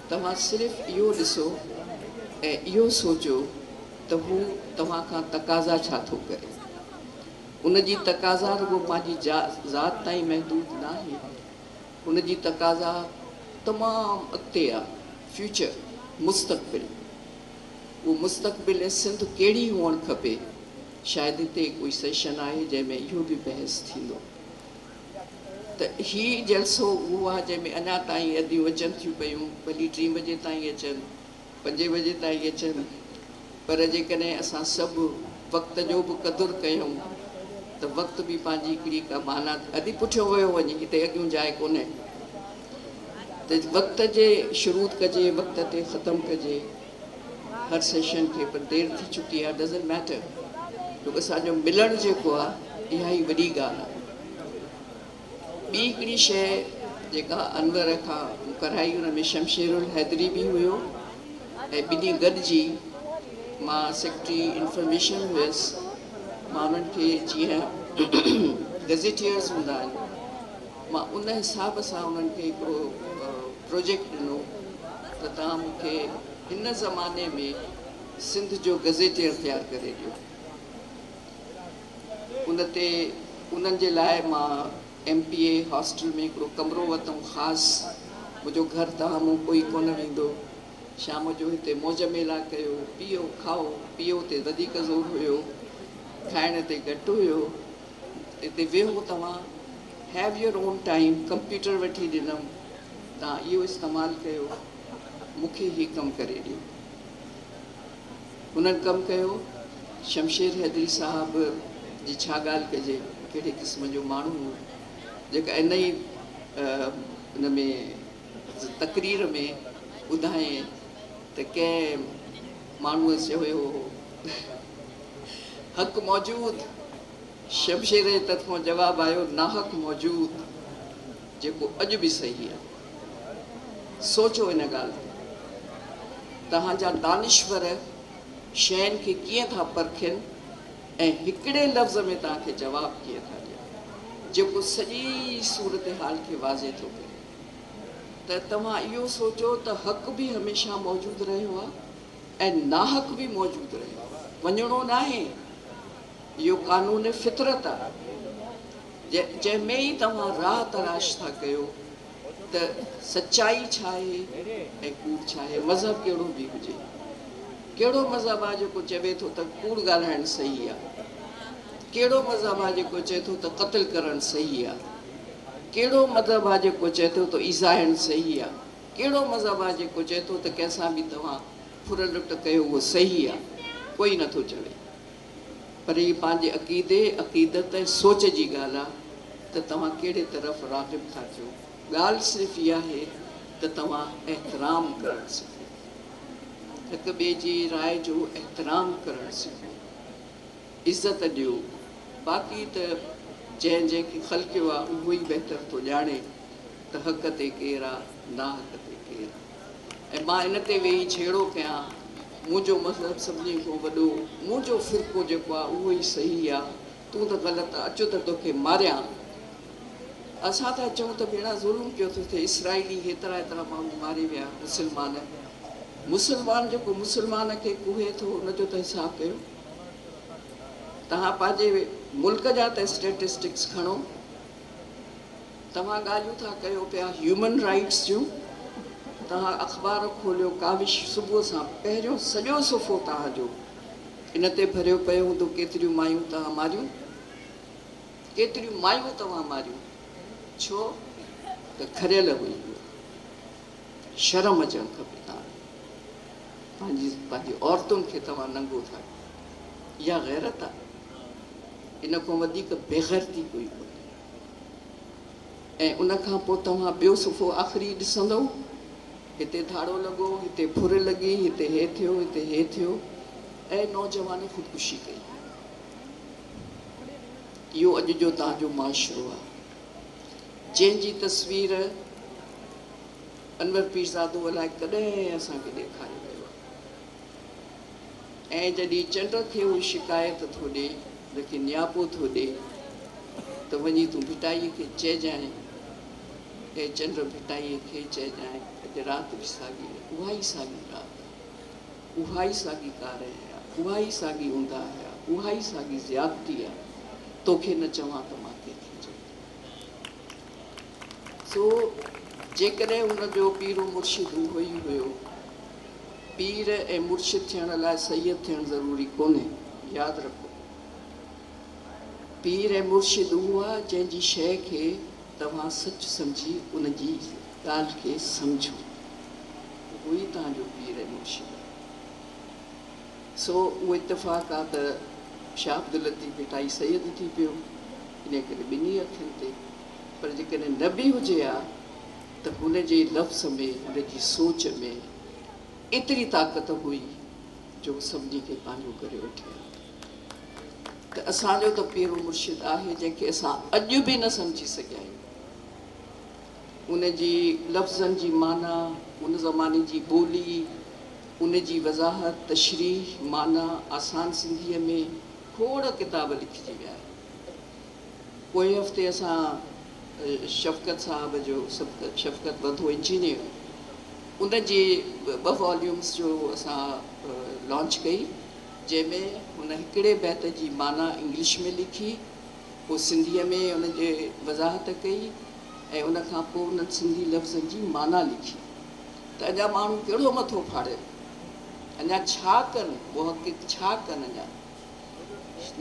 توهان صرف اهو ڏسو ۽ اهو سوچو ته هو توهان کان تقاضا ڇا ٿو ڪري. ان جي تقاضا رڳو پنهنجي ذات تائين محدود ناهي. ان جي تقاضا تمام اڳتي آ، فيوچر، مستقبل. اهو مستقبل ۽ سنڌ ڪهڙي هئڻ کپي، شايد هتي ڪوئي سيشن آهي جنهن ۾ اهو به بحث ٿيندو ته هي جلسو اهو آ جنهن ۾ اڃا تائين اديون اچن ٿيون پيون، ڀلي ٽين بجي تائين اچن، پنجين بجي تائين اچن، پر جيڪڏهن اسان سڀ وقت جو به قدر ڪيون ته وقت به پنهنجي هڪڙي ڪا معنيٰ ادي پٺيون ويو وڃي هتي اڳيون جاء ڪونهي ته وقت جي شروع ڪجي وقت تي ختم ڪجي هر سيشن کي پر دير ٿي چڪي آهي ڊزنٽ ميٽر جو اسان جو ملڻ جيڪو آهي اها ئي وڏي ڳالهه آهي. ٻي هڪڙي شيء جيڪا انور کان مون ڪرائي ان ۾ شمشيرالحيدري به هيو ۽ ٻنهي گڏجي مان سيڪريٽري انفارميشن هيس مان انهن کي جيئن گزيٽيئرز هوندا آهن مان ان حساب سان انهن کي هڪڙو پروجيڪٽ ڏنو ته توهان مون کي هن زماني ۾ سنڌ جو گزيٽيئر تيار ڪري ڏيو. ان تي انهن جي لاء مان ايم پي اي هاسٽل ۾ هڪڙو ڪمرو ورتم خاص منهنجو گهر تهان مون ڪوئي ڪونه ويندو شام جو هتي موج ميلا ڪيو پيئو کائو پيئو تي وڌيڪ زور هيو کائڻ تي گهٽ هيو هتي ويهو توهان have your own time computer وٺي ڏنم توهان اهو استعمال ڪيو مون کي هي ڪم ڪري ڏيو. هنن ڪم ڪيو. شمشير حيدري صاحب جي ڇا ڳالهه ڪجي، ڪهڙي قسم جو ماڻهو هو، جيڪا ان ئي ان ۾ تقرير ۾ ٻڌائين ته ڪنهن ماڻهوء چيو هو، حق موجود، شمشير جي طرفان جواب آيو، ناحق موجود، جيڪو اڄ به صحيح آهي. سوچو ان ڳالهه تي. توهان جا دانشور شين کي ڪيئن ٿا پرکين ۽ هڪڙي لفظ ۾ توهان کي جواب ڪيئن ٿا ڏين، جيڪو سڄي صورتحال کي واضح ٿو ڪري ته توهان اهو سوچو ته حق به هميشه موجود رهيو آهي ۽ ناحق به موجود رهيو آهي، وڃڻو ناهي، اهو قانون فطرت آهي، جنهن ۾ ئي توهان راهه تلاش ٿا ڪيو. ته سچائي ڇا آهي ۽ ڪوڙ ڇا آهي، مذهب ڪهڙو به هجي. ڪهڙو مذهب آهي جيڪو چوي ٿو ته ڪوڙ ڳالهائڻ صحيح آهي؟ ڪهڙو مذهب آهي جيڪو چئي ٿو ته قتل ڪرڻ صحيح آهي؟ ڪهڙو مذهب آهي جيڪو چئي ٿو ته ايذائڻ صحيح آهي؟ ڪهڙو مذهب آهي جيڪو چئي ٿو ته ڪنهن سان به توهان ڦر لٽ ڪيو اهو صحيح آهي؟ ڪوئي نٿو چوي. پر هي پنهنجي عقيدي، عقيدت ۽ سوچ جي ڳالهه آ ته توهان ڪهڙي طرف راغب ٿا ٿيو. ڳالهه صرف اها آهي ته توهان احترام ڪرڻ سکو، هڪ ٻئي جي راء جو احترام ڪرڻ سکو، عزت ڏيو، باقي ته جنهن جنهن کي خلقيو آ اهو ئي بهتر ٿو ڄاڻي ته حق تي ڪير آ ناحق تي ڪير آ. ۽ مان ان تي ويهي جهيڙو ڪيان، منهنجو مذهب سڀني کان وڏو، منهنجو فرقو جيڪو آ اهو ئي صحيح آ، تون ته غلط آ، اچو ته توکي ماريان. اسان ٿا چئون ته ڀيڻا ظلم پيو ٿو ٿئي، اسرائيلي هيترا هيترا ماڻهو ماري ويا، مسلمان مسلمان جيڪو مسلمان کي ڪهي ٿو ان جو ته حساب ڪيو. توهان پنهنجي ملڪ جا ته اسٽيٽسٽڪس کڻو. توهان ڳالهيون ٿا ڪيو پيا هيومن رائيٽس جون، توهان اخبار کوليو ڪاوش صبح سان پهريون سڄو صفحو توهان جو ان تي ڀريو پيو هوندو ڪيتريون مايون توهان ماريون، ڪيتريون مايون توهان ماريون، ڇو ته کريل هئي هوء. شرم اچڻ کپي توهان کي، پنهنجي پنهنجي عورتن کي توهان ننگو ٿا ڪيو، اها غيرت آهي؟ ان کان وڌيڪ بيغيرتي ڪوئي ڪونهي. ۽ ان کان پوء توهان ٻيو صفحو آخري ڏسندؤ، هتي ڌاڙو لڳو، هتي ڦر لڳي، هتي هي ٿيو، هتي هي ٿيو ۽ نوجوان خودڪشي ڪئي. اهو اڄ جو توهان جو معاشرو آهي، جنهن جي تصوير انور پيرزادو الائي ڪڏهن اسان کي ڏيکاري ويو آهي. ۽ جڏهن چنڊ کي هو شڪايت ٿو ڏي، ان کي نياپو ٿو ڏي ته وڃي تون ڀٽائيء کي چئجانء، اي چنڊ ڀٽائيء کي چئجانء، اڄ رات به ساڳي اها ئي ساڳي رات آ، اها ئي ساڳي ڪارنهن آ، اها ئي ساڳي اونداهه آ، اها ئي ساڳي زيادتي آ، توکي نه چوان ته مان ڪنهن کي چوان. سو جيڪڏهن هن جو پير و مرشد اهو ئي هيو. پير ۽ مرشد ٿيڻ لاء سيد ٿيڻ ضروري ڪونهي. ياد رکو. پير ۽ مرشد اهو آ جنهن جي شيء کي توهان سچ سمجهي ان جي ڳالهه کي سمجهو. اهو ئي توهان جو پير ۽ مرشد آ. سو اهو اتفاق آ ته شاهه عبداللطيف ڀٽائي سيد ٿي پيو، انهيء ڪري ٻنهي اکين تي. پر جيڪڏهن نه به هجي ها ته هن جي لفظ ۾، هن جي سوچ ۾ ايتري طاقت هئي جو هو سڀني کي پنهنجو ڪري وٺي ها. ته اسان جو ته پير و مرشد آهي جنهن کي اسان اڄ به نه سمجهي سگهيا آهيون. ان جي لفظن جي معنيٰ، ان زماني جي ٻولي، ان جي وضاحت، تشريح، معنيٰ آسان سنڌيء ۾ کوڙ ڪتاب لکجي ويا آهن. پوئين هفتي اسان شفقت صاحب جو شفقت وڌو انجنيئر ان جي ٻه واليومز جو اسان لانچ ڪئي جنهن ۾ هن هڪڙي بيت جي معنيٰ انگلش ۾ لکي پوء سنڌيء ۾ ان جي وضاحت ڪئي ۽ ان کان پوء انهن سنڌي لفظن جي معنيٰ لکي ته اڃا ماڻهو ڪهڙو مٿو ڦاڙين اڃا ڇا ڪن محقق ڇا ڪن اڃا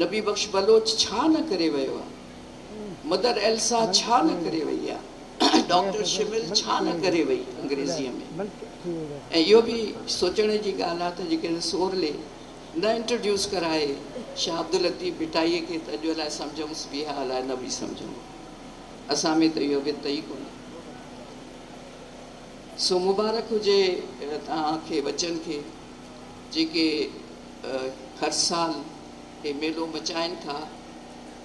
نبي بخش بلوچ ڇا نه ڪري ويو آ، مدر ايلسا ڇا نه ڪري وئي آ، ڊاڪٽر شمل ڇا نه ڪري وئي انگريزيء ۾. ۽ اهو به سوچڻ جي ڳالهه آ ته جيڪڏهن سورلي نه انٽروڊيوس ڪرائي شاهه عبداللطيف ڀٽائيء کي ته اڄ الائي سمجهونس به ها الائي نه به سمجهون. اسان ۾ ته اهو وت ئي ڪونهي. سو مبارڪ هجي توهان کي ٻچن کي جيڪي هر سال هي ميلو مچائين ٿا.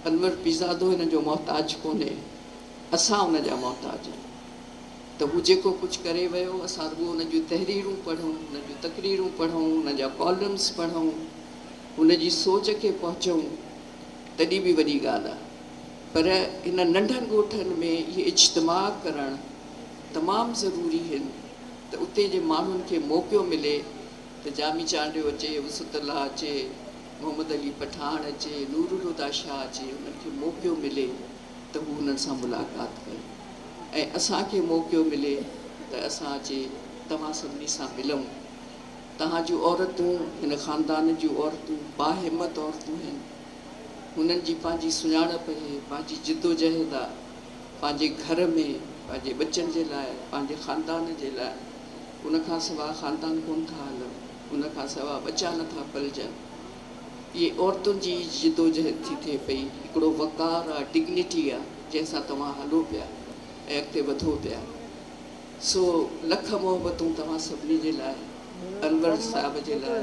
انور پيرزادو هن جو محتاج ڪونهي، اسان ان جا محتاج آهيون ته هو جيڪو ڪجهه ڪري ويو اسان رڳو ان جون تحريرون پڙهون، ان جون تقريرون پڙهون، ان جا ڪالمز پڙهون، هن جي سوچ کي پهچون تڏهن به وڏي ڳالهه آهي. پر هن ننڍن ڳوٺن ۾ اهي اجتماع ڪرڻ تمام ضروري هن ته اتي جي ماڻهن کي موقعو ملي ته جامي چانڊيو اچي، وسعت الله اچي، محمد علي پٺاڻ اچي، نور الهديٰ شاهه اچي، انهن کي موقعو ملي ته هو انهن سان ملاقات ڪن ۽ اسان کي موقعو ملي ته اسان اچي توهان سڀني سان ملون. توهان جون عورتون، هن خاندان جون عورتون باهمت عورتون هن. هنن جي پنهنجي سڃاڻپ اهي، پنهنجي جدوجهد آ، پنهنجي گهر ۾، پنهنجي ٻچن جي لاء، پنهنجي خاندان جي لاء. ان کان سواء خاندان ڪونه ٿا هلن، ان کان سواء ٻچا نه ٿا پلجن. اهي عورتن جي ئي جدوجهد ٿي ٿئي پئي. هڪڙو وقار آ، ڊگنيٽي آ، جنهن سان توهان هلو پيا ۽ اڳتي وڌو پيا. سو لک محبتون توهان سڀني جي لاء، انور صاحب جي لاء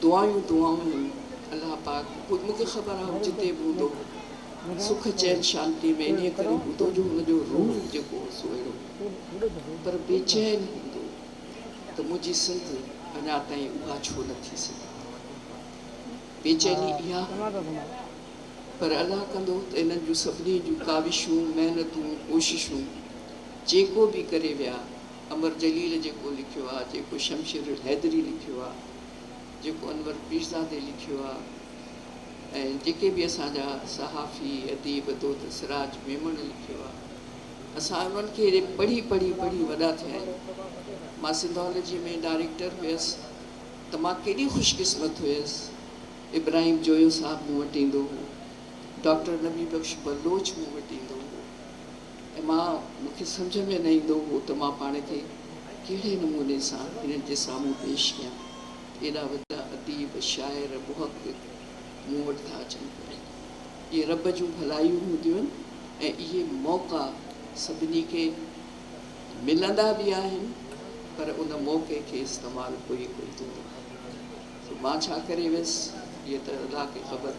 دعايون دعائون آهن. الله پاڪ مون کي خبر آهي هو جتي به هوندو سک چين شانتي ۾ انهيء ڪري هوندو جو هن جو روح جيڪو هو سو اهڙو هو پر بيچين هوندو ته منهنجي سنڌ اڃا تائين اها ڇو نه ٿي سگهي. بيچيني اها هوندي. پر الله ڪندو ته انهن جون سڀني جون ڪاوشون، محنتون، ڪوششون جيڪو به ڪري ويا، امر جليل جيڪو لکيو آ، جيڪو شمشير الحيدري لکيو آ، جيڪو انور پيرزادي لکيو آ ۽ جيڪي به اسان جا صحافي، اديب دوست سراج ميمڻ لکيو آ، اسان انهن کي پڙهي پڙهي پڙهي وڏا ٿيا آهيون. مان سنڌالاجي ۾ ڊائريڪٽر هيس ته مان ڪيڏي خوش قسمت هيس. ابراهيم جويو صاحب مون وٽ ايندو هو، ڊاڪٽر نبي بخش بلوچ مون وٽ ايندو هو ۽ مان مون کي سمجهه ۾ نه ايندو هو ته مان پاڻ کي ڪهڙي نموني سان هنن جي سامهون پيش ڪيان ته ايڏا وڏا اديب، شاعر، محقق مون وٽ ٿا اچن پيا. اهي رب جون ڀلايون هونديون آهن ۽ اهي موقعا سڀني کي ملندا به آهن پر ان موقعي کي استعمال ڪوئي ڪوئي ڪندو آهي. سو مان ڇا ڪري ويس اهي ته الله کي خبر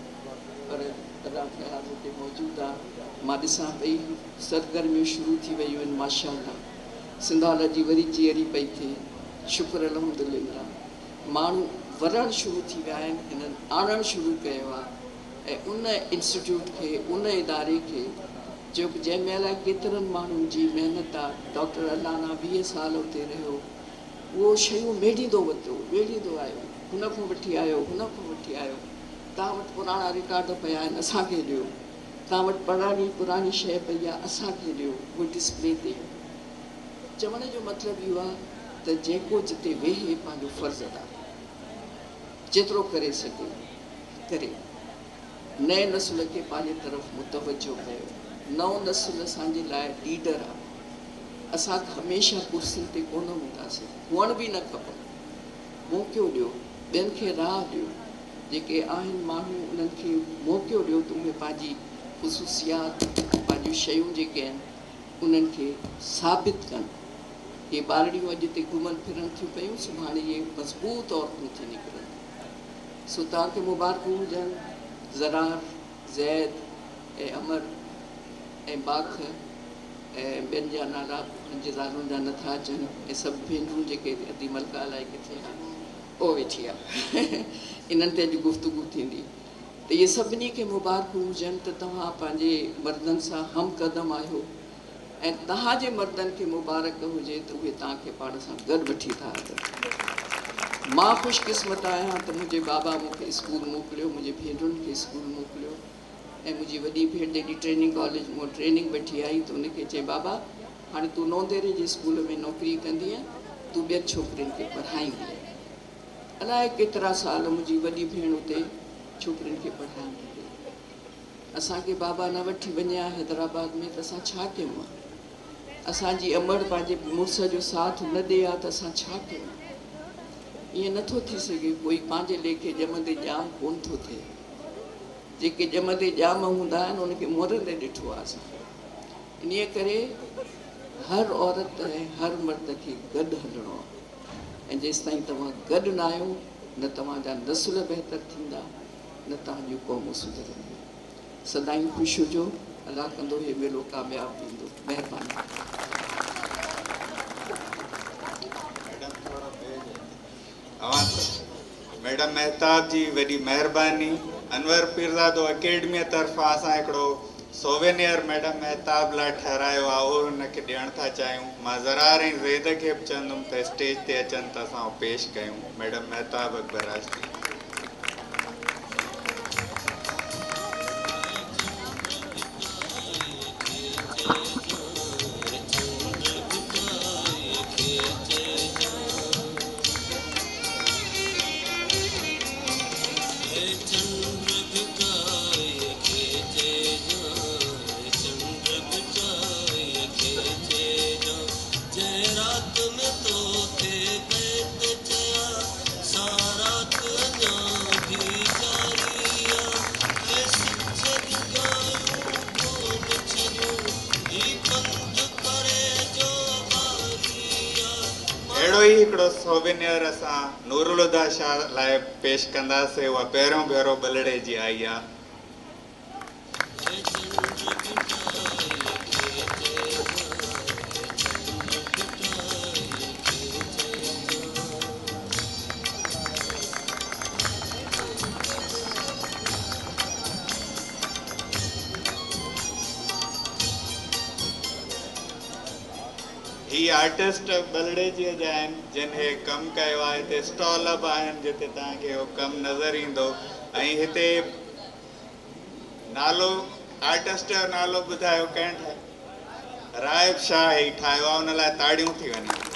پر ادا فياض هتي موجود آ مان ڏسان پئي سرگرميون شروع ٿي ويون آهن ماشاء الله سنڌالاجي وري جيئري پئي ٿئي شڪر الحمدلله ماڻهو ورڻ شروع ٿي ويا آهن هنن آڻڻ شروع ڪيو آ ۽ ان انسٽيٽيوٽ کي ان اداري کي جيڪو جنهن ۾ الائي ڪيترن ماڻهن جي محنت آ ڊاڪٽر الانا 20 سال اتي رهيو اهو شيون ميڙيندو وتيو، ميڙيندو آيو، هن کان وٺي آيو، هن کان وٺي آيو، توهان وٽ پراڻا رڪارڊ پيا آهن، اسان کي ڏيو، توهان وٽ پراڻي پراڻي شيء پئي آهي، اسان کي ڏيو، اهي ڊسپلي تي. چوڻ جو مطلب اهو آهي ته جيڪو جتي ويهي پنهنجو فرض ادا ڪري، جيترو ڪري سگهي ڪري. نئين نسل کي پنهنجي طرف متوجه ڪيو. نئون نسل اسان جي لاء ليڊر آهي. اسان هميشه ڪرسين تي ڪونه هونداسين، هئڻ به نه کپن. موقعو ڏيو، ٻين کي راهه ڏيو، جيڪي آهن ماڻهو انهن کي موقعو ڏيو ته اهي پنهنجي خصوصيات، پنهنجون شيون جيڪي آهن انهن کي ثابت ڪن. هي ٻارڙيون اڄ هتي گهمن ڦرن ٿيون پيون، سڀاڻي اهي مضبوط عورتون ٿي نڪرنديون. سو توهان کي مبارڪون هجن زرار، زيد ۽ امر ۽ باک ۽ ٻين جا نالا انهن جي زالن جا نٿا اچن ۽ سڀ ڀينرون جيڪي ادي ملڪه الائي ڪٿي آ او ويٺي آ انهن تي اڄ گفتگو ٿيندي ته اهي سڀني کي مبارڪون هجن ته توهان پنهنجي مردن سان هم قدم آهيو ۽ توهان جي مردن کي مبارڪ هجي ته اهي توهان کي پاڻ سان گڏ وٺي ٿا هلن. مان خوش قسمت آهيان ته منهنجي بابا مون کي اسڪول موڪليو، منهنجي ڀينرن کي اسڪول موڪليو ۽ منهنجي وڏي ڀيڻ جڏهن ٽريننگ ڪاليج مان ٽريننگ وٺي آئي ته ان کي چيائين بابا هاڻي تون نونديري جي اسڪول ۾ نوڪري ڪندينء، تون ٻين ڇوڪرين کي پڙهائيندينء. الائي ڪيترا سال منهنجي وڏي ڀيڻ اتي ڇوڪرين کي پڙهائيندي رهي. اسان کي بابا نه وٺي وڃي ها حيدرآباد ۾ ته اسان ڇا ڪيون ها؟ اسان جي امڙ پنهنجي مڙس جو ساٿ نه ڏي ها ته اسان ڇا ڪيون ها؟ ائين نه ٿو ٿي سگهي، ڪوئي پنهنجي ليکي ڄمندي ڄام ڪونه ٿو ٿئي. جيڪي ڄمندي ڄام هوندا آهن ان کي مرندي ڏٺو آهي اسان. انهيء ڪري هر عورت ۽ هر مرد کي گڏ هلڻو آهي ۽ جيستائين توهان گڏ نه آهيو نه توهان جا نسل بهتر ٿيندا نه توهان جون قومون سڌرنديون. سدائين خوش هجو. الله ڪندو هي ميلو ڪامياب ويندو. مهرباني. ميڊم مهتاب جي وڏي مهرباني. انور پيرزادو اڪيڊميء طرفان اسان هڪڙو سووينيئر ميڊم مهتاب لاء ٺهرايو آهي اهو هن کي ڏيڻ ٿا چاهيون. مان زرار ۽ زيد کي به چوندم ته اسٽيج تي اچن ته اسان اهو پيش ڪيون. ميڊم مهتاب اڪبر راشدي. اهڙو ئي هڪڙو سووينيئر اسان نورالهديٰ شاهه لاء پيش ڪنداسين. اها پهريون ڀيرو ٻلهڙيجي آئي آ. هي آرٽسٽ ٻلهڙيجيء جا آهن جن هي ڪم ڪيو آهي. هتي اسٽال به آهن جتي توهان کي اهو ڪم نظر ايندو ۽ هتي نالو آرٽسٽ جو نالو ٻڌايو ڪنهن ٺاهيو؟ راهب شاهه هي ٺاهيو آهي ان لاء تاڙيون ٿي وڃن.